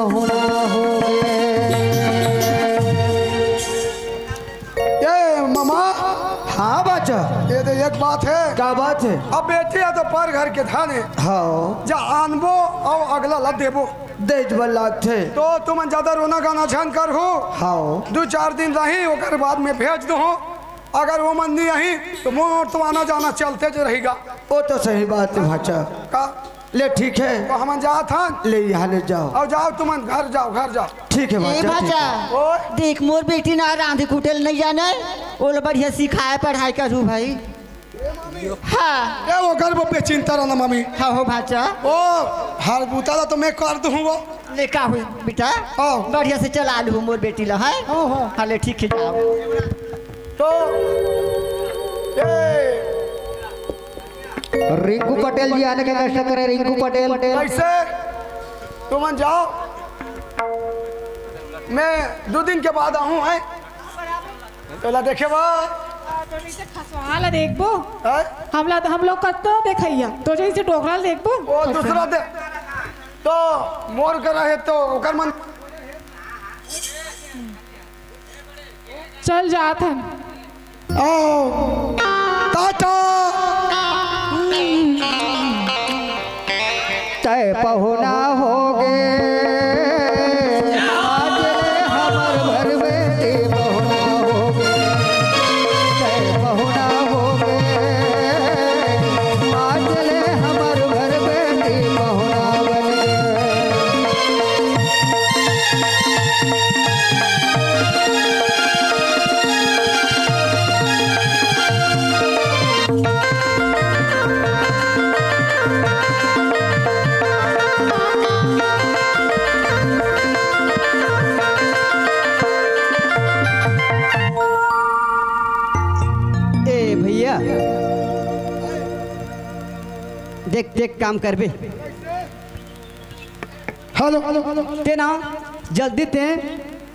ए मामा, हाँ बाचा। ये दे, एक बात है। का बात है? अब बेटी है तो पर घर के धाने। हाँ। जा आनबो अउ अगला ला देबो। देज बर लागथे। तो तुमन ज्यादा रोना गाना झन करहू। हाँ। दू चार दिन रही, ओकर बाद में भेज दूँ। अगर वो मन नहीं आही, तो मोर तो आना जाना चलते जो रहेगा। वो तो सही बात है भाचा। का? ले ठीक है। तो हमन जात हन। ले यहाँ ले जाओ। अउ जाओ तुमन घर जाओ, घर जाओ। ठीक है ए भाचा, ठीक भाचा, है। ओए। देख मोर बेटी ना रांधे कुटे ल नहीं जाने, ओला बढ़िया सिखाए पढ़ाई करू भाई। हाँ। ए ओकर बप्पे चिंता रहना मामी। हाँ हो भाचा। ओ हर बूता ला तो मैं कर दूँ वो। ले का हुई बेटा? हाँ। बढ़िया से चला लू मोर बेटी ला, है? हाँ, हाँ। हाँ, ले ठीक है, जाओ। तो ए रिंकू पटेल जी आने का कष्ट करे, रिंकू पटेल। कैसे? तुमन जाओ, मैं दू दिन के बाद आहूँ, है? तोला देखे बा। तो जैसे खसवा ला देखबो। हैं? हमला तो हम लोग कत्तो देखइया, तो जैसे डोकरा ला देखबो। वो दूसरा दे। तो मोर करा है तो ओकर मन। चल जात हन। आओ। टाटा। तय पहुना होगे, आज ले हमर घर में ते पहुना होगे। तय पहुना होगे, आज ले हमर घर में ते पहुना बन गे। ए भैया, देख देख काम करबे। हेलो। ते ना जल्दी ते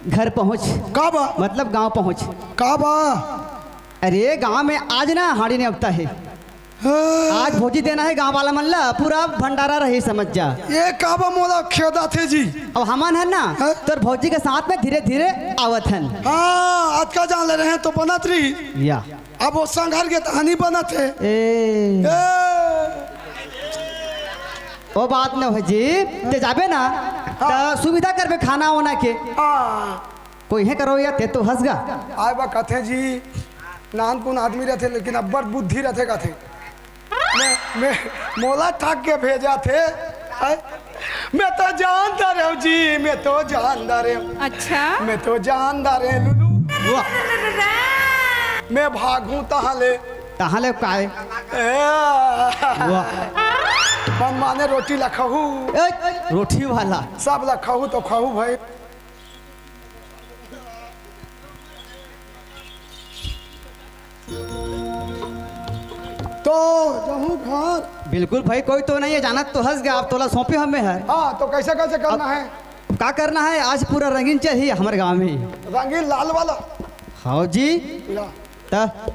घर पहुँच। का बा? मतलब गांव पहुँच। का बा? अरे गांव में आज ना हाड़ी नेवता है। हाँ। आज भोजी देना है गांव वाला मन ला, पूरा भंडारा रही समझ जा। ये का बा मोला खेदा थे जी। अब हमन हन ना हाँ? तोर भौजी के साथ में धीरे धीरे आवत हन। हाँ, अतका जान ले रहे हैं तो बनत रही। या। अब वो संघर के तहानी बनत है। ए। ए। ओ बात न हो जी, ते जाबे ना, हाँ। त सुविधा करबे खाना वाना के। हाँ। कोई है करो या ते तो हंस गा। आय बा कथे जी, नानकुन आदमी रहते लेकिन अब्बड़ बुद्धि रहते कथे। मैं, मैं, मोला ठग के भेजा थे। हैं? मैं तो जानता रहूं जी, मैं तो जानता रहूं। अच्छा? मैं तो जानता रहूं लुलू। वाह। मैं भागूं तहां ले। तहां ले काय? ए। वाह। मन माने रोटी ला खाहू। ए, रोटी वाला। सब ला खाहू तो खाहू भाई। तो जहूं घर। बिल्कुल भाई, कोई तो नहीं है, जानत तो हंस गया, आप तोला सौंपे हमें हर। हाँ, तो कैसे कैसे करना अब है? का करना है, आज पूरा रंगीन चाहिए हमारे गांव में। रंगीन लाल वाला? हाँ जी। या। त? त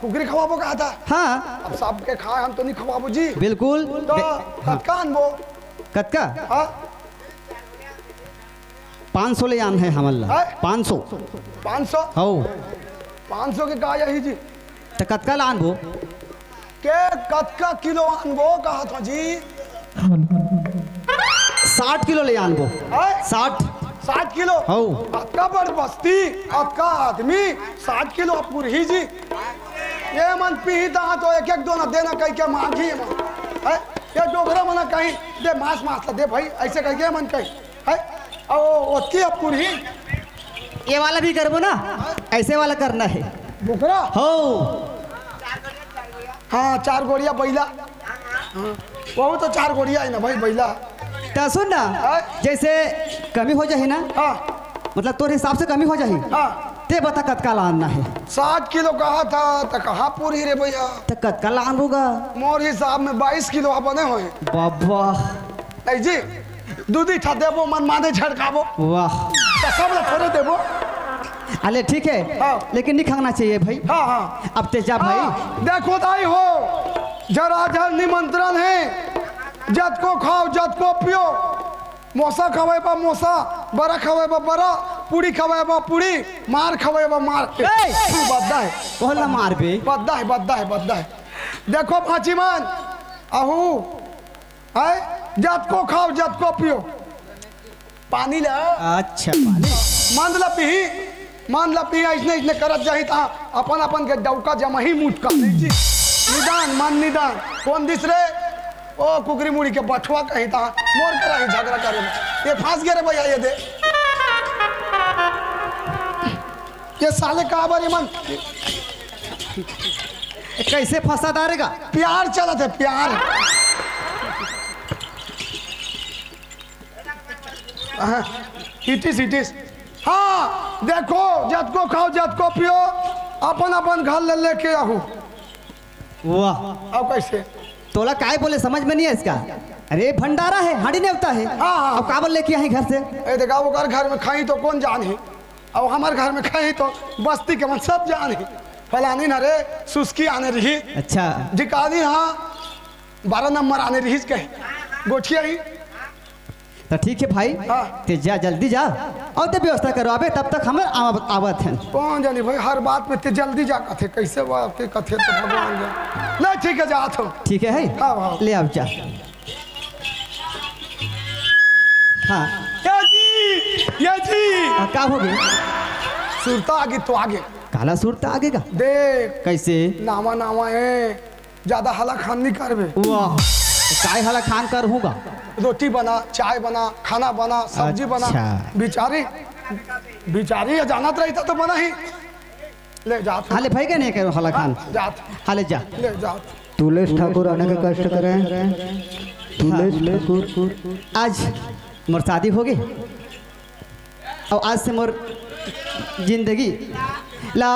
कुकरी खवाबो कहा था? हाँ। अब सबके खाए हम तो नहीं खवाबो जी। बिल्कुल। तो बे-, हाँ। कतका आनबो? कतका? हाँ। पाँच सौ ले आन है हमन ला। हैं? पाँच सौ। पाँच सौ? हौ। पाँच सौ के का यही जी? त कतका ला आनबो? के कतका किलो आनबो कहत हो जी? साठ किलो ले आनबो। हैं? साठ। साठ किलो? हौ। अतका बड़ बस्ती, अतका आदमी, साठ किलो पुरही जी। ये मन पीही तहाँ तो एक एक दोना देना कहि के मांगी मन। हैं? ये डोकरा मन कहीं, "दे मांस, मांस ला दे भाई," ऐसे कहि के मन कहीं। है? ओ, ओतकी अब पुरही। ये वाला भी करबो ना, ऐसे वाला करना है। बोकरा? हो। हाँ, चार गोड़िया बैला। हाँ, वहू तो चार गोड़िया है ना भाई, बैला। त सुन ना, हाँ? जैसे कमी हो जाही ना, हाँ। मतलब तोर हिसाब से कमी हो जाही, हाँ। ते बता कतका लानना है? साठ किलो कहा था, त कहाँ पूरी रे भैया? त कतका लान होगा? मोर हिसाब में बाईस किलो बने होए। बाबा। ऐ जी, दूधी ठा देबो, मन माने झड़काबो। वाह। त सब ला थोड़े देबो। अले ठीक है, हाँ। लेकिन नहीं खाना चाहिए भाई। हाँ, हाँ। अब ते जा भाई। हाँ, देखो दाई हो, जरा जर निमंत्रण है, जतको खाओ, जतको पियो, मोसा खवाए बा मोसा, बरा खवाए बा बरा, पूड़ी खवाए बा पूड़ी, मार खवाए बा मार। ए! तू बद्दा है। कौन ला मार बे? बद्दा है, बद्दा है, बद्दा है। देखो भाची मन, अहू, है, जतको खाओ, जतको पियो। पानी ला। अच्छा, पानी। मंद ला पीही, मंद ला पीही, इसने, इसने करत जाही ता अपन, अपन के डौका जमही मुटका। निदान, मन निदान। कौन दिस रे? ओ कुकरी मुड़ी के बथुआ कहीं ता, मोर करा ही झगड़ा करे। ये फंस गया रे भैया, ये दे। ये साले का बारे मन। कैसे फंसा डालेगा? प्यार चलत है, प्यार। हाँ, it is, it is। हाँ, देखो, जतको खाओ, जतको पियो, अपन अपन घर ले लेके आहू। वाह। अब कैसे? तोला काय बोले, समझ में नहीं है इसका। अरे, भंडारा है, हांडी नेवता है। हाँ, हाँ। अब काबर लेके आही घर से? ए, देखा, ओकर घर में खाही तो कौन जान है, अब हमर घर में खाही तो बस्ती के मन सब जान है। फलानी न रे, सुस्की आने रही। अच्छा। ढिकानी, हाँ, बारह नंबर आने रही कहे। गोठिया ही। तो ठीक है भाई, हाँ। ते जा, जल्दी जा, और ते व्यवस्था करवाबे, तब तक हम आव-, आवत हैं। कौन जानी भाई, हर बात में ते जल्दी जा कथे, कैसे बात के कथे तो भगवान जाने। नहीं, ठीक है, जात हो। ठीक है, है? हाँ, हाँ। ले आओ, जा। हाँ। या जी, या जी। आ, का हो गए? सुरता आगे तो आगे। काला सुरता आगे का? देख। कैसे? नावा नावा है, ज्यादा हला खान नहीं करबे। वाह, तो काय हला खान कर होगा? रोटी बना, चाय बना, खाना बना, सब्जी बना। अच्छा। बिचारी, बिचारी ये जानत रही था तो बना ही। ले जात। हाँ, ले भाई के नहीं करो हला खान। हाँ, जात। हाँ, ले जा। ले जात। तुलेश ठाकुर आने का कष्ट करें। तुलेश ठाकुर। आज मोर शादी हो गई। और आज से मोर जिंदगी ला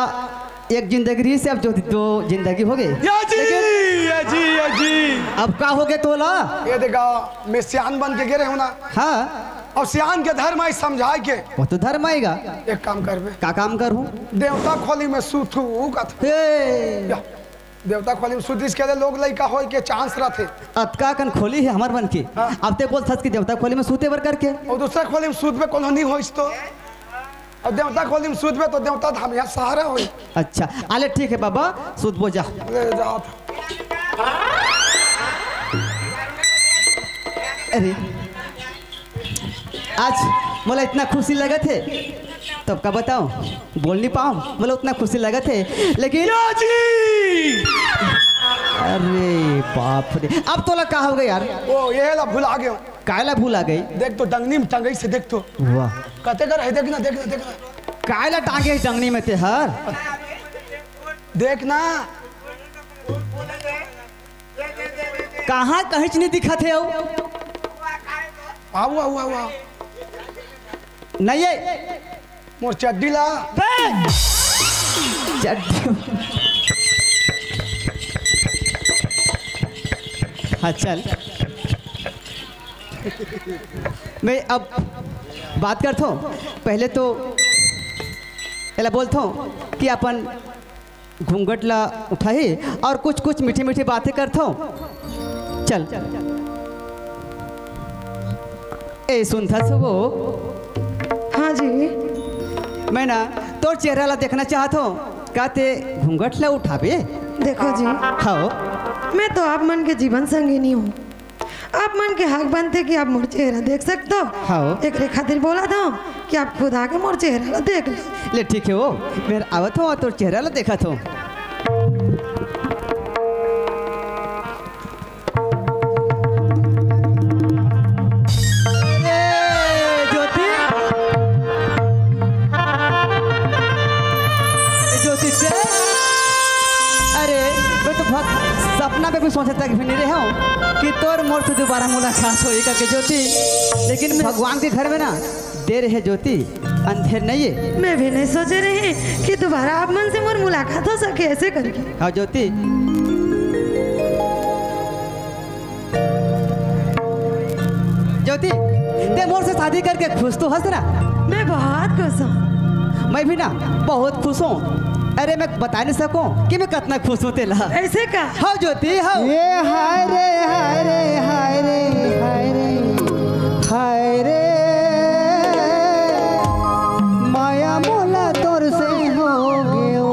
एक जिंदगी रही से अब जो दो जिंदगी हो गई। या जी, लेकिन या जी, या जी। अब का हो गए तोला? ये देखा, मैं सियान बन के गे रहे हूँ ना। हाँ। और सियान के धर्म आई समझाए के। वो तो धर्म आएगा। एक काम करबे। का काम करूँ? देवता खोली में सूतू कथे। हे। या, देवता खोली में सूतिस के लिए लोग लइका होए के चांस रहथे। अतका कन खोली है हमर मन के। हाँ। अब ते बोलथस कि देवता खोली में सूते बर करके। और दूसरा खोली में सूतबे कोनो नहीं होइस तो। और देवता खोली में सूतबे तो देवता धाम यहाँ सहारा होई। अच्छा, आले ठीक है बाबा, सूतबो जा। ले जाओ। अरे, आज मोला इतना खुशी लगत है, तब का बताओ, बोल नहीं पाओ, मोला उतना खुशी लगत है, लेकिन या जी! अरे बाप रे, अब तोला का हो गया यार? ओ, ये ला भुला गयो। कायला भुला गई? देख तो डंगनी में टंगई से देख तो। वाह। कते कर है, देख ना, देख ना, देख ना। कायला टांगे है डंगनी में ते हर? देख ना। कहाँ कहीं नहीं दिखत है वो? आओ, आओ, आओ, आओ। नहीं है। मोर चड्डी ला। बे! चड्डी। हाँ, चल। मैं अब बात करता हूँ। पहले तो एला बोलता हूँ कि अपन घूंघट ला उठाही और कुछ कुछ मीठी मीठी बातें करथो। चल। ए सुनथस वो? हाँ जी। मैं ना तोर चेहरा ला देखना चाहत हूँ, का ते घूंघट ला उठाबे? देखो जी, हाँ। मैं तो आप मन के जीवन संगिनी हूँ, आप मन के हक बनथे कि आप मोर चेहरा देख सकथो। हाँ। एकरे खातिर बोलत हंव कि आप खुद आके मोर चेहरा ला देख ले। ले ठीक है वो, मैं आवत हंव, तोर चेहरा ला देखत हंव। अरे, ज्योति। ज्योति, चल। अरे, मैं तो भग-, सपना में भी सोचे तक भी नहीं रहे हूँ कि तोर मोर से दोबारा मुलाकात होई करके, ज्योति। लेकिन भगवान के घर में ना देर है ज्योति, अंधेर नहीं है। मैं भी नहीं सोचे रहे कि दोबारा आप मन से मोर मुलाकात हो सके ऐसे करके। हाँ ज्योति। ज्योति, ते मोर से शादी करके खुश तो हस ना? मैं बहुत खुश हूँ। मैं भी ना बहुत खुश हूँ। अरे मैं बता नहीं सकूँ कि मैं कितना खुश हूँ तेला। ऐसे का? हाँ ज्योति, हाँ। ये हाय रे, हाय रे, हाय रे, हाय रे। हाय रे, माया मोला तोर से होगे ओ।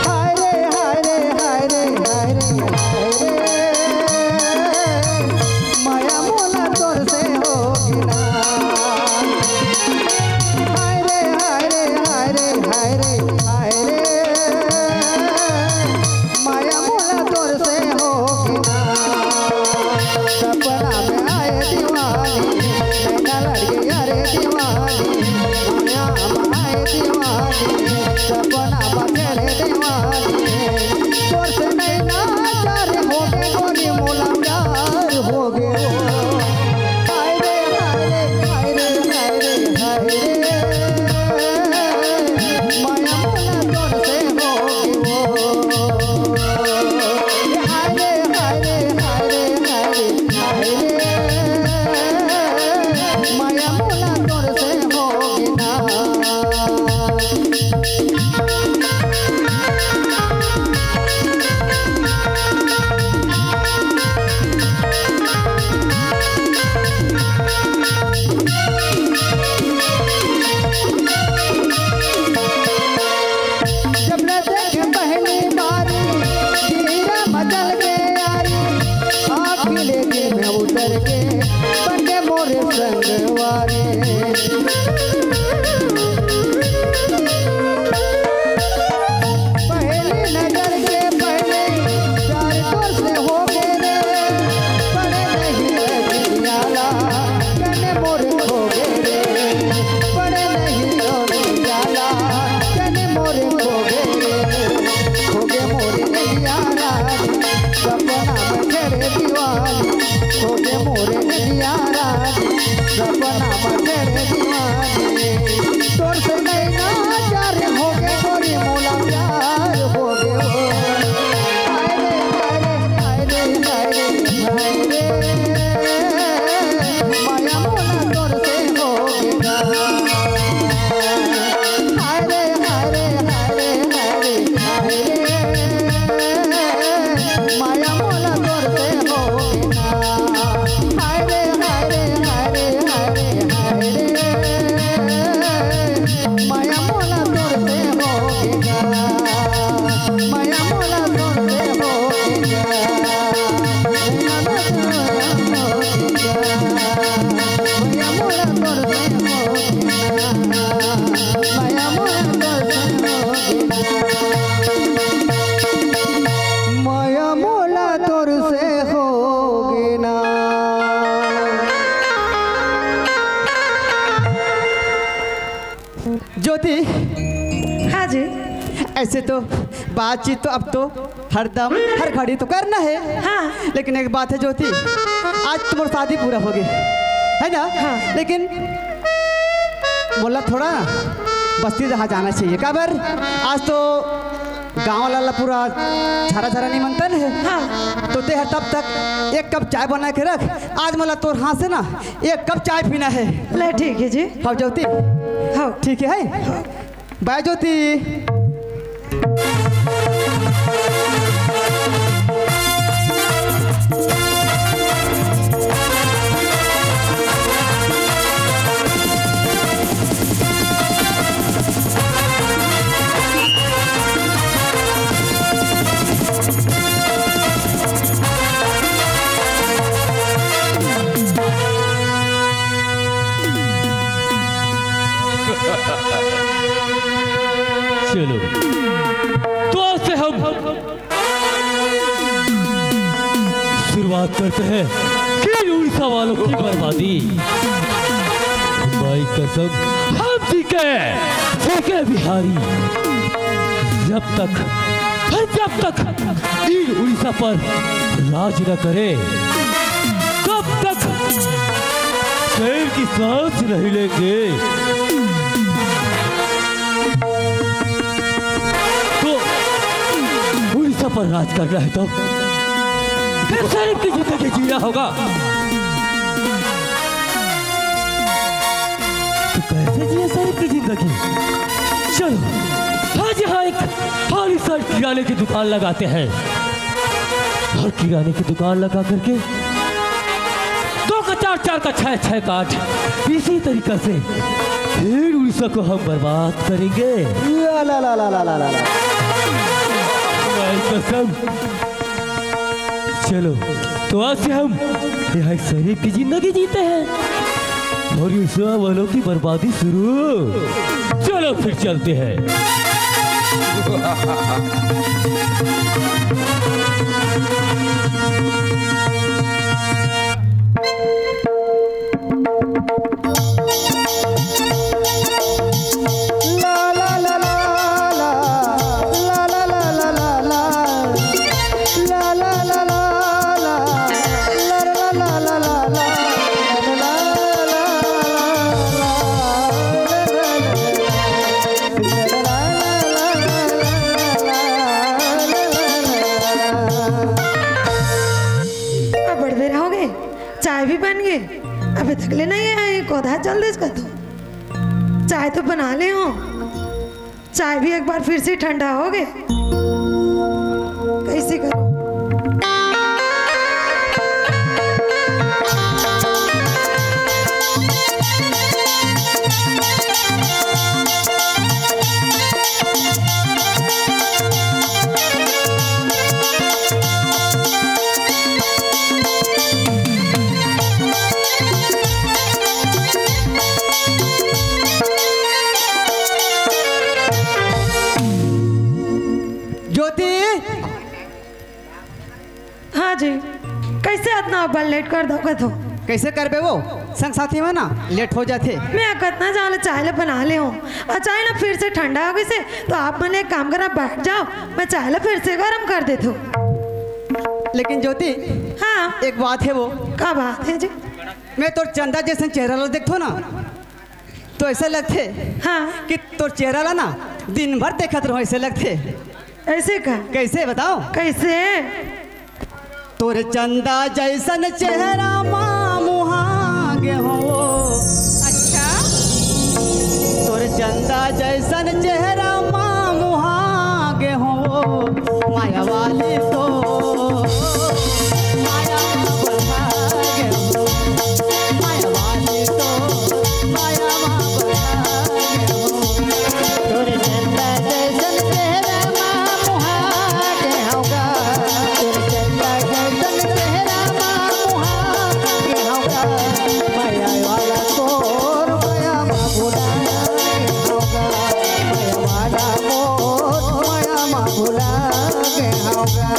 हाय रे, हाय रे, हाय रे, हाय रे, हाय रे। माया मोला तोर से होगे ना। हाय रे, हाय रे, हाय रे, हाय रे, हाय रे। माया मोला तोर से होगे ना। सपना में आए दिवाली, नैना लड़ गई अरे दिवाली। माया में आए दिवाली, सपना में खेले दिवाली। तोर से नैना चार होगे गोरी मोला प्यार होगे ओ। हाय रे, हाय रे, हाय रे, हाय रे, हाय रे। माया मोला तोर से होगे ओ। हाय रे, हाय रे, हाय रे, हाय रे, हाय रे। माया मोला तोर से होगे ना। जब न देखे पहली बारी, हीरा मचल के आई, आँख ले दिल में उतर के, बन के मोरे संगवारी। पहली नजर के पहले प्यार तोर से होगे रे, पड़े नहीं रतियाला, तने मोर खो गे रे, पड़े नहीं रतियाला, तने मोर खो गे रे, खो गे मोरे नैया रानी, सपना में तेरे दिवाली, खो गे मोरे नैया रानी, सपना में तेरे दिवाली। तोर से नैना चार होगे गोरी मोला प्यार होगे ओ। हाय रे, हाय रे, हाय रे, हाय रे, हाय रे। माया मोला तोर से होगे ना। हाय रे, हाय रे, हाय रे, हाय रे, हाय रे। माया मोला तोर से होगे ना। हाय रे, हाय रे, हाय रे, हाय रे, हाय रे। माया मोला तोर से होगे ना। माया मोला तोर से होगे ना। माया मोला तोर से होगे ना। माया मोला तोर से होगे ना। माया मोला तोर से होगे ना। ज्योति, हाँ जी। ऐसे तो बातचीत तो अब तो हरदम, हर घड़ी तो करना है। हाँ। लेकिन एक बात है ज्योति, आज तुम्हारी शादी पूरा होगे, है ना? हाँ। लेकिन मोला थोड़ा बस्ती रहा जाना चाहिए। काबर? आज तो गाँव वाला ला पूरा झरा झरा निमंत्रण है। हाँ। तो ते हर तब तक एक कप चाय बना के रख, आज मोला तोर हाथ से ना एक कप चाय पीना है। ले, ठीक है जी। हाँ ज्योति। हाँ। ठीक है। बाय ज्योति। चलो, तो आज से हम शुरुआत करते हैं कीर उड़ीसा वालों की बर्बादी। भाई कसम, हम जी के, जी के बिहारी जब तक, जब तक कीर उड़ीसा पर राज न करे, तब तक चैन की सांस नहीं लेंगे। तो उड़ीसा पर राज करना है तो फिर शरीफ की जिंदगी जीना होगा। तो कैसे जिए शरीफ की जिंदगी? चलो, आज यहाँ एक आलीशान किराने की दुकान लगाते हैं और किराने की दुकान लगा करके दो का चार, चार का छह, छह का आठ, इसी तरीका से फिर उड़ीसा को हम बर्बाद करेंगे। ला ला ला ला ला ला ला ला। भाई कसम। चलो, तो आज से हम यहाँ शरीफ की जिंदगी जीते हैं और उड़ीसा वालों की बर्बादी शुरू। चलो फिर चलते हैं। अब बड़ बेरा हो गए, चाय भी बन गए, अभी तक ले नहीं आए। कोधा चल दे इसका तो। चाय तो बना ले हो, चाय भी एक बार फिर से ठंडा हो गए। कैसे करूं? ज्योति। हाँ जी, कैसे अतना अब्बड़ लेट कर दोगे तो? कैसे करबे वो? संग साथी में ना लेट हो जाथे। मैं कतना जान ले चाय ले बना ले हूँ, और चाय ना फिर से ठंडा हो गई से, तो आप मन एक काम करा, बैठ जाओ, मैं चाय ले फिर से गरम कर देत हूँ। लेकिन ज्योति, हाँ। एक बात है वो। का बात है जी? मैं तोर चंदा जैसन चेहरा ला देखथो ना, तो ऐसा लगथे हाँ। कि तोर चेहरा ला ना दिन भर देखत रहो, ऐसे लगथे। ऐसे का? कैसे बताओ? कैसे? तोर चंदा जैसन चेहरा मा मुहा गे हो। अच्छा। तोर चंदा जैसन चेहरा मा मुहा गे हो। माया वाली तो माया मा बहा गे हो। माया वाली तो माया मा बहा गे हो। तोर चंदा जैसन चेहरा मा मुहा गे हौं गा। तोर चंदा जैसन चेहरा मा मुहा गे हौं गा। माया वाला तोर माया मा भुला गे हौं गा। माया वाला मोर माया मा भुला गे हौं गा।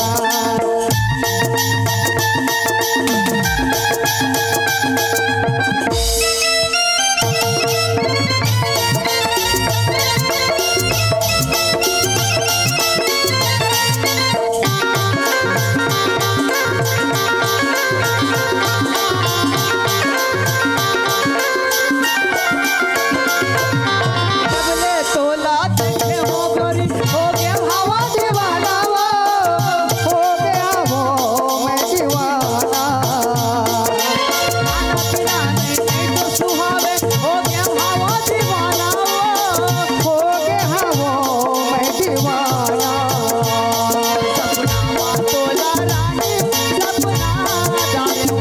जब ले तोला देखे हो गोरी, हो गया हवा दीवाना वो, हो गया वो मैं दीवाना। खाना पीना नहीं, नहीं तो सुहावे, हो गया हवा दीवाना वो, हो गया वो मैं दीवाना। सपना मा तोला रानी, सपना जाने वो,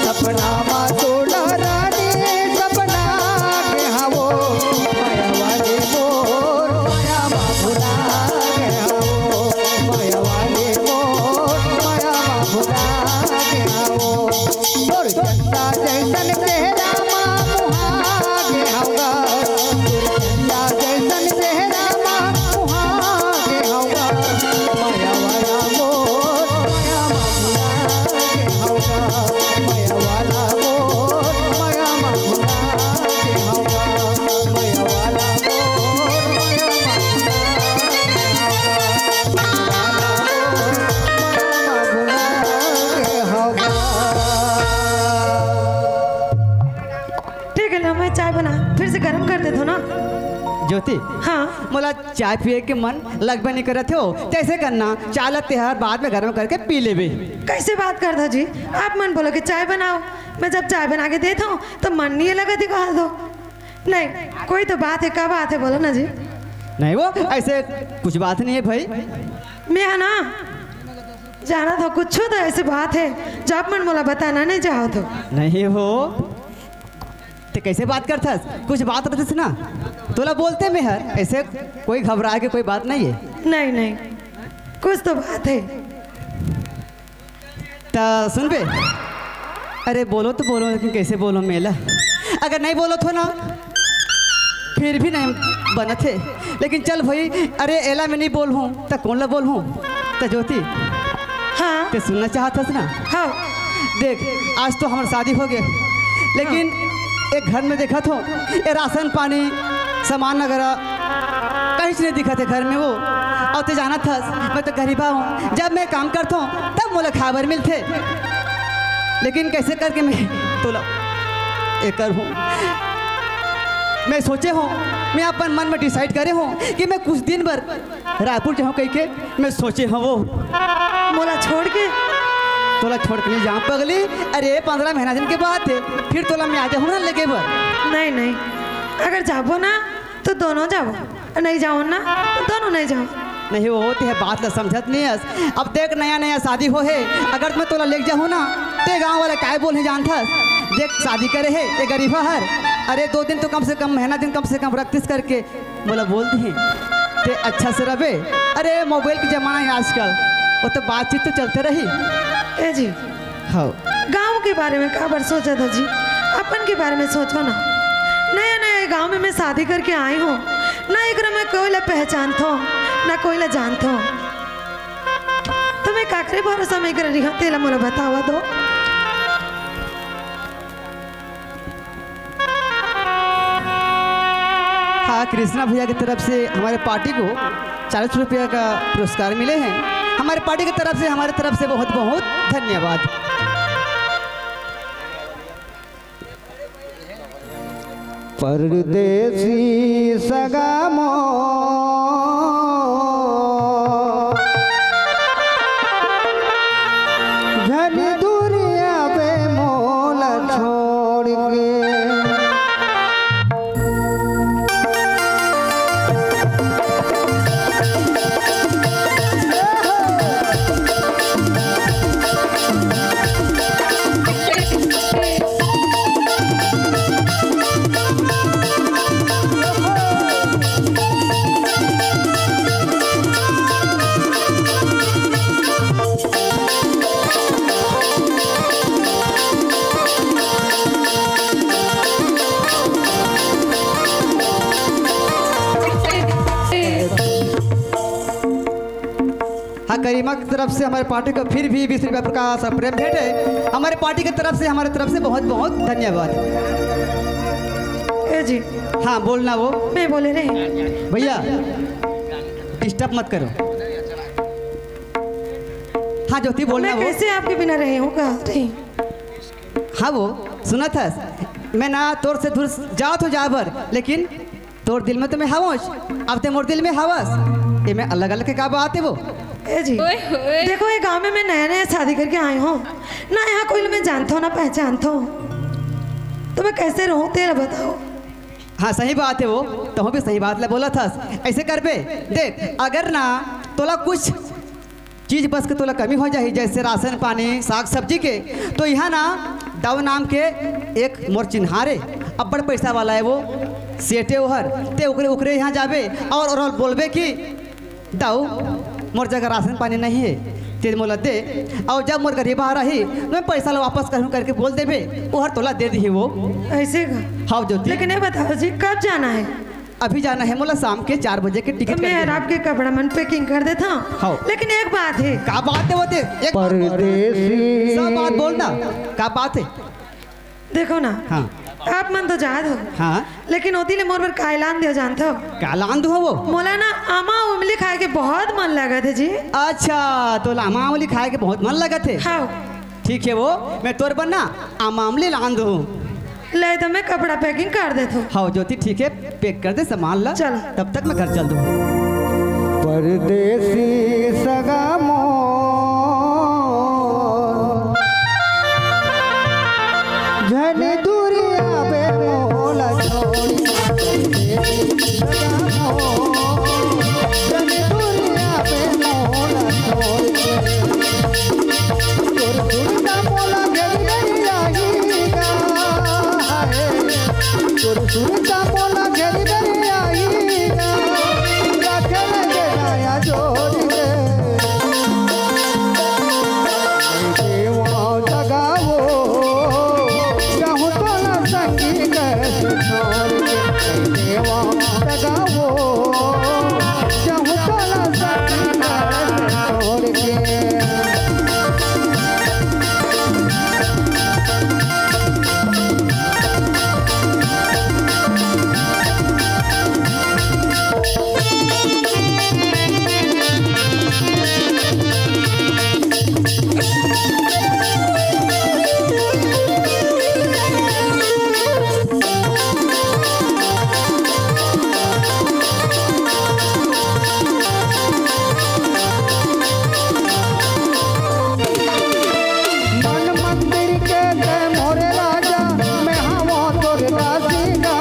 सपना मा तोला रानी, सपना गे हवो। माया वाली मोर माया मा भुला गे हवो। माया वाली मोर माया मा भुला गे हवो। तोर चंदा जैसन चेहरा मा मुहा गे हौं गा। तोर चंदा जैसन चेहरा मा मुहा गे हौं गा। माया वाला मोर माया मा भुला गे हौं गा। माया वाला मोर माया मा भुला गे हौं गा। माया वाला मोर माया मा भुला गे हौं गा। माया वाला मोर माया मा भुला गे हौं गा। ठीक है, ला मैं चाय बना फिर से गरम कर देत हौं ना। ज्योति, हाँ। मोला चाय पिए के मन लगबे नहीं करत हो, तैसे करना, चाय ला तेहर बाद में गरम करके पी लेबे। कैसे बात करत हो जी? आप मन बोलो कि चाय बनाओ, मैं जब चाय बना के देत हूँ तो मन नहीं लगत ही कहा दो। नहीं, कोई तो बात है, का बात है बोलो ना जी। नहीं वो ऐसे कुछ बात नहीं है भाई। मैं है ना जाना था कुछ तो ऐसे बात है जो आप मन मोला बताना नहीं चाहो तो। नहीं हो, ते कैसे बात करथस? कुछ बात रहतिस ना, तोला बोलते मैं हर, ऐसे कोई घबरा के कोई बात नहीं है। नहीं, नहीं, कुछ तो बात है। त सुन बे, अरे बोलो तो बोलो, लेकिन कैसे बोलो मेला? अगर नहीं बोलो तो ना, फिर भी नहीं बनत हे। लेकिन चल भाई, अरे एला मैं नहीं बोलहूँ त कौन ला बोलहूँ? त ज्योति, हाँ। ते सुनना चाहत हस ना? हाँ। देख, आज तो हमर शादी हो गए, लेकिन एक घर में देखत हो, ये राशन पानी, सामान वगैरह कहीं नहीं दिखत हे घर में वो। और ते जानत हस, मैं तो गरीबा हूँ, जब मैं काम करत हूँ तब मोला खाए बर मिलथे, लेकिन कैसे करके मैं तोला एकर हूँ। मैं सोचे हूँ, मैं अपन मन में डिसाइड करे हूँ कि मैं कुछ दिन भर रायपुर जाहूँ कहिके मैं सोचे हूँ वो। मोला छोड़ के? तोला छोड़ के नहीं जाऊँ पगली। अरे पंद्रह महीना दिन के बात है, फिर तोला मैं आ जाहूँ ना लेके बर। नहीं, नहीं, अगर जाबो ना तो दोनों जाबो, नहीं जाओ ना तो दोनों नहीं जाओ। नहीं वो ते बात ला समझत नहीं हस। अब देख नया नया शादी हो है, अगर मैं तोला लेके जाहूँ ना ते गाँव वाला काय बोल है जानत हस? देख शादी करे है ये गरीबा हर, अरे दो दिन तो कम से कम, महीना दिन कम से कम रखतिस करके मोला बोल दिही, ते अच्छा से रबे। अरे मोबाइल के जमाना है आजकल, वो तो बातचीत तो चलते रही। ए जी, हाँ। गाँव के बारे में काबर सोचत हो जी, अपन के बारे में सोचो ना। नया नया ये गाँव में मैं शादी करके आई हूँ, ना एकरा मैं कोई ला पहचानत हो, ना कोई ला जानत हो, तो मैं काकरे भरोसा में कर रही हूँ, तेला मोला बतावा दो। हाँ, कृष्णा भैया की तरफ से हमारे पार्टी को चालीस रुपया का पुरस्कार मिले हैं। हमारे पार्टी की तरफ से, हमारे तरफ से बहुत बहुत धन्यवाद। परदेसी सगा मोर, झन दूरिया बे मोला छोड़ के। हाँ, करीमा की तरफ से हमारे पार्टी को फिर भी बीस रुपया का प्रेम भेंट है। हमारे पार्टी की तरफ से, हमारे तरफ से बहुत बहुत धन्यवाद। ए जी। हाँ, बोलना वो। मैं बोले रहे। भैया, डिस्टर्ब मत करो। हाँ ज्योति, बोलना मैं वो। कैसे आपके बिना रही हूँ, कहा रही? हाँ वो, सुनत हस, मैं ना तोर से दूर जात हो जाबर, लेकिन तोर दिल में तो मैं हवंच, अब ते मोर दिल में हवस। ये मैं अलग अलग के का बात है वो? ए जी, ओए होए। देखो ये गांव में मैं नया नया शादी करके आई हूँ, ना यहाँ कोई मैं जानता हूँ ना पहचानता हूँ, तो मैं कैसे रहूँ तेरा बताओ। हाँ सही बात है वो, तो भी सही बात ले बोला था। ऐसे करबे, देख अगर ना तोला कुछ चीज बस के तोला कमी हो जाही, जैसे राशन पानी, साग सब्जी के, तो यहाँ ना दव नाम के एक मोर चिन्हार है, अब्बड़ पैसा वाला है वो, सेठे ओहर, ते ओकरे, ओकरे यहाँ जाबे और, और बोलबे कि दव मोर जगह राशन पानी नहीं है, ते मोला दे, और जब मोर गरीबा रही, मैं पैसा ला वापस करूँ करके बोल देबे, ओहर तोला दे दिही वो। ऐसे का? हाँ ज्योति। लेकिन ये बताओ जी, कब जाना है? अभी जाना है मोला, शाम के चार बजे के टिकट तो मैं कर देना। आपके कपड़ा मन पैकिंग कर देता हूँ। हाँ। लेकिन एक बात है। का बात है वो ते? एक बात बोल। परदेसी। सब बात बोल ना। का बात है? देखो ना। हाँ। आप मन तो जात हो। हाँ। लेकिन ओती ले मोर बर का लान दियो जानत हो? का लान दो वो? मोला ना आमा उमली खाए के बहुत मन लगत है जी। अच्छा, तो आमा उमली खाए के बहुत मन लगत है। हाँ। ठीक है वो, मैं तोर बर ना आमा उमली लान दूँ। ले तो मैं कपड़ा packing कर देथों। हाँ ज्योति, ठीक है, pack कर दे सामान ला। चल। तब तक मैं घर चल दूँ। परदेसी सगा मोर, झन दूरिया बे मोला छोड़ के। परदेसी सगा मोर, झन दूरिया बे मोला छोड़ के। तोर सुरता मोला घेर घेर आही गा, हे। तोर सुरता मोला घेर घेर आही गा, राखे लगे नया जोड़ के। देवा जगावो, चाहूँ तोला संगी के छोड़ के। देवा जगावो, चाहूँ तोला संगी के छोड़ के। मन मंदिर के जय मोरे राजा, मैं हवों तोर दासी गा,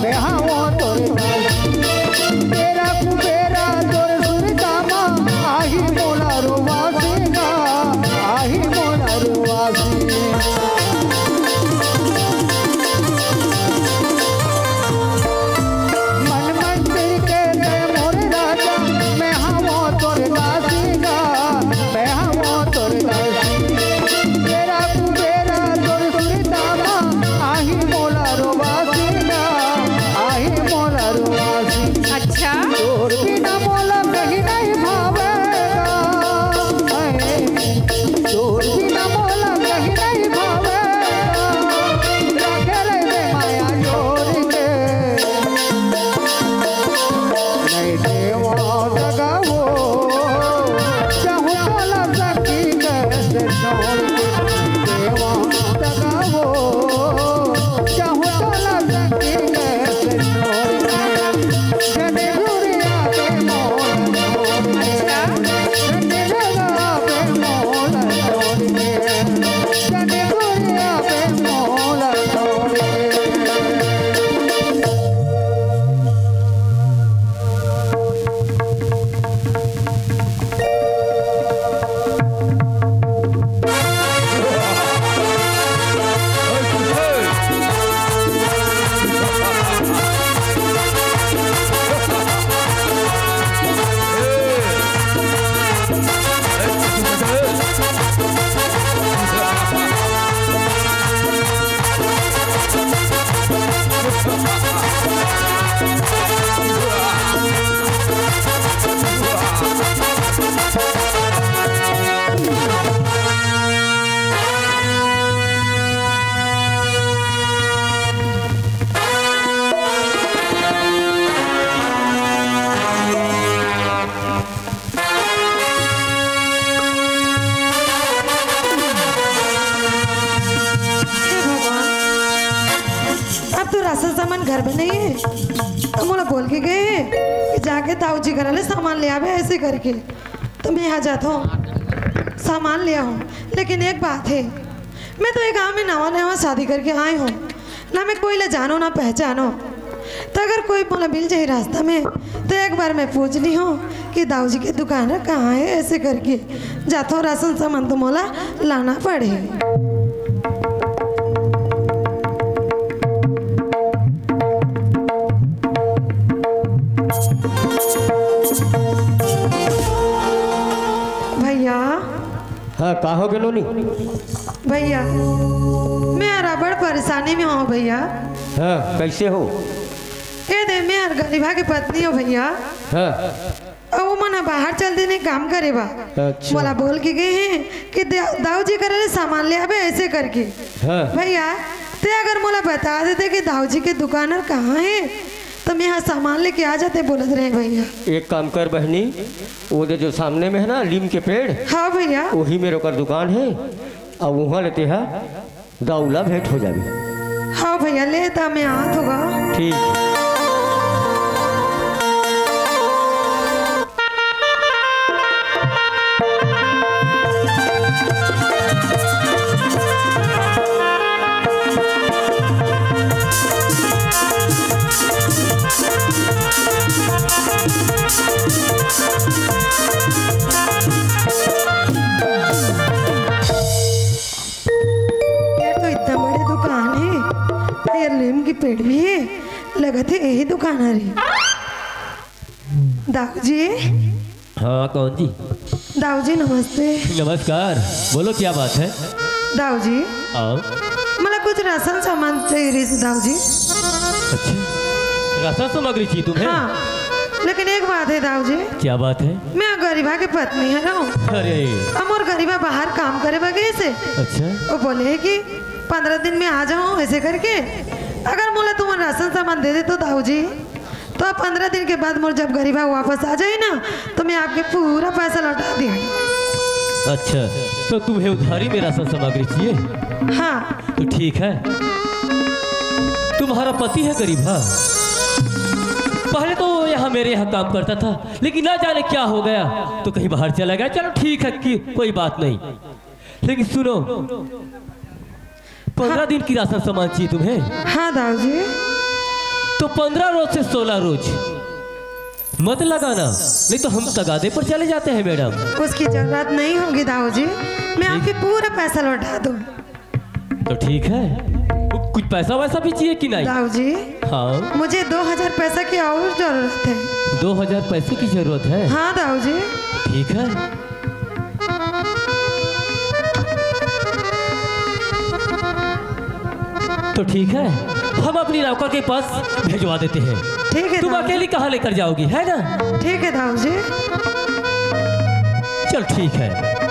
मैं हवों तोर दासी। बेरा कुबेरा तोर सुरता मा, आही मोला रोवासी गा, आही मोला रोवासी। मन मंदिर के जय मोरे राजा, मैं हवों तोर दासी गा, मैं हवों तोर दासी। बेरा कुबेरा तोर सुरता मा, आही मोला रोवासी गा, आही मोला रोवासी। अच्छा। तोर बिना मोला कहीं नहीं भावेगा, हाय। तोर बिना मोला कहीं नहीं भावे, राखे रहिबे माया जोड़ के। नहीं देवा दगावो, चाहूँ तोला सखी के से छोड़ के। देवा दगावो, चाहूँ तोला सखी के से छोड़ के। जने दूरिया बे मोला छोड़ के। हे भगवान, अब तो राशन सामान घर में नहीं है, तो मोला बोल के गए हैं कि जाके दाऊ जी करा ले सामान ले आवे, ऐसे करके। तो मैं यहाँ जाता हूँ, सामान ले आऊँ। लेकिन एक बात है, मैं तो ये गांव में नवा नवा शादी करके आई हूँ, ना मैं कोई ला जानो ना पहचानो। तो अगर कोई मोला मिल जाए रास्ता में, तो एक बार मैं पूछ ली हूँ कि दाऊ जी के दुकान कहाँ है, ऐसे करके। जाता हूँ, राशन सामान तो मोला लाना पड़े। भैया। हाँ, का हो गे नोनी? भैया, मैं अब्बड़ परेशानी में हूँ भैया। हाँ, कैसे हो? ए दे, मैं हर गरीबा के पत्नी हूँ भैया। हाँ। अउ वो मन बाहर चल देने काम करे बा। अच्छा। मोला बोल के गए हैं कि दे-, दाऊ जी करा ले सामान ले आबे, ऐसे करके। हाँ। भैया, ते अगर मोला बता देते कि दाऊ जी के दुकान हर कहाँ है, तो मैं यहाँ सामान लेके आ जाते, बोलत रहे भैया। एक काम कर बहनी, वो दे जो सामने में है ना लीम के पेड़, हाँ भैया। वही मेरे ओकर दुकान है, अउ वहाँ लेते हैं दाऊ ला भेंट हो जाबे। हाँ भैया, ले ता, मैं आत होगा। ठीक। यार, तो इतना बड़े दुकान हे, यार, नीम के पेड़ भी हे, लगत हे यही दुकान हरे। दाऊ जी। हाँ, कौन जी? दाऊ जी, नमस्ते। नमस्कार, बोलो, क्या बात है? दाऊ जी। हाँ। मोला कुछ राशन सामान चाहिए रहिस, दाऊ जी। अच्छा, राशन सामग्री चाहिए तुम्हें? हाँ, लेकिन एक बात हे, दाऊ जी। क्या बात है? मैं गरीबा के पत्नी हरंव। अरे। अब मोर गरीबा बाहर काम करे बर गिस हे। अच्छा। वो बोले हे कि पंद्रह दिन में आ जाहूँ, ऐसे करके। अगर मोला तुमन राशन सामान दे दे तो, दाऊ जी, तो पंद्रह दिन के बाद मोर जब गरीबा वापस आ जाही ना, तो मैं आपके पूरा पैसा लौटा दूँ। अच्छा, तो तुम्हें उधारी में राशन सामग्री चाहिए? हाँ। तो ठीक है, तुम्हारा पति है गरीबा, पहले तो यहाँ मेरे यहाँ काम करता था, लेकिन ना जाने क्या हो गया, तो कहीं बाहर चला गया। चलो ठीक है, कि कोई बात नहीं, लेकिन सुनो, पंद्रह दिन की राशन सामान चाहिए तुम्हें? हाँ, दाऊ जी। तो पंद्रह रोज से सोलह रोज मत लगाना, नहीं तो हम तगादे पर चले जाते हैं, मैडम। उसकी जरूरत नहीं होगी, दाऊ जी, मैं आपके पूरा पैसा लौटा दूँ। तो ठीक है, कुछ पैसा वैसा भी चाहिए कि नहीं? दाऊ जी, हाँ। मुझे दो हजार पैसा की और जरूरत है। दो हजार पैसे की जरूरत है? हाँ, दाऊ जी। ठीक है, तो ठीक है, हम अपनी नौकर के पास भिजवा देते हैं। ठीक है, तुम अकेली कहाँ लेकर जाओगी, है ना? ठीक है, दाऊ जी। चल, ठीक है।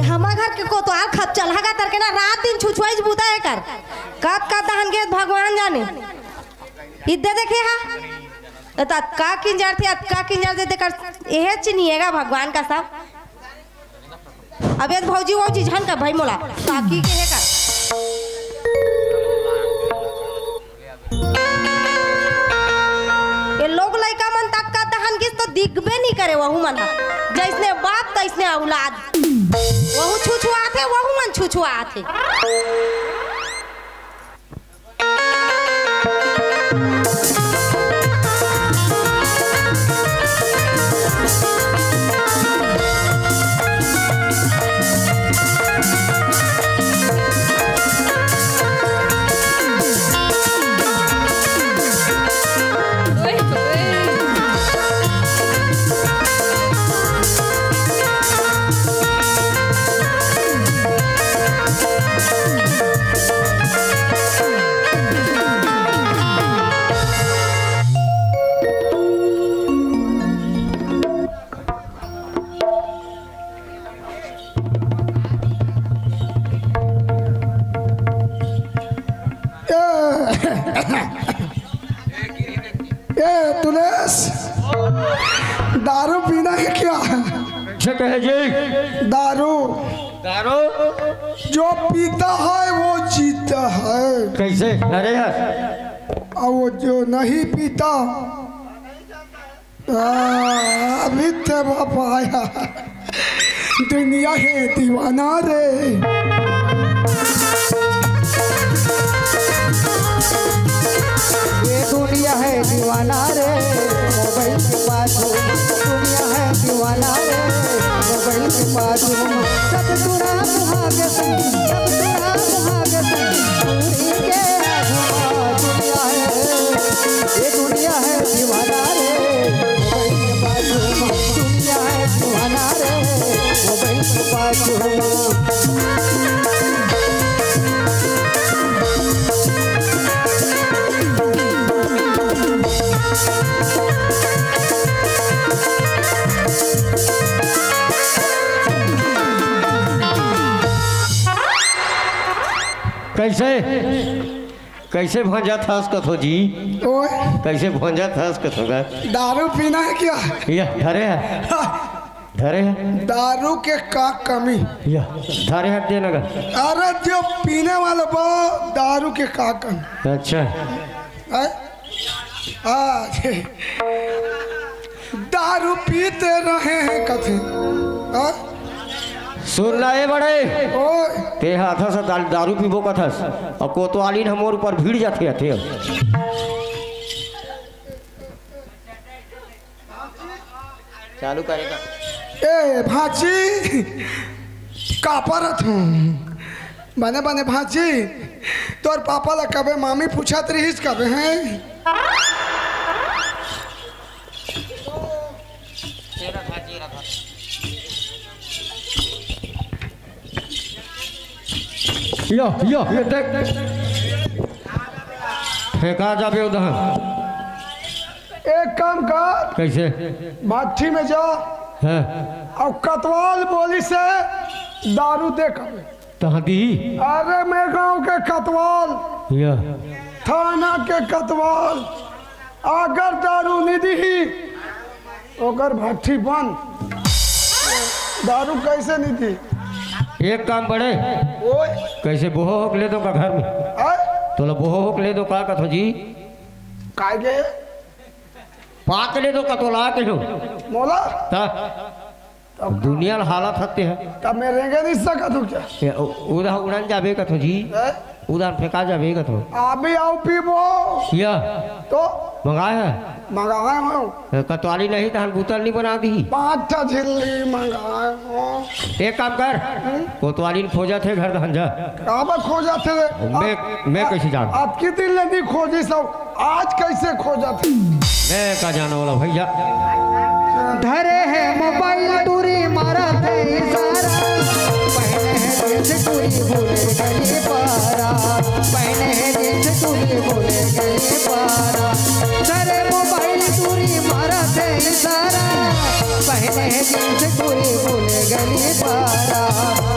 हमर घर के कोतवाल खप चलहा का तरके ना, रात दिन छुछुआइच बुता हे कर। कब कब दहन गे भगवान जाने। इद्दे देखे हा। त अतका किंजर थे, अतका किंजर दे देकर, एहे चिनिएगा भगवान का सब। अबे भौजी, भौजी झन का भाई मोला, काकी के हे का। ये लोग लइका मन तक का दहन गिस तो दिखबे नहीं करे, वहू मन ह। जैसने बाप तैसने औलाद। वहू छुछुआथे, वहू मन छुछुआथे। ए, ए, दुलेश, दारू पीना है क्या? अच्छा कहे जी। दारू। दारू? जो पीता है, वो जीता है। कैसे? अरे यार। और वो जो नहीं पीता, आ, अभी तब आप आया। दुनिया है दीवाना रे। ये दुनिया है दीवाना रे, मोबाइल के पाछू। दुनिया है दीवाना रे, मोबाइल के पाछू। जब जुड़ा सुहाग संग, जब जुड़ा सुहाग संग, पूरी कैसे? कैसे भंजत हस कथो जी? ओए। कैसे भंजत हस कथो गा? दारू पीना है क्या? ये धरे है। धरे है। दारू के का कमी? या, धरे है देना गा। अरे जो पीने वाला बा, दारू के का कमी? अच्छा। हैं? आज दारू पीते रहे हैं कथे। हाँ? सुन ला ए बड़े। ओए। ते हाथा से दाल-, दारू पीबो कथस। अउ कोतवाली न हमर ऊपर भीड़ जाथे आथे। चालू करेगा। ए भांची, का परत हूँ? बने बने भांची, तोर पापा ला कबे मामी पूछत रहिस कबे हैं? यो, यो, ये देख। फेंका जाबे उधर। एक काम कर। कैसे? भट्ठी में जा। हाँ। अउ कतवाल बोली से दारू दे कबे। तहाँ दी? अरे मैं गांव के कतवाल। या। थाना के कतवाल। अगर दारू नी दी, ओकर भट्ठी बंद। दारू कैसे नी दी? एक काम बड़े। ओए। कैसे बोहो होक ले दो का घर में? आय? तोला बोहो होक ले दो का कथो जी? काय गे? पाक ले दो का तोला के हो? मोला? ता? तब दुनिया ल हालत हत्ते है। तब मैं रेंगे नहीं सकत हूँ क्या? ये उ-, उधर उड़न जाबे कथो जी। हैं? उधर फेंका जाबे कथो। अभी आओ पीबो। या। तो? मंगाए है? मंगाए हो। ए, कतवाली नहीं तहन बुतल नहीं बना दी। पाँच ठा झिल्ली मंगाए हो। एक काम कर। हम्म? कोतवाली न खोजत है घर धंधा। काबर खोजत है? मैं, मैं कैसे जानूं? अतकी दिन ले नहीं खोजी सब। आज कैसे खोजत है? मैं का जाने वाला भैया। धरे है मोबाइल टूरी मारत है इशारा। पहने है जींस टूरी बोले गली पारा। पहने है जींस टूरी बोले गली पारा। धरे मोबाइल टूरी मारत है इशारा। पहने है जींस टूरी बोले गली पारा।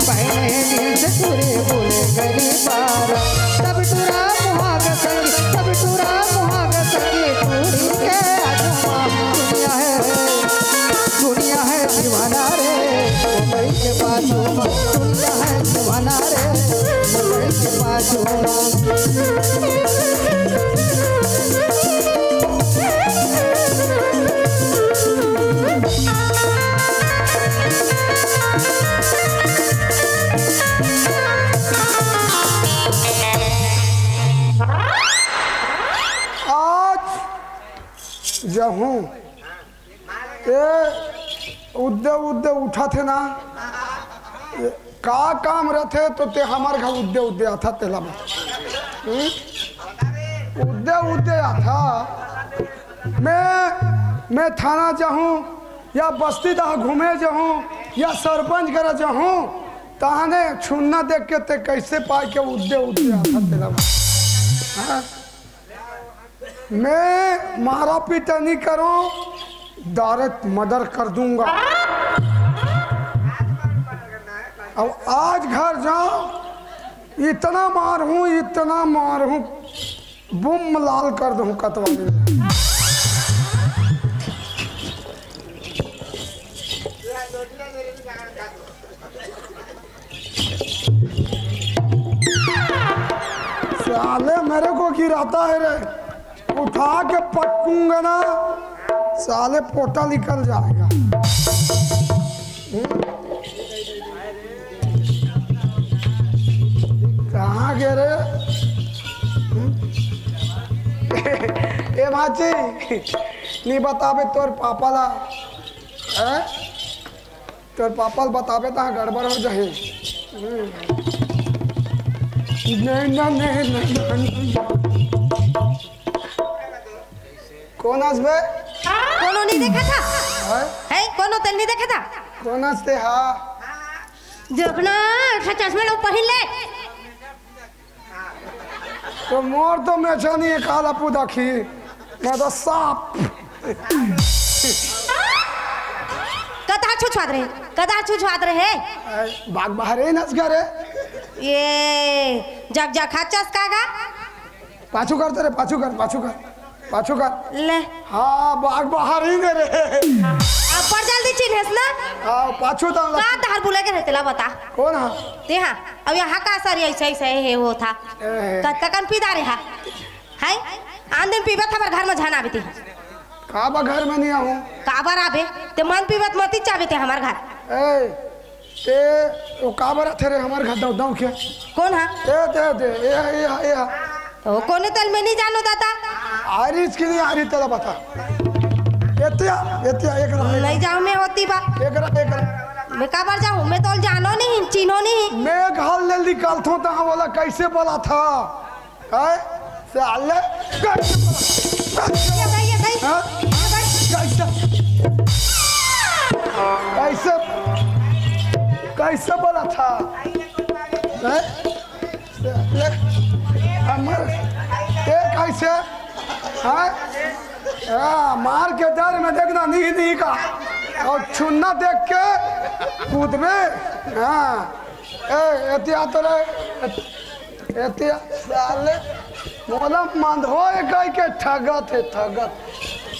पहने है जींस टूरी बोले गली पारा। तब टूरा मुहाग संगी, तब टूरा मुहाग संगी, टूरी के आगू मा दुनिया है, दुनिया है दीवाना रे, मोबाइल के पाछू मा दुनिया है दीवाना रे, मोबाइल के पाछू मा। आज जहूँ ए उद्दे उद्दे उठत हे ना, ए, का काम रथे तो ते हमर घर उद्दे उद्दे आथा तेला बता। हम्म? उद्दे उद्दे आथा। मैं, मैं थाना जाहूँ या बस्ती तहाँ घूमे जाहूँ या सरपंच करा जाहूँ, तहाने छुन्ना देख के ते कैसे पाए के उद्दे उद्दे आथा तेला बता। हाँ? मैं मारा पीटा नहीं करूं, direct murder कर दूंगा। अब आज घर जाओ, इतना मारूं, इतना मारूं, बुम लाल कर दूं कतवाली। साले मेरे को गिराता है रे, उठा के पटकूंगा ना, साले पोटा निकल जाएगा। हम्म? कहाँ गए रे? हम्म? ए भांची, नहीं बताबे तोर पापा ला, हैं? तोर पापा ल बताबे तहाँ गड़बड़ हो जाही। नहीं, नहीं, नहीं, नहीं, नहीं। कोन अस बे? कोनो नहीं देखा था? हैं? है, कोनो तेन नहीं देखा था? कोन अस ते हा? देखना, ऐसा चश्मा लोग पहन ले। तो मोर तो मेछा नहीं है, काला पुदाखी, मैं तो सांप। कतहा छुछवात रहे, कतहा छुछवात रहे। ए, बाग बहरे नस करे। ये जग जग खाचस का गा? पाछू कर तेरे, पाछू कर, पाछू कर, पाछू कर। ले। हाँ, बाग बाहर ही दे रे। अब्बड़ जल्दी चिन्हेस ना? हाँ, पाछू दान ला। का धार बुले के रहते ला बता? कौन हा? ते हा। अब यहाँ का सर ऐसे ऐसे हे वो था। ए। कतका कन पी डारे हा? हाय? आन दिन पीबे त हमर घर में झन आबे ते। का बा घर में नहीं आहूँ? काबर आबे? ते मन पीबे त मती चाबे ते हमर घर। ए, ते वो काबर आथे रे हमर घर दौड़ दौड़ के? कौन हा? ए, ते, ते, ए, ए, ए, ए। तो कोने तल में नहीं जानो दादा? आरिस की नहीं आरिस तेला बता। एतिया, एतिया, एक रहा, एक नहीं जाओ मैं होती बा। एक रहा, एक रहा। मैं काबर जाऊँ? मैं तो जानो नहीं, चिन्हो नहीं। मैं घर ले निकालथों त हाँ वाला कैसे बोला था? हैं? साले, कैसे? ये भाई, ये भाई। हाँ? ये भाई। कैसे? कैसे? कैसे बोला था? हैं? साले, हमर, ये कैसे? हाँ? हाँ, मार के डर में देखना, नहीं, नहीं का। और छुन्ना देख के कूदबे। हाँ। ए, एतिया तो रे। एतिया साले मोला मंदहो ए कहि के ठगत हे, ठगत।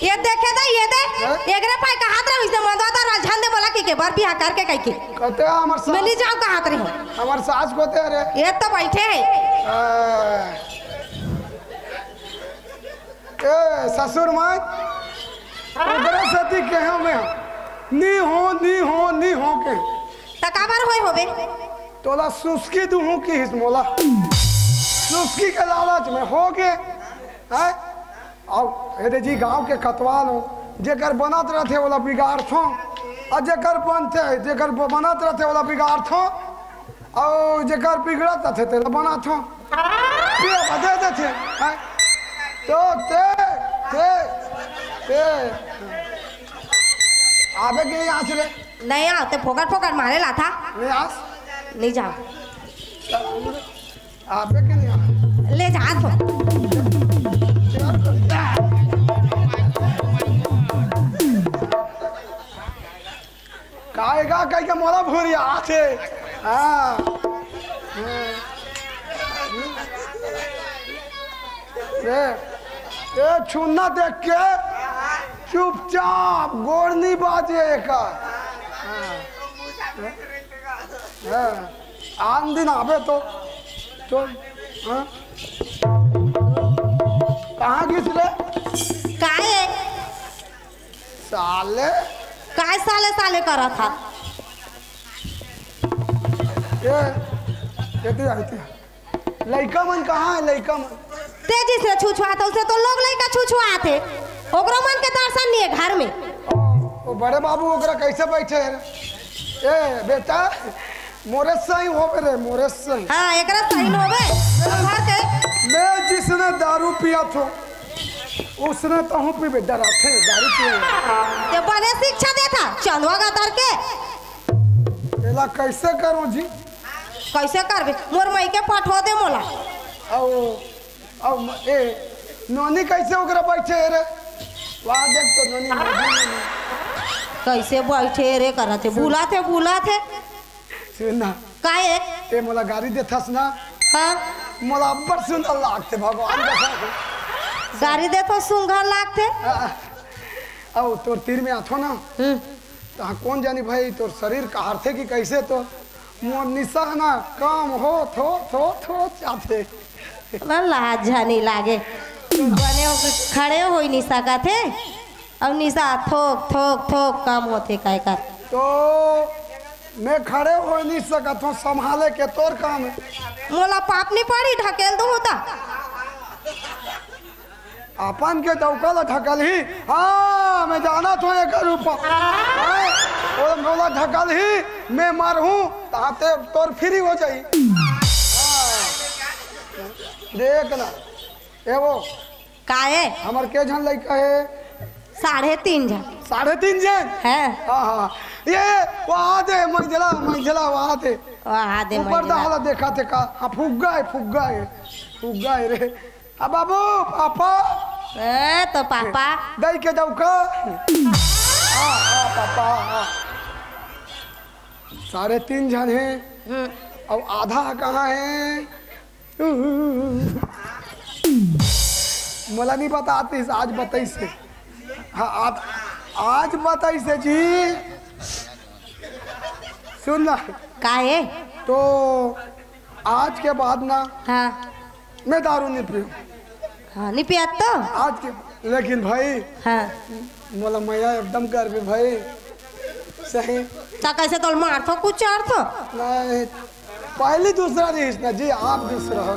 ये देखे दे, ये दे। हैं? एकरे पाए कहात रहे, इसने मंदवा तो राजधान दे बोला कि के बार बिहा करके कहि के। कहते हैं, हमर सास, मिली जाओ कहात रहे। हमर सास कहते हैं, अरे। ये तो बैठे हैं। आ, ए, ससुर माय, ओकरे सेती केहेंव मैं, नी हो, नी हो, नी हो के। त काबर होय होबे? तोला सुस्की दूहूं किहिस मोला। सुस्की के लालच में हो गे। हैं? अब हे दे जी, गांव के कतवाल हो, जेकर बनत रथे, ओला बिगाड़थों, अउ जेकर बनथे, जेकर ब-, बनत रथे, ओला बिगाड़थों। अउ जेकर बिगड़त रथे, तेला बनाथों। पिए बर दे देथे। हैं? तो ते, ते, ते। आबे के नहीं आस रे? नहीं आओ, ते फोकट फोकट मारे ला था। नहीं आस? नहीं जाओ। आबे के नहीं आस? ले जा तो। काहेगा कहि के मोला भुरियाथे। हाँ। रे, ए छुन्ना देख के चुपचाप गोड़ नहीं बाजे का। हाँ। हाँ। आन दिन आबे तो, तो, हाँ। कहाँ गिस रे? काहे? साले। काय साले साले करत हा? ए, एती आइती। लइका मन कहाँ हे, लइका मन? तेजी से छुछुआत, उसे तो लोग लइका छुछुआत हे। ओकरो मन के दर्शन नहीं हे घर में। ओ, ओ बड़े बाबू ओकरा कैसे बैठे हे रे? ए, बेटा, मोरे सही होबे रे, मोरे सही। हाँ, एकरा सही होबे। घर के मैं जिसने दारू पिया थो, उसने तहूँ पीबे, डराथे, दारू पिए। ते बने शिक्षा देथा, चंदवा गदर के। एला कैसे करूँ जी? कैसे करबे? मोर मई के पठो दे मोला। आओ, आओ, म-, ए, नोनी कैसे ओकरा बैठे हे रे? वहाँ देख तो नोनी, नोनी, नोनी। कैसे बैठे रे करथे, सुन। बुलाथे, बुलाथे। सुन ना। काहे? ते मोला गारी देथस ना? हाँ। मोला अब्बड़ सुंदर लागथे, भगवान कसम। गारी देथो, सुंदर लागथे। हाँ। अउ तोर तीर में आथो ना, हम्म। तहाँ कोन जानी भाई, तोर शरीर कहरथे कि कैसे तो मोर निशा ना काम होत, होत, होत, होत जाथे। ना लाज झनी लागे, बने हो के खड़े होई नहीं सकत हे। अब निशा थोक, थोक, थोक कम होथे काय कर। तो मैं खड़े हो नहीं सकत हूँ, संभाले के तोर काम हे। मोला पाप नहीं पड़ी, ढकेल दो होता। अपन के डौका ला ढकल ही। हाँ, मैं जानत हूँ एकर ऊपर। हाँ, वो मोला ढकल ही, मैं मरहूँ, ताते तोर फ्री हो जाई। हाँ। देख ना, ए वो, काहे? हमर के झन लइका हे? साढ़े तीन झन। साढ़े तीन झन? हैं। हाँ, हाँ। ये, वहाँ दे, मंझला, मंझला, वहाँ दे। वहाँ दे, ऊपर मंझला। दहला देखाथे का? हाँ, फुग्गा हे, फुग्गा हे। फुग्गा हे रे। आ बाबू, पापा। ए, तो पापा। दई के दऊ का? हाँ, हाँ, पापा, हाँ। साढ़े तीन झन हे। हम्म। अब आधा कहाँ हे? मोला नहीं बतातीस, आज बताइस हे। हाँ, आज, आज बताइस हे जी। सुन ना। का हे? तो आज के बाद ना, हाँ। मैं दारू नहीं पीऊँ। हाँ, नहीं पिया तो? आज के, लेकिन भाई, हाँ। मोला मया एकदम गर्व हे भाई। सही। ता कैसे तोल मार तो कुछ चार तो? नहीं, पहले दूसरा रहिस ना जी, आप दूसरा हो।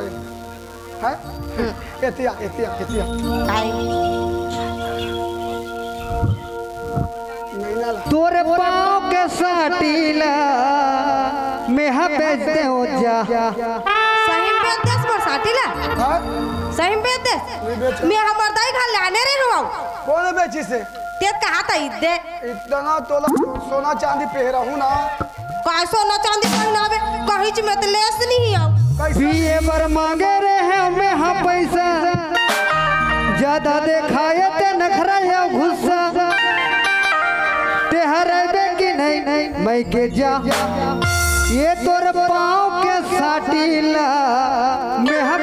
हैं? एतिया, एतिया, एतिया। आई। नहीं ना ला। तोरे पाँव के साटी ला, मैं हा बेच दे हो जा। सही में बेच देस मोर साटी ला? हाँ? सही में बेच देस? नहीं बेच। मैं हमर दाई घर लाने रही हूँ। कोन बेचिस हे? ते कहा था इद्दे। इतना तोला सोना चांदी पहरा हूँ ना। काय सोना चांदी पहनावे? कहीं च में तो लेस नहीं आओ। कैसे? पिए बर मांगे रहे मैं हा पैसा, ज्यादा देखाए ते नखरा या गुस्सा। ते हरेबे कि नहीं, मैं के जा। ये तोर पाँव के साटी ला, मैं हा